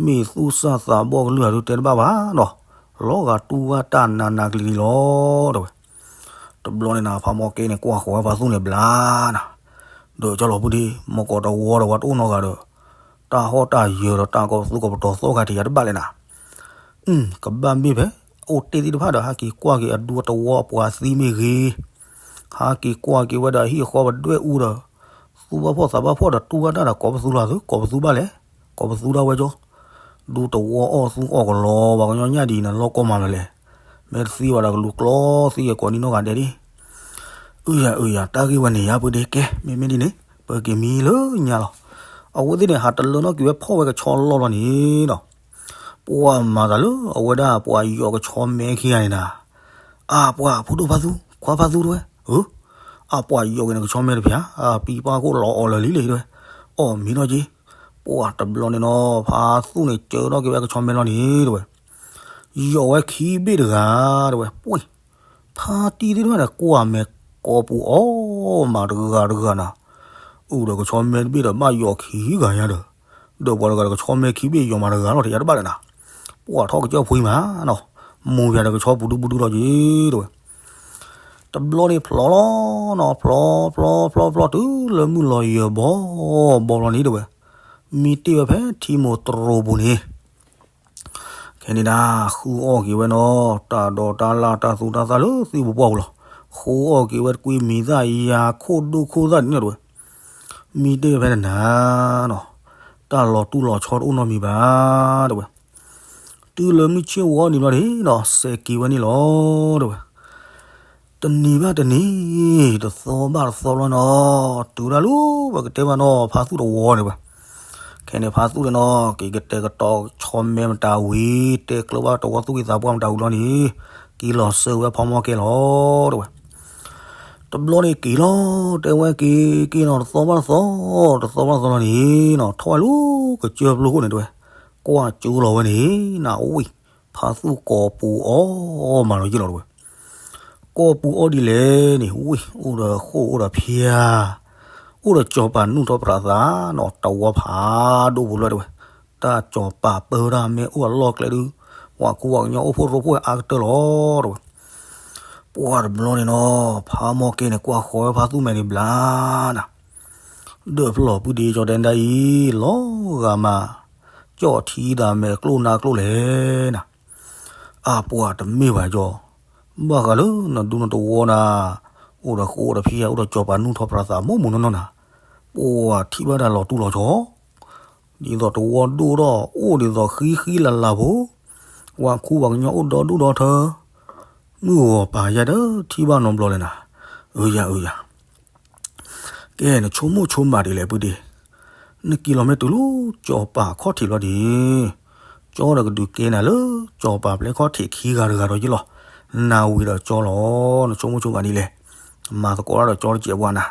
မ့ၢ်သူၣ်စၢ်သးဘီၣ်ကလုၢ်ဧါ ဒုးတဲတဘၣ်ဘၣ်နီၤ, လီၤဂာ်တူၢ်ဘၣ်တၢ်နးနးကလံၤကလံၤလီၤတဲဝဲ. တဘျီန့ၣ်နၤ ဖးမီၢ်ကဲန့ၣ် ကွၢ်ဃီၤဝဲဖါသူၣ်န့ၣ်ဘျါနၤ, ဒီးကၠီလီၤပူၤဒ့ မီၢ်ကီးတဝီဒီး ပှၤတအိၣ်နီတဂၤဒီး တၢ်ဟီၣ်တၢ်ယၢၤဒီးတၢ်ကိးပသူကိးပတီၤသီခါထံးယၤတဘၣ်လဲၣ်နၤ. ကဘၣ်မ့ၢ်ဖဲ အိၣ်တ့ၢ်သ့ၣ်တဖၣ်ဒီး ဟးက့ၤကွၢ်က့ၤအဒူအတဝီအပှၤသံမ့ၢ်ဂ့ၤ, ဟးက့ၤကွၢ်က့ၤဝဲဒီးအဟံၣ်အဃီပဒွဲၣ်အူဒီး သူၣ်ဘၣ်ဖှီၣ်သးဘၣ်ဖှီၣ်ဒီးတူၢ်ဘၣ်တၢ်ဒီး ကိးပသူလီၤသု, ကိးပသူဘၣ်လဲၣ်, ကိးပသူဒၣ်ဝဲကၠီ, ဒူတဝီအီၣ်သူၣ်အီၣ်ကလီ ပှၤကညီညၣ်ဒ်အံၤန့ၣ် လီၢ်ကီမးလီၤလဲၣ်, မ့ၢ်တသံဘၣ်ဒီးကလူၤကျီသံကကိးနံၤနီၢ်ဂၤဒဲးဒ် အုယၤအုယၤ တၢ်ဂ့ၢ်ဝဲန့ၣ်ယါပူၤဒ့ကဲ မ့မ့ၢ်ဒ်န့ၣ် ပက့ၤမံလၢညါလီၤ. အဝဲသ့ၣ်န့ၣ် ဟးတလၢနီၣ်က့ၤဝဲဖီၣ်ဝဲကဆီလီၢ်လီၤန့ၣ်နီၤ, ပှၤမၤသးလၢအဝဲဒၣ်ပှၤယီၤကဆီမဲခံဂၤန့ၣ်နၤ, အါပှၤဖိဒိၣ်ဖါသူ, ခွါဖါသူတဲဝဲ, အါပှၤယီၤက့ၤနကဆီမဲတဖၣ်ဧါ, အပံပၢ်ခိၣ်လီၤအီၤလၢာ်လံလံတဲဝဲ, အီၣ်မ့ၤနီၢ်က့ၤ, ပှၤတဘျီန့ၣ်နီၤ ဖါသူၣ်န့ၣ်ကၢထီၣ်က့ၤဝဲကဆီမဲလီၤန့ၣ်တဲဝဲ ယီၤဝဲခံဘ့ၣ်တဂၤတဲဝဲ, ပှ့ၤ, ဖါတံၢ်သ့ၣ်တဖၣ်န့ၣ် ကွၢ်မဲာ်ကိာ်ပူၤအီၣ်မးတဂၤတဂၤနၤ, အိၣ်ဒီးကဆီမဲတဘ့ၣ်ဒီးဘၣ်ယီၤခံဂၤညါဒီး, ဒီးပှၤတဂၤဒီးကဆီမဲခံဘ့ၣ်ယီၤမးတဂၤလီၤ တယၤတဘၣ်လၢနၤ, ပှၤထီၣ်ကစၢၢ်ဖှံမးနီၤ, မိၢ်ယၤဒီးကဆီပူၤဒူပူၤဒူလီၤက့ၤတဲဝဲ တဘျီန့ၣ်ဖျီလီၤနီၤ, ဖျီဖျီဖျီဖျီတုၤလၢမုၢ်လီၤယၢၤဘီဘီလီၤန့ၣ်တဲဝဲ, မံတ့ၢ်ဝဲဖဲထံမိၢ်တရိာ်ပူၤန့ၣ်, ခဲန့ၣ်ဒၣ် ဃုအီၣ်က့ၤဝဲနီၤ, တၢ်ဒိးတၢ်လၢ်တၢ်သူတၢ်သၣ်လၢသ့ၣ်ပူၤပှၢ်ပူၤလီၤ, ဃုအီၣ်က့ၤဝဲတကွံမံၤသၣ်ယၤခိၣ်ဒိၣ်ခိၣ်သၣ်န့ၣ်တဲဝဲ, မံတ့ၢ်ဝဲဖဲန့ၣ်နၤနီၤ, တၢ်လီၤတူၢ်လီၤဆီတအိၣ်နီတမံၤဘၣ်တဲဝဲ တုၤလၢမုၢ်ဆ့ၣ်ဝီနံၤဘျီန့ၣ်နီၤ စဲးက့ၤဝဲန့ၣ်လီၤတဲဝဲ, တနံၤဘၣ်တနံၤ, တသီဘၣ်တသီလီၤနီၤ, တုၤဒၣ်လၢပကတဲဘၣ်နီၤ ဖါသူၣ်တဝီန့ၣ်ဝဲ, ခဲန့ၣ်ဖါသူၣ်န့ၣ်နီၤ က့ၤကတဲာ်ကတီၤဆီမဲမတၤဝံၤ တဲကျၢၤဘၣ်တဝီသူၣ်က့သးပှၢ်မတၤဝံၤလီၤန့ၣ်, က့ၤလီၤစၢၤဝဲဖါမီၢ်ကဲလီၤတဲဝဲ တဘျီန့ၣ်က့ၤလီၤ တဲဝဲက့ၤက့ၤနီၤ တသီဘၣ်တသီ, တသီဘၣ်တသီလီၤန့ၣ်နီၤ ထီၣ်ဝဲလၢကစၢၢ်ဖျိခိၣ်န့ၣ်တဲဝဲ, ကွၢ်ကၠိလီၤဝဲန့ၣ် နဝံၤ ဖါသူၣ်ကိာ်ပူၤအီၣ်မးလီၤယ့ၢ်လီၤတဲဝဲ, ကိာ်ပူၤအီၣ်ဒ်လဲၣ်န့ၣ် ဝံၤ အိၣ်ဒီးဃိၣ်အိၣ်ဒီးဖၠါ အိၣ်ဒီးစီၤပၤနူၢ်ထီၣ်ပြးသးနီၤ တဝီဖးဒိၣ်ပူၤလီၤတဲဝဲ, တၢ်စီၤပၤပၢတၢ်မ့ၢ်အိၣ်အလီၢ်ကျဲဒုး, ပှၤခူပှၤကညီအိၣ်ဖှိၣ်ရိဖှိၣ်အါကတၢၢ်လီၤတဲဝဲ, ပှၤတဘျီန့ၣ်နီၤ ဖါမီၢ်ကဲန့ၣ် ကွၢ်ဃီၤဝဲဖါသူၣ်မဲာ်န့ၣ်ဘျါနၤ, ဒီးဖျိးပုၢ်ဒ့ကၠီတဲဒ်အံၤ, လီၤဂာ်မး, ကၠီၣ်ထံတၢ်မဲာ်ကျိၣ်နါကျိၣ်လဲၣ်နၤ အါပှၤတမ့ၢ်ဘၣ်ကၠီ, ဘၣ်ဃးလၢနဒူနတဝီနၤ, အိၣ်ဒီးဃိၣ်အိၣ်ဒီးဖၠါ အိၣ်ဒီးစီၤပၤနူၢ်ထီၣ်ပြးသးမိၢ်မိၢ်နီၢ်နီၢ်နၤ, ပှၤထံၣ်ဘၣ်တၢ်လီၤတူၢ်လီၤဆီ, ဒ်သိးတဝီဒိၣ်ထီၣ် အိၣ်ဒ်သိးဃံဃံလၤလၤဖိ, ပှၤခူပှၤကညီအိၣ်ဒီဒူၣ်ဒီထၢ, မုၢ်ဂီၤပာ်ယဲၢ်ဒီးထံၣ်ဘၣ်နီတဘျီလဲၣ်နၤ, အၢယၤအၢယၤ ကဲ နဆိကမိၣ်ဆိကမးဒ်လဲၣ်ပုၢ်ဒ့, နက့ၤလီၤမ့ၢ်တုၤလၢစီၤပၤခီၣ်ထံးလီၤန့ၣ်, ကၠီဒီးကဒုးကဲနၤလၢစီၤပၤပျဲၢ်ခီၣ်ထံးခံဂၤတဂၤဒီးယ့ၢ်လီၤ, နၤဝံၤဒီးကၠီလီၤ, နဆိကမိၣ်ဆိကမးဒ်လဲၣ်, မၤသကိးတၢ်ဒီးကၠီတစဲးပှၤနၤ,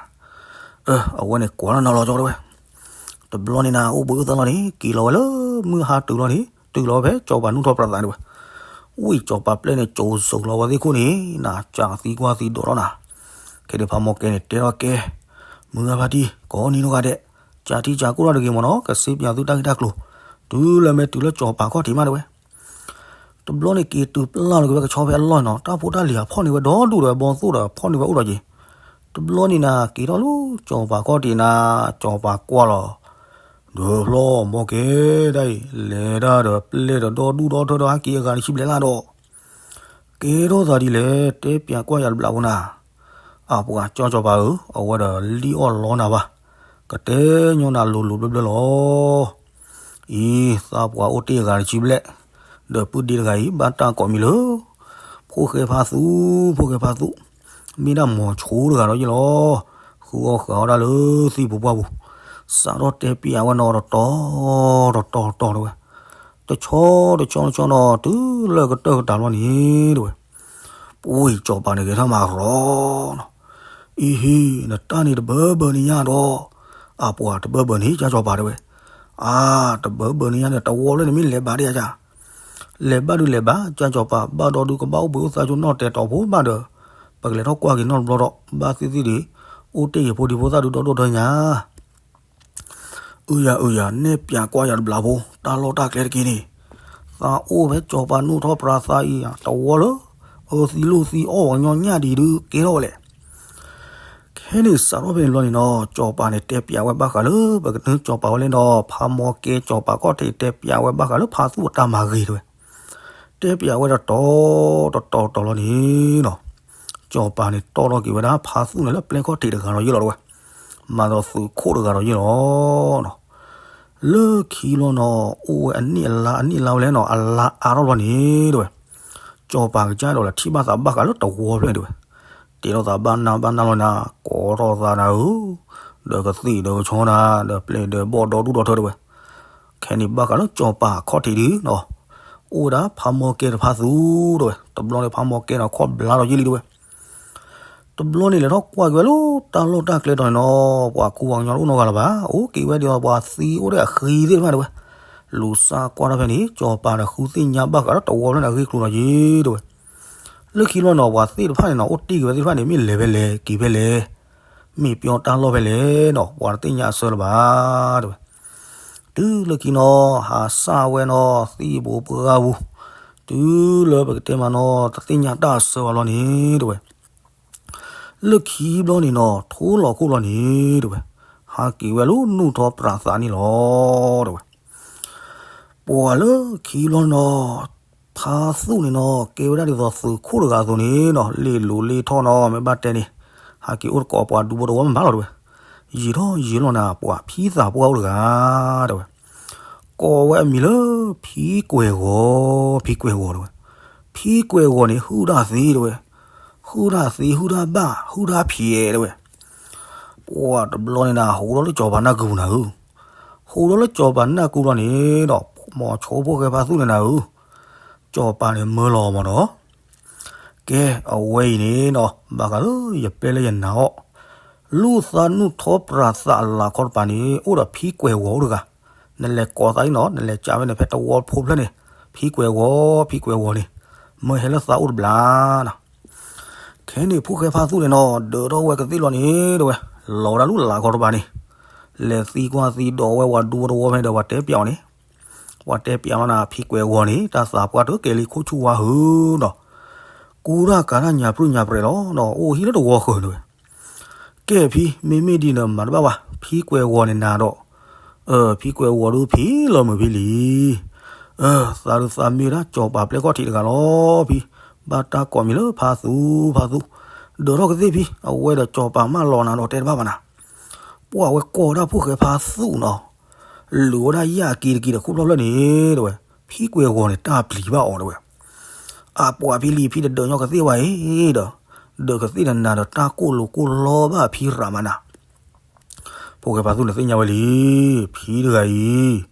အၢ အဝဲန့ၣ်ကွၢ်လီၤနၤလီၤကၠီတဲဝဲ, တဘျီန့ၣ်နၤ အိၣ်ဘှံးအိၣ်သါလီၤန့ၣ် က့ၤလီၤဝဲလၢမုၢ်ဟါတုၤလီၤန့ၣ် တုၤလီၤဖဲစီၤပၤနူၢ်ထီၣ်ပြးသးန့ၣ်ဝဲ ဝံၤစီၤပၤပျဲၢ်န့ၣ် ကၠိၤစိးလီၤဝဲသ့ၣ်ခိၣ်န့ၣ် နၤ ကးသံကွၢ်သံဒိးထီၣ်နၤ, ခဲဒၣ်ဖးမီၢ်ကဲန့ၣ် တဲထီၣ်ကဲ, မုၢ်ဂၤဖါတံၢ် ကိးနံၤနီၢ်ဂၤဒဲး, ကးထံကးကီၢ်ထီၣ်တဂ့ၤမ့ၢ်နီၤ ကစ့ပၠးသုတၢ်ဂ့ၢ်တၢ်ကျိၤ, တုၤလၢမ့ၢ်တုၤလၢစီၤပၤခီၣ်ထံးမးတဲဝဲ တဘျီန့ၣ်က့ၤတုၤပျၢ်လီၤက့ၤဝဲကဆီဖဲအလီၢ်နီၤ တၢ်ဖိတၢ်လံၤအဖီၣ်န့ၢ်ဝဲဒီဒူၣ်ဒီး ဘီသိၣ်ဒီးဖီၣ်န့ၢ်ဝဲအိၣ်ဒီးက့ၤ, တဘျီန့ၣ်နၤ က့ၤထီၣ်လၢစီၤပၤခီၣ်ထံးနၤ စီၤပၤကွၢ်လီၤ ဒီးဖျီမီၢ်ကဲဒၣ်အံၤ လဲၤဒၣ်ဒီးပျဲၢ်ဒီးဒီဒူၣ်ဒီထၢဒီးဟဲက့ၤအဂၤတဆံဘျဲၣ်လၢ်ဒီး, ကဲထီၣ်သးဒ်လဲၣ် တဲပၠးကွၢ်ယၤတဘျီဖိနၤ, အပှၤကၠီစီၤပၤဧၢ အဝဲဒီးလံၣ်အီၣ်လီနၤဘၣ်, ကတဲညီနၤလိၤလိၤဘျၢဘျၢလီၤ အံၤ သးပှၢ်အိၣ်တ့ၢ်အဂၤတဆံဘျဲၣ်, ဒီးပုၢ်ဒ့တဂၤအံၤ ဘၣ်တၢ်ကိးမံၤလၢ ဖိၣ်ဃဲဖါသူ, ဖိၣ်ဃဲဖါသူ, မ့ၢ်ဒၣ်မီၤဆိတဂၤဒီးယ့ၢ်လီၤ, ဃုအီၣ်ဃုအီၣ်ဒၣ်လၢသံၣ်ပူၤပှၢ်ပူၤ, စးထီၣ်တဲပၠးဝဲနီၤတတီၤ, တတီၤတတီၤတဲဝဲ, တဆီတဆီတဆီနီၤ တုၤလၢကတၢၢ်ကတၢၢ်လီၤန့ၣ်တဲဝဲ ပှၤစီၤပၤန့ၣ်ဂဲၤထီၣ်မၤရီနီၤ, အံၤဟံ နတၢ်န့ၣ်တဘၢဘၢန့ၣ်ညါဒီး, အပှၤတဘၢဘၢန့ၣ် ကၢ်စီၤပၤတဲဝဲ, အါ, တဘၢဘၢန့ၣ်ညါန့ၣ် တဝီဖျၢၣ်န့ၣ် မ့ၢ်လဲၤဘၣ်ဒ်အံၤ, လဲၤဘၣ်ဒုးလဲၤဘၣ် ကၢ်စီၤပၤ ဘၣ်ဒီးဒုးကဘၣ်အိၣ်ဘှံးအိၣ်သါဆိနီၣ်တဲာ်တီၤဖိဘၣ်ဒီး, ပကလဲၤထီၣ်ကွၢ်က့ၤနီတဘျီဒီး ဘၣ်သ့ၣ်သ့ၣ်ဒံး, အိၣ်တ့ၢ်ယဖိဒံဖိသၣ်ဒုးဒီဒိၣ်ထီၣ်ညါ အုယၤအုယၤ နဲၣ်ပၠးကွၢ်ယၤတဘျီဖိ တၢ်လီၢ်တၢ်ကျဲတက့ၢ်န့ၣ်, သးအိၣ်ဖဲစီၤပၤနူၢ်ထီၣ်ပြးသးအံၤ တဝီလၢ အသံလိၢ်သံအီၣ်ပှၤကညီညၣ်ဒံးဒုးကဲထီၣ်ဝဲလဲၣ်. ခဲန့ၣ်စးထီၣ်ဖဲန့ၣ်ဘျီန့ၣ်နီၤ စီၤပၤန့ၣ်တဲပၠးဝဲဘၣ်ဃးလၢ ပကနုာ်စီၤပၤဝဲလဲၣ်နီၤ ဖးမီကဲစီၤပၤခီၣ်ထံးတဲပၠးဝဲဘၣ်ဃးလၢဖါသူၣ်အတၢ်မၤဂ့ၤတဲဝဲ, တဲပၠးဝဲတတီၤတတီၤတတီၤလီၤန့ၣ်နီၤ, စီၤပၤန့ၣ်တီၣ်ထီၣ်က့ၤဝဲဒၣ်ဖါသူၣ်န့ၣ်လၢပျဲၢ်ခီၣ်ထံးတဂၤဒီးယ့ၢ်လီၤတဲဝဲ, မၤသီးသုးခိၣ်တဂၤဒီးယ့ၢ်လီၤနီၤ. လၢခံဘျီနီၤ အိၣ်ဝဲအနံၣ်အလါအနံၣ်လါဝဲလဲၣ်နီၤ အလါအါထီၣ်ဘျီန့ၣ်တဲဝဲ, စီၤပၤကစၢ်ဒီးလဲၤထံၣ်ဘၣ်သးဘၣ်ဃးလၢတဝီဖျၢၣ်န့ၣ်တဲဝဲ, တဲထီၣ်သးဘၣ်နၢ်ဘၣ်နၢ်လီၤနၤ ကိးထီၣ်သးနၤဧၢ, ဒီးကသ့ၣ်ဒီးကဆီနၤ ဒီးပျဲၢ်ဒီးဘီၣ်ဒီဒူၣ်ဒီထၢတဲဝဲ, ခဲန့ၣ်ဘၣ်ဃးလၢစီၤပၤခီၣ်ထံးဒုးနီၤ, အိၣ်ဝဲဒၣ်ဖးမီကဲတဖါသူတဲဝဲ, တဘျီန့ၣ်ဖးမီကဲနီၤ ခီၣ်ဘျါဒီးယ့ၢ်လံတဲဝဲ, တဘျီန့ၣ်လဲၤထီၣ်ကွၢ်က့ၤဝဲလၢတၢ်လီၢ်တၢ်ကျဲတီၤန့ၣ်နီၤ ပှၤကူပှၤကညီတအိၣ်နီတဂၤလၢၤဘၣ်, အိၣ်က့ၤဝဲဒ်သိးပှၤသံအိၣ်ဒီးအဃံသ့ၣ်တဖၣ်တဲဝဲ, လူၤစၢ်ကွၢ်ထီၣ်ဖဲန့ၣ် စီၤပၤန့ၣ်ဃုသ့ၣ်ညါဘၣ်ဃးလၢတဝီဖျၢၣ်န့ၣ်အဂ့ၢ်ကျိၤဒီးယ့ၢ်တဲဝဲ, လၢခံဘျီနီၤ ပှၤသ့ၣ်တဖၣ်န့ၣ်နီၤ အိၣ်တ့ၢ်က့ၤဝဲသ့ၣ်တဖၣ်န့ၣ် မ့ၢ်လဲၤဖဲလဲၣ်က့ၤဖဲလဲၣ်, မ့ၢ်ပျီတၢ်လီၢ်ဖဲလဲၣ်နီၤ ပှၤတသ့ၣ်ညါအဆၢလၢၤဘၣ်တဲဝဲ, တုၤလၢခံနီၤ ဟးစၢ်ဝဲနီၤ သံၣ်ဘိပှၢ်ပူၤ, တုၤလၢပကတဲမးနီၤ တသ့ၣ်ညါတၢ်အဆၢဘၣ်လီၤန့ၣ်တဲဝဲ, လၢခံဘျီန့ၣ်နီၤ ထိလီၤခိၣ်လီၤန့ၣ်တဲဝဲ, ဟးက့ၤဝဲလၢနူၢ်ထီပြးသးန့ၣ်လီၤတဲဝဲ, ပှၤလၢခံဘျီနီၤ ဖါသူၣ်န့ၣ်နီၤ ကဲဝဲဒၣ်ဒ်သိးသုးခိၣ်တဂၤအသိးန့ၣ်နီၤ လ့ၣ်လိၤလ့ၣ်ထီၣ်နီၤ မ့ၢ်ဘၣ်တဲန့ၣ် ဟးက့ၤအိၣ်သကိးပှၤဒူဖိတဝီမ့ၢ်ဘၣ်လီၤတဲဝဲ, ယံာ်ထီၣ်ယံာ်လီၤနၤ ပှၤဖံသးပှၢ်အိၣ်တဂၤတဲဝဲ, ကိးဝဲအမံၤလၢ ဖံကွဲၤဂီၤ, ဖံကွဲၤဂီၤတဲဝဲ, ဖံကွဲၤဂီၤန့ၣ် ဟုၣ်တၢ်သ့တဲဝဲ, ဟုၣ်တၢ်သ့ ဟုၣ်တၢ်ဘၣ် ဟုၣ်တၢ်ဖံးတဲဝဲ, ပှၤတဘျီန့ၣ်နၤ ဟူးထီၣ်လၢစီၤပၤနၢ်ကူပူၤနၤဧၢ, ဟူးထီၣ်လၢစီၤပၤနၢ်ကူဘျီန့ၣ်ဒီး မိၤဆိဖိၣ်ဃဲဖါသူၣ်န့ၣ်နၤဧၢ, စီၤပၤန့ၣ်မၢလီၤမးဒီး ကဲ အဝဲအံၤန့ၣ်နီၤ ဘၣ်ဃးလၢယပျဲၢ်လၢယနာ်အီၤ, လူၢ်သးနူၢ်ထီပြးသးအလၤခီတပၤန့ၣ် အိၣ်ဒီးဖံကွဲၤဂီၤအိၣ်တဂၤ, နလဲၤကိးသးအံၤနီၤ နလဲၤကးဝဲန့ၣ် ဖဲတဝီဖိဖျၢၣ်န့ၣ် ဖံကွဲၤဂီၤ ဖံကွဲၤဂီၤန့ၣ် မၢဟဲလၢသးအိၣ်တဘျီနီၤ. ခဲန့ၣ်ဖိၣ်ဃဲဖါသူၣ်န့ၣ်နီၤ ဒၢးထီၣ်ဝဲကသ့ၣ်လီၤန့ၣ်တဲဝဲ, လီၤဝဲဒၣ်လူၢ်လၤခီတပၤန့ၣ်, လဲၤသံကွၢ်သံဒီးဝဲပှၤဒူဖိတဝီဖဲဒီး ပှၤတဲပၠးအီၤန့ၣ် ပှၤတဲပၠးလီၤနၤ ဖံကွဲၤဂီၤန့ၣ် တၢ်သးပှၢ်တကဲလံ ခိၣ်ဆူၣ်ဝါဟုနီၤ, ကူတၢ်ကၤတၢ်ညါပြုၢ်ညါပြဲးလီၤနီၤ အိၣ်ဟံၣ်လၢတဝီဃၢၤန့ၣ်ဝဲ. ကဲဖံ မ့မ့ၢ်ဒ်န့ၣ်မၤတဘၣ်ဘၣ်, ဖံကွဲၤဂီၤန့ၣ်နၤဒီး, ဖံကွဲၤဂီၤဒုးဖံလီၤမုာ်ဖံလံ. သးဒုးသးမ့ၢ်ဒၣ်စီၤပၤပျဲၢ်ခီၣ်ထံးတဂၤလီၤဖံ, ဘၣ်တၢ်ကိးမံၤလၢဖါသူဖါသူ, ဒၢးထီၣ်ကသ့ၣ်ဖံ အဝဲဒီးစီၤပၤမၢလီၤနၤဒီးတဲတဘၣ်ဘၣ်နၤ. ပှၤဝဲကိးဝဲဒၣ်ဖိၣ်ဃဲဖါသူၣ်နီၤ, လူၤဝဲဒၣ်ယၣ်က့ၤတက့ၤဒီးခိၣ်ဖျီၣ်ဖျၢၣ်န့ၣ်တဲဝဲ, ဖံကွဲၤဂီၤန့ၣ်တၢ်ပျံၤဘၣ်အီၤတဲဝဲ. အပှၤဖံလံၤ ဖံတဒၢးညီကသ့ၣ်ဝဲအံၤဒီး, ဒၢးကသ့ၣ်နၤဒီးတၢ်ကိၢ်လိာ်ကိၢ်လီဘၣ်ဖံရးမးနၤ. ဖိၣ်ဃဲဖါသူၣ်န့ၣ်သ့ၣ်ညါဝဲလံ, ဖံတဂၤအံၤ,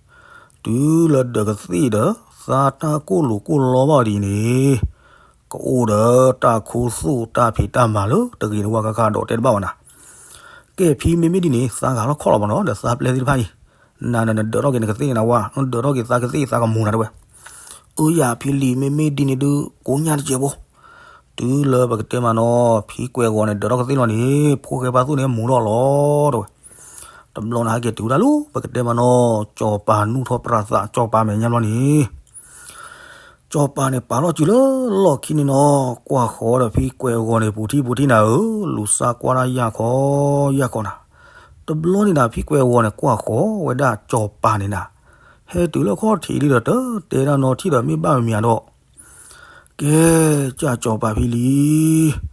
တုၤလၢဒၢးကသ့ၣ်ဒီး သးတၢ်ကိၢ်လိာ်ကိၢ်လီဘၣ်အီၤဒ်အံၤန့ၣ်, ကအိၣ်ဒီးတၢ်ခူသူၣ်တၢ်ဖံးတၢ်မၤလၢတဂ့ၤတဝါဃၣ်ဃၣ်ဒီးတဲတဘၣ်ဘၣ်နၤ. ကဲဖံမ့မ့ၢ်ဒ်န့ၣ် သးဂၤလီၤခီၣ်လီၤမးနီၤ ဒီးသးပျဲၢ်သ့ၣ်တဖၣ်အံၤ, နၤဒီးနဒၢးထီၣ်က့ၤနကသ့ၣ်န့ၣ်နဝါ, နဒၢးထီၣ်က့ၤသးကသ့ၣ်သးကမူၤနၤတဲဝဲ. အၢယၤဖံလံၤ မ့မ့ၢ်ဒ်န့ၣ်ဒုး ကိးညၣ်တစဲးဖိ, တုၤလၢပကတဲမးနီၤ ဖံကွဲၤဂီၤန့ၣ် ဒၢးထီၣ်ကသ့ၣ်လီၤန့ၣ် ဖိၣ်ဃဲဖါသူၣ်န့ၣ်မူၤထီၣ်လီၤတဲဝဲ. တဘျီန့ၣ်ဟဲက့ၤတုၤဝဲဒၣ်လၢ ပကတဲမးနီၤ စီၤပၤနူၢ်ထီၣ်ပြးသး စီၤပၤမဲာ်ညါဘျီန့ၣ် စီၤပၤန့ၣ်ပာ်ထီၣ်စုလၢလီၢ်ခံန့ၣ်နီၤ ကွၢ်ဃီၤဒီးဖံကွဲၤဂီၤန့ၣ် ပူၤထံၣ်ပူၤထံၣ်နၤဧၢ, လူၤစၢ်ကွၢ်ဒၣ်ယၢ်ခီယၢ်ခီနၤ. တဘျီန့ၣ်နၤ ဖံကွဲၤဂီၤန့ၣ် ကွၢ်ဃီၤဝဲဒၣ်စီၤပၤန့ၣ်နၤ, ဟဲတုၤလၢခီၣ်ထံးလံဒီး တၢ်တဲတၢ်နီထံၣ်ဒီးမ့ၢ်ဘၣ်မမံၤဒီး ကဲ, ကၢ်စီၤပၤဖံလံၤ,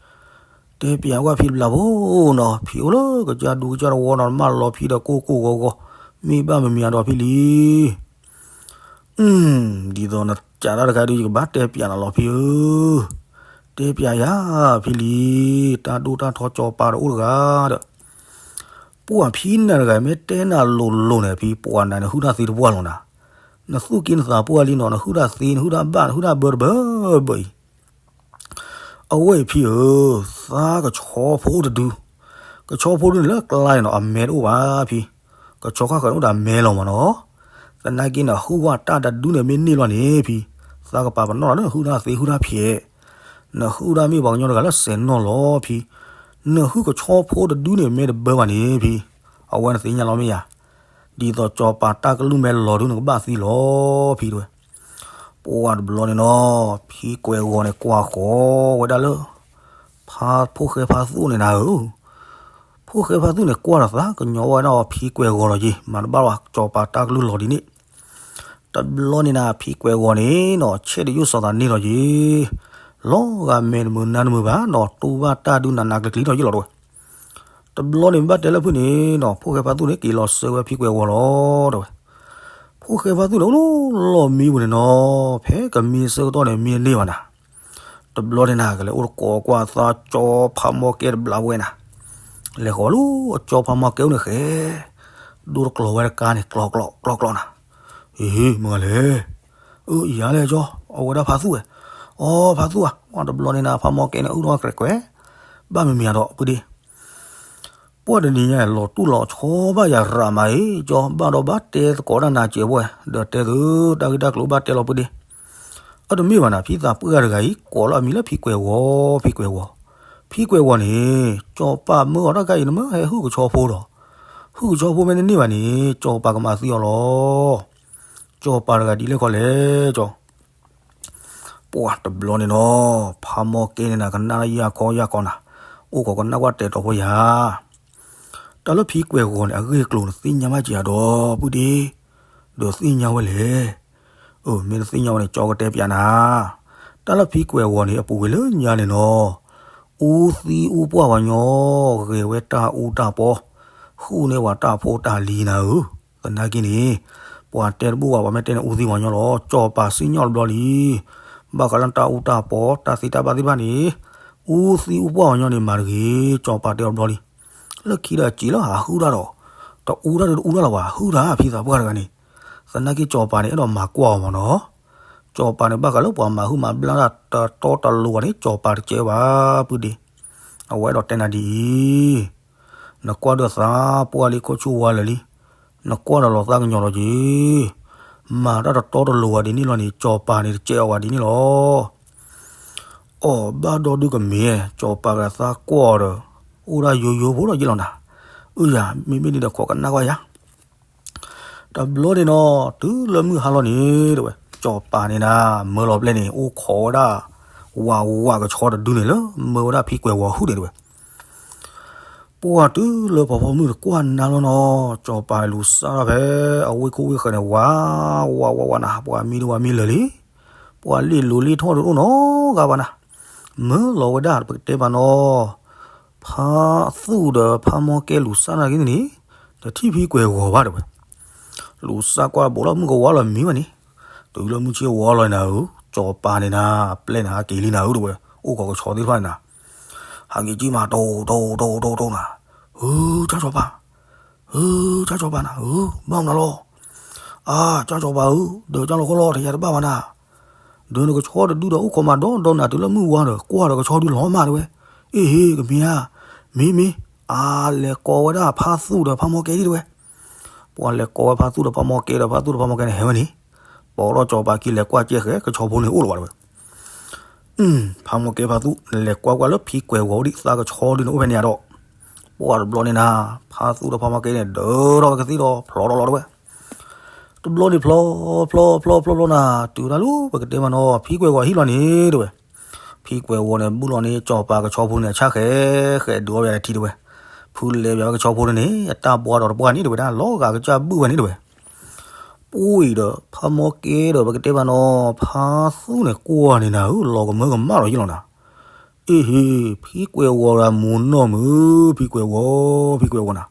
တဲပျးဝဲဖံတဘျီဖိနီၤ, ဖံအိၣ်လၢကစၢ်ဒူကစၢ်တဝီနီၤ, မၢလီၤဖံဒီးကိၢ်ကိၢ်ဂီၤဂီၤ, မ့ၢ်ဘၣ်မမံၤဒီးဖံလံၤ, ဒ်သိးနကးတၢ်တခါဒုး ယကဘၣ်တဲပျးနၤလီၤဖံဧၢ, တဲပျးယၤဖံလံၤ, တၢ်ဒိၣ်တၢ်ထီစီၤပၤတအိၣ်တဂၤဒီး ပှၤဖံနၤတဂၤ မ့ၢ်တဲနၤလိၤလိၤန့ၣ် ဖံပှၤနၤန့ၣ် ဟုၣ်တၢ်သ့တပှၢ်လီၤနၤ, နသူၣ်က့နသးပှၢ်လံနီၤ, နဟုၣ်တၢ်သ့ နဟုၣ်တၢ်ဘၣ် နဟုၣ်တၢ်ဘၢတဘၢဘၢအံၤ, အဝဲအံၤဖံဧၢ, သးကဆီဖိတဒု, ကဆီဖိဒုန့ၣ်လၢကျါန့ၣ်နီၤ အမဲတအိၣ်ဘၣ်ဖံ, ကဆီခါဃၢၤန့ၣ်အိၣ်ဒီးအမဲလီၤမးနီၤ. သနာ်က့န့ၣ် ဟုၣ်ဝဲတၢ်တဒုန့ၣ်မ့ၢ်န့ၢ်လီၤန့ၣ်ဖံ, သးကပာ်ပနီၣ်လီၤလၢနဟုၣ်တၢ်သ့ဟုၣ်တၢ်ဖျဲး, နဟုၣ်တၢ်မ့ၢ်ပှၤကညီတဂၤလၢစဲးနီၣ်လီၤဖံ, နဟုၣ်ကဆီဖိတဒုန့ၣ်မ့ၢ်တဘၢဘၣ်န့ၣ်ဖံ, အဝဲနသ့ၣ်ညါလီၤမ့ၢ်ယၤ, ဒ်သိးကၠီၤပၤတၢ်ကလုၢ်မဲလီၤဒုနကဘၣ်သံလီၤဖံတဲဝဲ. ပှၢ်တဘျီန့ၣ်နီၤ, ဖံကွဲးဂီၤန့ၣ်ကွၢ်ဃီၤဝဲဒၣ်လၢ ဖါဖိၣ်ဃဲဖါသူၣ်န့ၣ်နၤဧၢ, ဖိၣ်ဃဲဖါသူၣ်န့ၣ်ကွၢ်ဒီးသးကညီၤဝဲဒၣ်အီၤ ဖံကွဲးဂီၤလီၤက့ၤ, မၤတဘၣ်ဝဲကၠီၤပၤတၢ်ကလုၢ်လီၤဒ်န့ၣ်. တဘျီန့ၣ်နၤ ဖံကွဲးဂီၤန့ၣ်နီၤ ဆဲးတယိၣ်စီၤသးန့ၣ်လီၤက့ၤ, လီၤဂာ်မဲာ်တမုာ်နါတမုာ်ဘၣ်နီၤ, တူၢ်ဘၣ်တၢ်ဒုးနးနးကျံၤကျံၤလီၤယ့ၣ်လီၤတဲဝဲ. တဘျီန့ၣ်ဘၣ်တဲလၢဖုၣ်န့ၣ်နီၤ, ဖိၣ်ဃဲဖါသူၣ်န့ၣ်က့ၤလီၤဆှၢဝဲဖံကွဲးဂီၤလီၤတဲဝဲ. ဖိၣ်ဃဲဖါသူၣ်န့ၣ်အိၣ်လီၤမံပူၤန့ၣ်နီၤ, ဖဲကမံအဆၢကတီၢ်န့ၣ် မံတန့ၢ်ဘၣ်နၤ. တဘျီန့ၣ်နၤ ကလဲၤအိၣ်တကိးကွၢ်သးကၠီဖးမီၢ်ကဲတဘျီဝဲနၤ, လဲၤဃီၤလၢအကၠီဖးမီၢ်ကဲအိၣ်န့ၣ်ဃဲ, ဒိၣ်တကျိၤဝဲတကါန့ၣ် ကျီကျီကျီကျီနၤ. အ့ မ့ၢ်ဂၤလဲၣ်, အၢ ယၤလဲၣ်ကၠီ, အဝဲဒၣ်ဖါသူၣ်ဝဲ, အိ ဖါသူၣ်ဧါ, တဘျီန့ၣ်နၤ ဖးမီၢ်ကဲန့ၣ် အုၣ်ထီၣ်ဝဲကြဲးကွဲး, ဘၣ်မ့မ့ၢ်ဒီးပုၢ်ဒ့ ပှၢ်တနံၤညါ လီၤတူၢ်လီၤဆီဘၣ်ယၤရးမးအံၤ ကၠီ ဘၣ်ဒီးဘၣ်တဲသကိးတၢ်နၤစဲးဘၣ်ဝဲ, ဒီးတဲသု တၢ်ဂ့ၢ်တၢ်ကျိၤဘၣ်တဲလီၤပုၢ်ဒ့, အတမ့ၢ်ဘၣ်နၤ ဖံသးပှၢ်တဂၤအံၤ ကိးလီၤအမံၤလၢဖံကွဲးဂီၤ, ဖံကွဲးဂီၤ, ဖံကွဲးဂီၤန့ၣ် ကၠီၤပၤမၢအီၤတၢ်ခါအံၤ နမ့ၢ်ဟဲဟုၣ်ကဆီဖိဒီး, ဟုၣ်ကဆီဖိမ့ၢ်တန့ၢ်ဘၣ်န့ၣ် ကၠီၤပၤကမၤသံအီၤလီၤ. ကၠီၤပၤတဂၤဒ်လဲၣ်ခီလဲၣ်ကၠီ ပှၢ်တဘျီန့ၣ်နီၤ ဖးမီၢ်ကဲန့ၣ်နၤ ကနၣ်လၢယၢ်ခီယၢ်ခီနၤ, အိၣ်ခိးကနၣ်ကွၢ်တဲာ်တီၤဖိယၤ, တၢ်လၢဖံကွဲးဂီၤန့ၣ် အဂ့ၢ်အကျိၤနသ့ၣ်ညါဘၣ်က့ၤဧါဒီး ပုၢ်ဒ့, ဒီးသ့ၣ်ညါဝဲလဲၣ်. အၢ မ့ၢ်နသ့ၣ်ညါဝဲန့ၣ် ကၠီကတဲပျးနၤ, တၢ်လၢဖံကွဲးဂီၤန့ၣ် အပူၤကွံာ်လၢညါန့ၣ်နီၤ, အူသံအူပှၢ်ဝဲညီ, ဂဲၤဝဲတၢ်အူတၢ်ပီ, ဃုန့ၢ်ဝဲတၢ်ဖိတၢ်လံၤနၤဧၢ, သနာ်က့န့ၣ် ပှၤတဲတဘူၣ်ဘၣ် ပှၤမ့ၢ်တဲန့ၣ် အူသံဝဲညီလီၤ. ကၠီၤပၤစံၣ်ညီၣ်တဘျီလံ, ဘၣ်ဃးလၢတၢ်အူတၢ်ပီ တၢ်သံတၢ်ဘၣ်သ့ၣ်တဖၣ်န့ၣ်, အူသံအူပှၢ်ဝဲညီန့ၣ် မၤတဂ့ၤ, ကၠီၤပၤတဲအီၤတဘျီလံ. လၢခံဒီးစံးလၢဟးဟုၣ်တၢ်ဒီး, တအူတၢ်ဒီးတအူတၢ်လၢၤဘၣ် ဟုၣ်တၢ်ဖံသးပှၢ်တဂၤန့ၣ်, သနာ်က့ကၠီၤပၤန့ၣ် အဲၣ်ဒိးမၤကွၢ်အီၤမးနီၤ. ကၠီၤပၤန့ၣ် ဘၣ်ဃးလၢပှၤမၤဟုၣ်မၤဘျါတၢ်တတီတလိၤဘၣ်န့ၣ် ကၠီၤပၤတကဲဘၣ် ပုၢ်ဒ့, အဝဲအဲၣ်ဒိးတဲနၤဒ်အံၤ နကွၢ်ဒီးသးပှၢ်လံခိၣ်ဆူၣ်ဝါလၢာ်လံ, နကွၢ်ဒီးလီၤသးကညီၤလီၤက့ၤ, မၤတၢ်တတီတလိၤဘၣ်ဒ်န့ၣ်လီၤန့ၣ် ကၠီၤပၤန့ၣ်တကဲအီၤဘၣ်ဒ်န့ၣ်လီၤ. အီၣ်ဘၣ်ဒီဒုကမ့ၢ်, ကၠီၤပၤကသးကွၢ်အီၤဒီး, အိၣ်ဒၣ်ယိယိဖိလီၤယ့ၣ်လီၤနၤ, အၢယၤ မ့မ့ၢ်န့ၣ်ဒီးခိးကနၣ်ကွၢ်ယၤ တဘျီန့ၣ်နီၤ တုၤလၢမုၢ်ဟါလီၤန့ၣ်တဲဝဲ, ကၠီၤပၤန့ၣ်နၤ မၢလီၤပျဲၢ်န့ၣ် အိၣ်ခိးဝဲဒၣ် ဝးဝးကဆီတဒုန့ၣ်လၢ မၢဝဲဒၣ်ဖံကွဲးဝီၤဟုၣ်န့ၣ်တဲဝဲ. ပှၢ်တုၤလၢဖီဖီမုၢ်တကွၢ်နၤလီၤနီၤ, ကၠီၤပၤလူၤစၢ်ထီၣ်ဖဲ အဝ့ၢ်ခိၣ်ဝ့ၢ်ဃၢၤန့ၣ် ဝးဝးဝးဝးနၤ, ပှၤမံဒိၣ်ဝးမံလၢာ်လံ, ပှၤလ့ၣ်လိၤလ့ၣ်ထီၣ်တအိၣ်နီတဂၤဘၣ်နၤ, မၢလီၤဝဲဒၣ်ပကတဲဘၣ်နီၤ ဖါသူၣ်ဒီးဖါမီၢ်ကဲလူၤစၢ်နာ်က့န့ၣ်, တထံၣ်ဖံကွဲးဝီၤဘၣ်တဲဝဲ. လူၤစၢ်ကွၢ်ဘိးလီၤမုၢ်ကဝါလီၤမံဘၣ်န့ၣ်, တုၤလၢမုၢ်ဆ့ၣ်ဝီၤလီၤနၤဧၢ, ကၠီၤပၤန့ၣ်နၤ ပျဲၢ်နၤဟးက့ၤလံနၤဧၢတဲဝဲ, အိၣ်ခိးကဆီသ့ၣ်တဖၣ်န့ၣ်နၤ, ဟးက့ၤကံမး တိၢ်တိၢ်တိၢ်တိၢ်နၤ, ဧၢ ကၠီၤပၤ ဧၢ ကၠီၤပၤနၤဧၢ ဘၣ်မနုၤလီၤ, အါ ကၠီၤပၤဧၢ ဒီးကၠီၤလီၤခီလီၤ တယၤတဘၣ်ဘၣ်နၤ, ဒီးနကဆီတဒုဒီးအိၣ်ခိးမးဒီဒီနၤ တုၤလၢမုၢ်ဝါဒီး ကွၢ်ဒီးကဆီဒုလီၤမးတဲဝဲ, အ့ၣ်ဟ့ၣ် ကမ့ၢ်ဧါ, မ့ၢ်မ့ၢ်, အါ လဲၤကိးဝဲဒၣ်ဖါသူၣ်ဒီးဖါမီၢ်ကဲဒံတဲဝဲ, ပှၤလဲၤကိးဝဲဖါသူၣ်ဒီးဖါမီၢ်ကဲဒီး ဖါသူၣ်ဒီးဖါမီၢ်ကဲန့ၣ်ဟဲဝဲန့ၣ်, ပိာ်ထီၣ်ကၠီၤပၤခံလဲၤကွၢ်ကဲဃဲ ကဆီဖိန့ၣ်အိၣ်လီၤဘၣ်တဲဝဲ. ဖါမီၢ်ကဲဖါသူၣ် နလဲၤကွၢ်ကွၢ်လၢဖံကွဲးဝီၤဒံး သးကဆီဒုန့ၣ်အိၣ်ဖဲန့ၣ်ဧါဒီး, ပှၢ်တဘျီန့ၣ်နၤ, ဖါသူၣ်ဒီးဖါမီၢ်ကဲန့ၣ် ဒၢထီၣ်ဝဲကသံၣ်ဒီး ဖျိးထီၣ်လီၤတဲဝဲ. တဘျီန့ၣ်ဖျိး ဖျိး ဖျိး ဖျိး ဖျိးနၤ, တုၤဒၣ်လၢပကတဲမးနီၤ ဖံကွဲးဝီၤဟံၣ်လီၤန့ၣ်တဲဝဲ, ဖံကွဲးဝီၤန့ၣ် ဘူးလီၤန့ၣ် ကၠီၤပၤကဆီဖိန့ၣ် အဆၣ်ဃဲ ဃဲဒုးအီၣ်ဘၣ်တထံတဲဝဲ, ဖုလဲၤဘၣ်ဝဲကဆီဖိန့ၣ်န့ၣ် အတၢ်ဘှါဒီးတပှၢ်န့ၣ်တဲဝဲဒၣ် လီၤဂာ်ကစၢ်ဘုၣ်ဝဲန့ၣ်တဲဝဲ. ပှၢ်အံၤဒီး ဖါမီၢ်ကဲဒီး ပကတဲဘၣ်နီၤ ဖါသူၣ်န့ၣ်ကွၢ်န့ၣ်နၤဧၢ လီၤကမၢကမၣ်လီၤယ့ၣ်လီၤနၤ, အ့ၣ်ဟ့ၣ် ဖံကွဲးဝီၤရၤမူနီၢ်မုၢ် ဖံကွဲးဝီၤ ဖံကွဲးဝီၤနၤ,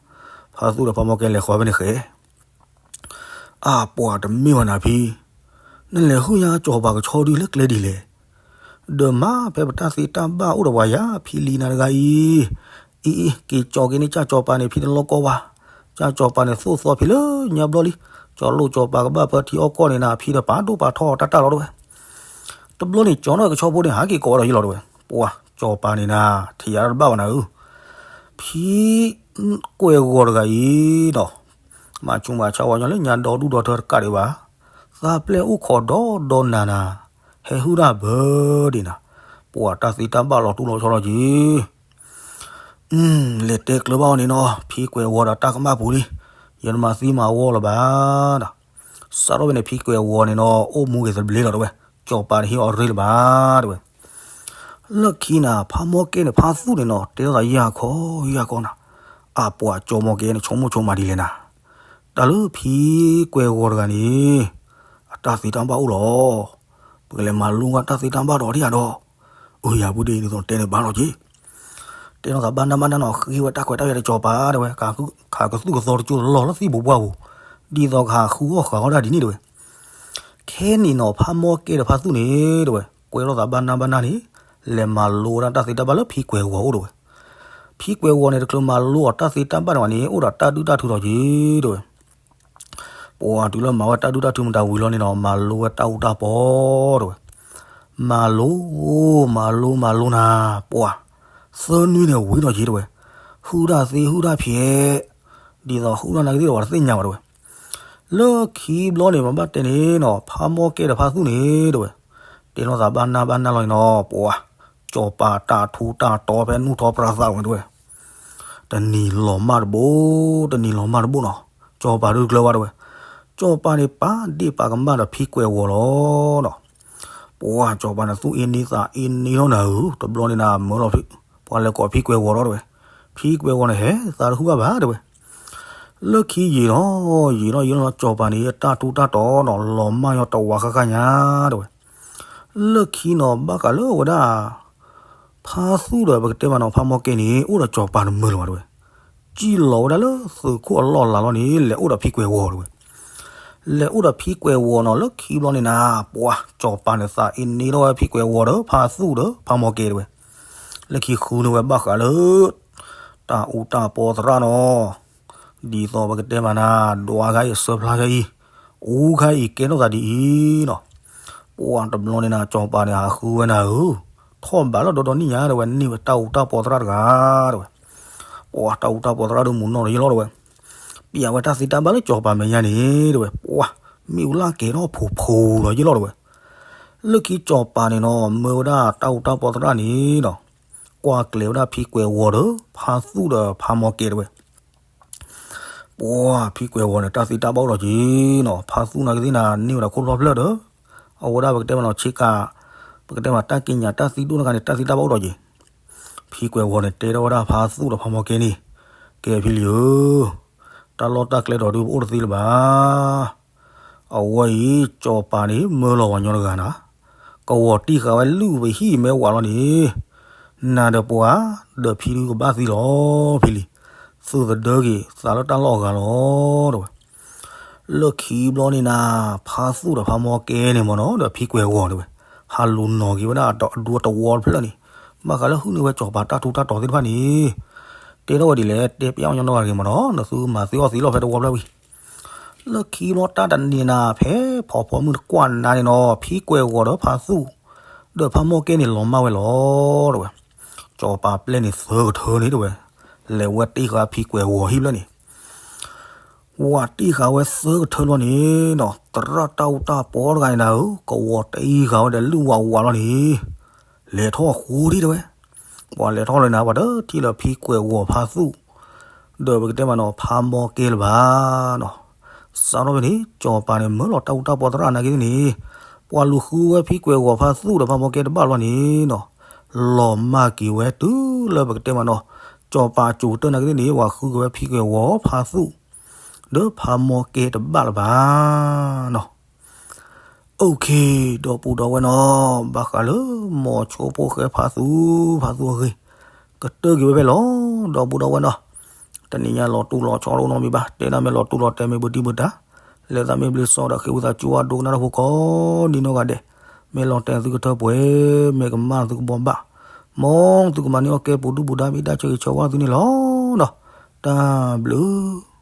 ဖါသူၣ်ဒီးဖါမီၢ်ကဲလဲၤဃီၤဖဲန့ၣ်ဃဲ အါ ပှၤတမ့ၢ်ဘၣ်နၤဖံ, နလဲၤဟုၣ်ညါကၠီၤပၤကဆီဒုလၢကျဲဒ်လဲၣ်, ဒီးမၤဖဲပတၢ်သ့တၢ်ဘၣ်အိၣ်ဒီးပှၤယၤ ဖံလံနၤတဂၤအံၤ, အံၤအံၤ က့ၤကၠီၤက့ၤန့ၢ်ကၠၢ်ကၠီၤပၤန့ၣ် ဖံတလီၢ်ကီၢ်ဘၣ်, ကၠၢ်ကၠီၤပၤန့ၣ်သိၣ်သီဖံလၢညါဘျီလံ, ကၠီၤလိၣ်ကၠီၤပၤကဘၣ်ပၢထံအီၣ်ကီၢ်န့ၣ်နၤ ဖံဒီးပာ်ဒိၣ်ပာ်ထီၣ်တၢ်တၢ်လီၤတဲဝဲ. တဘျီန့ၣ် ကၠီၤနီၢ်ကဆီဖိန့ၣ် ဟးက့ၤကိးဝဲဒီးယ့ၣ်လီၤတဲဝဲ, ပှၤကၠီၤပၤန့ၣ်နၤ ထံၣ်ယၤတဘၣ်ဘၣ်နၤဧၢ, ဖံကွဲးဂီၤတဂၤအံၤဒီး မၤဆူၣ်မၤဆါဝဲညီလၢညါဒီဒူၣ်ဒီထၢတကးဒံးဘၣ်, သးပျဲၢ်အိၣ်ခိးဒီဒီနၤနၤ, ဟဲဟုၣ်တၢ်ဘၢဒံးနၤ, ပှၤတၢ်သ့တၢ်ဘၣ်လီၤတူၢ်လီၤဆီလီၤက့ၤ လဲၤတဲကျၢၤဘၣ်အီၤန့ၣ်နီၤ, ဖံကွဲးဝီၤဒီးတၢ်ကမၣ်ပူၤလံ, ယတမၤသံမၤဝီလၢၤဘၣ်ဒီး, စးထီၣ်ဝဲန့ၣ် ဖံကွဲးဝီၤန့ၣ်နီၤ အိၣ်မူဂ့ၤသဘျ့လီၤတဲဝဲ, စီၤပၤတဟ့ၣ်အီၤရ့လၢၤဘၣ်တဲဝဲ. လၢခံနၤ ဖးမီၢ်ကဲန့ၣ် ဖးသူၣ်န့ၣ်နီၤ တဲထီၣ်သးယၢ်ခီယၢ်ခီနၤ, အပှၤစီၤမီၢ်ကဲန့ၣ် ဆိကမိၣ်ဆိကမးဒ်လဲၣ်နၤ, တၢ်လၢဖံကွဲးဝီၤတဂၤန့ၣ် အတၢ်သ့တၢ်ဘၣ်အိၣ်လီၤ, ပကလဲၤမၤလိအတၢ်သ့တၢ်ဘၣ်ဒီးဒ်ယၤဒီး, အၢ ယၤပူၤဒ်န့ၣ်သိးတဲန့ၣ်ဘၣ်လီၤက့ၤ တဲထီၣ်သးဘၣ်နၢ်ဘၣ်နၢ်နီၤ ဃ့ဝဲတၢ်ခွဲးတၢ်ယာ်ဒီးစီၤပၤတဲဝဲ, ခးကသူၣ်ကသီတကၠိတလီၢ်လၢသံၣ်ဘိးပှၢ်ပူၤ, ဒ်သိးကဟးဃုအီၣ်ဃာ်အီၣ်တၢ်ဒ်န့ၣ်တဲဝဲ. ခဲန့ၣ်နီၤ ဖးမီၢ်ကဲဒီးဖးသူၣ်န့ၣ်တဲဝဲ ကွဲထီၣ်သးဘၣ်နၢ်ဘၣ်နၢ်န့ၣ်, လဲၤမၤလိဝဲဒၣ်တၢ်သ့တၢ်ဘၣ်လၢဖံကွဲးဝီၤအိၣ်တဲဝဲ. ဖံကွဲးဝီၤန့ၣ် တချုးမၤလိအီၤတၢ်သ့တၢ်ဘၣ်န့ၣ်ဘၣ်န့ၣ် အိၣ်ဒီးတၢ်ဒုၣ်တၢ်ထုးထီၣ်က့ၤတဲဝဲ. ပှၤတုၤလၢမၤဝဲတၢ်ဒုၣ်တၢ်ထုးမတၤဝံၤလီၤန့ၣ်နီၤ မၤလိဝဲတၢ်အူတၢ်ပီတဲဝဲ, မၤလိ, မၤလိမၤလိနၤ, ပှၤ, သၢနွံန့ၣ်ဝံၤလီၤက့ၤတဲဝဲ, ဟုၣ်တၢ်သ့ဟုၣ်တၢ်ဖျဲး, ဒ်သိးဟုၣ်တၢ်နာ်က့ၤသ့ၣ်ဒီးပှၤတသ့ၣ်ညါဘၣ်တဲဝဲ. လၢခံဘျီန့ၣ် ပဘၣ်တဲန့ၣ်နီၤ ဖးမီၢ်ကဲဒီးဖးသူၣ်န့ၣ်တဲဝဲ, တဲထီၣ်သးဘၣ်နၢ်ဘၣ်နၢ်လီၤန့ၣ်နီၤ ပှၤ, စီၤပၤတၢ်ထူးတၢ်တီၤဖဲနူၢ်ထီပြးသးဝဲတဲဝဲ. တနံၤလီၤမၢ်တဘိ, တနံၤလီၤမၢ်တဘိနီၤ, စီၤပၤဒုးကျၢၤဝဲတဲဝဲ. စီၤပၤန့ၣ်ပာ်ဒ့ၣ်ပာ်ကမၣ်ဒီးဖံကွဲးဝီၤလီၤနီၤ. ပှၤစီၤပၤန့ၣ်သူၣ်အ့န့သးအ့န့ထီၣ်နၤဧၢ, တဘျီန့ၣ်နၤမၢလီၤ, ပှၤလဲၤကိးဖံကွဲးဝီၤလီၤတဲဝဲ. ဖံကွဲးဝီၤန့ၣ်ဟဲသးတဟူဘၣ်ဘၣ်တဲဝဲ. လၢခံယံာ်လီၤ, ယံာ်လီၤယံာ်လီၤ စီၤပၤန့ၣ် တၢ်ထူးတၢ်တီၤနီၤ လီၤမၢ်ညီတဝးဃၣ်ဃၣ်ညါတဲဝဲ. လၢခံနီၤ ဘၣ်ဃးလၢဝဲဒၣ် ဖါသူၣ်ဒီးပကတဲမးနီၤ ဖါမီၢ်ကဲန့ၣ် အိၣ်ဒီးစီၤပၤန့ၣ်မၢလၢၤဘၣ်တဲဝဲ. စံၣ်လီၤဝဲဒၣ်လၢသုးခိၣ်အလီၢ်လၤလီၤန့ၣ် လဲၤအိၣ်ဒီးဖံကွဲးဝီၤတဲဝဲ. လဲၤအိၣ်ဒီးဖံကွဲးဝီၤနီၤ လၢခံဘျီန့ၣ်နၤ ပှၤစီၤပၤန့ၣ်သးအ့န့ထီၣ်ဝဲဖံကွဲးဝီၤဒီးဖါသူၣ်ဒီးဖါမီၢ်ကဲတဲဝဲ. လၢခံဃုန့ၢ်ဝဲဘၣ်ဃးလၢ တၢ်အူတၢ်ပီသရၣ်နီၤ ဒ်သိးပကတဲမးနၤ ဒွးခါအံၤအစၢဖျါခါအံၤ, အူခါအံၤကဲထီၣ်သးဒ်အံၤနီၤ. ပှၤတဘျီန့ၣ်နၤ စီၤပၤန့ၣ်ဟးဃုဝဲနၤဧၢ, ထီၣ်ဘးလၢဒီဒီနံၣ်ညါတဲဝဲ န့ၢ်ဝဲတၢ်အူတၢ်ပီသရၣ်တဂၤတဲဝဲ. ပှၤတၢ်အူတၢ်ပီသရၣ်ဒုးမုာ်နီၢ်တယဲလီၤတဲဝဲ. ပျးဝဲတၢ်သ့တၢ်ဘၣ်လၢစီၤပၤမဲာ်ညါန့ၣ်တဲဝဲ ပှၤမ့ၣ်အူလၢ်ကဲၤထီၣ်ဖိးဖိးဒီးယဲလီၤတဲဝဲ. လၢခံစီၤပၤန့ၣ်နီၤ မၢဝဲဒၣ်တၢ်အူတၢ်ပီသရၣ်န့ၣ်နီၤ ကွၢ်ကျဲၤဝဲဒၣ်ဖံကွဲးဝီၤဒီး ဖါသူၣ်ဒီးဖါမီၢ်ကဲတဲဝဲ. ပှၤဖံကွဲးဝီၤန့ၣ် တၢ်သ့တၢ်ဘၣ်အိၣ်ဒီးက့ၤနီၤ ဖါသူၣ်နာ်က့ၤသ့ၣ်နၤ န့ၢ်ဝဲဒၣ်ခိၣ်ဖျီၣ်ဖျၢၣ်ဒီး အဝဲဒၣ်ပကတဲမးနီၤ ဆ့ကၤ ပကတဲမးတၢ်ကံးညာ်တၢ်သံဒိၣ်တဂၤန့ၣ် တၢ်သ့တၢ်ဘၣ်အိၣ်ဒီးက့ၤ. ဖံကွဲးဝီၤန့ၣ် တဲထီၣ်ဝဲဒၣ်ဖါသူၣ်ဒီးဖါမီၢ်ကဲန့ၣ်, ကဲဖံလံၤဧၢ, တၢ်လီၢ်တၢ်ကျဲဒီးဒုးပအိၣ်တသ့လၢၤဘၣ်. အဝဲအံၤ စီၤပၤန့ၣ် မၢလီၤဝဲညီတဂၤနၤ, ကဝီၤတံၢ်ဃာ်ဝဲလုၢ်ဝဲဟံၣ်မဲဝးလီၤန့ၣ်, နၤဒီးပှၤ ဒီးဖံဒုကဘၣ်သံလီၤ, ဖံလံၤ, သုးသဒၢက့ၤသးလၢတၢ်လီၢ်အဂၤလီၤ တဲဝဲ. လၢခံဘျီန့ၣ်နၤ, ဖါသူၣ်ဒီးဖါမီၢ်ကဲန့ၣ်မ့ၢ်နီၤ ဒီးဖံကွဲးဝီၤတဲဝဲ, ဟးလူၤနီၤက့ၤဝဲဒၣ်အဒူအတဝီတဖျၢၣ်န့ၣ်, ဘၣ်ဃးလၢဟုၣ်န့ၢ်ဝဲစီၤပၤတၢ်ထူးတၢ်တီၤသ့ၣ်တဖၣ်န့ၣ်, တဲထီၣ်ဝဲဒ်လဲၣ် တဲပျးအီၣ်ညီနီၢ်ဂၤတဂ့ၤမ့ၢ်နီၤ နသုမၤသ့အီၣ်သ့လီၤဖဲတဝီဖျၢၣ်ဝံၤ လၢခံဘျီတၢ်တနံၤနၤ ဖဲဖီဖီမုၢ်တကွၢ်နၤန့ၣ်နီၤ ဖံကွဲးဝီၤဒီးဖါသူၣ် ဒီးဖါမီၢ်ကဲန့ၣ်လီၤမၢ်ဝဲလီၤ တဲဝဲ. စီၤပၤပျဲၢ်န့ၣ်သၢကထၢန့ၣ်တဲဝဲ, လဲၤဝဲတ့ၢ်ဃာ်ဖံကွဲးဝီၤဟံၣ်ဖျၢၣ်န့ၣ်, ဝၤတ့ၢ်ဃာ်ဝဲသၢကထၢလီၤန့ၣ်နီၤ သရၣ်တၢ်အူတၢ်ပီတဂၤန့ၣ်နၤဧၢ, ကဝီၤတ့ၢ်ဃာ်ဝဲဒီးလုၢ်ဝးဝးလီၤန့ၣ် လဲၤထီၣ်ဃိဒံးတဲဝဲ. ပှၤလဲၤထီၣ်လီၤနၤ ပှၤတထံၣ်လၢဖံကွဲးဝီၤဖါသူၣ် ဒီးပကတဲမးနီၤ ဖါမီၢ်ကဲလၢၤဘၣ်နီၤ. စးထီၣ်ဖဲန့ၣ် စီၤပၤန့ၣ် မၢလီၤတၢ်အူတၢ်ပီသရၣ်နာ်က့ၤန့ၣ်, ပှၤလူၤဃုဝဲဖံကွဲးဝီၤဖါသူၣ်ဒီးဖါမီၢ်ကဲတဘၣ်လီၤန့ၣ်နီၤ, လီၤမၢ်က့ၤဝဲတုၤလၢပကတဲမးနီၤ, စီၤပၤအစိၤကတၢၢ်နာ်က့ၤန့ၣ် ပှၤဃုက့ၤဝဲဖံကွဲးဝီၤဖါသူၣ် ဒီးဖါမီၢ်ကဲတဘၣ်လၢၤဘၣ်နီၤ. အိၣ်ခ့, ဒီပုၢ်ဒီဝဲၢ်နီၤ, ဘၣ်ဃးလၢ မိၤဆိဖိၣ်ဃဲဖါသူၣ်, ဖါသူၣ်အဂ့ၢ် ကတၢၢ်က့ၤဝဲဖဲလီၤ, ဒီပုၢ်ဒီဝဲၢ်နီၤ, တနံၤညါလီၤတူၢ်လီၤဆီတအိၣ်နီတမံၤဘၣ်, တဲဒၣ်မ့ၢ်လီၤတူၢ်လီၤတဲာ်မ့ၢ်ဘုးတံၢ်ဘုးတၢ်, လဲၤသးမ့ၢ်ဘျ့စီဒီးဃ့ဝံသးစူၤအဒိကနၣ်တၢ်ဖိကိးဒ်နီၢ်ဂၤဒဲး, မ့ၢ်လီၤတဲာ်သုကထၢပှဲၤ, မ့ၢ်ကမၣ်သုကဘှီဘၣ်, မ်သုကမၤန့ၢ်အီၣ်ကဲပူၤဒုၣ်ပူၤဒါမ့ၢ်တၢ်ဆၢဂ့ၤဆၢဝါသုန့ၣ်လီၤနီၤ, တၢ်ဘျုး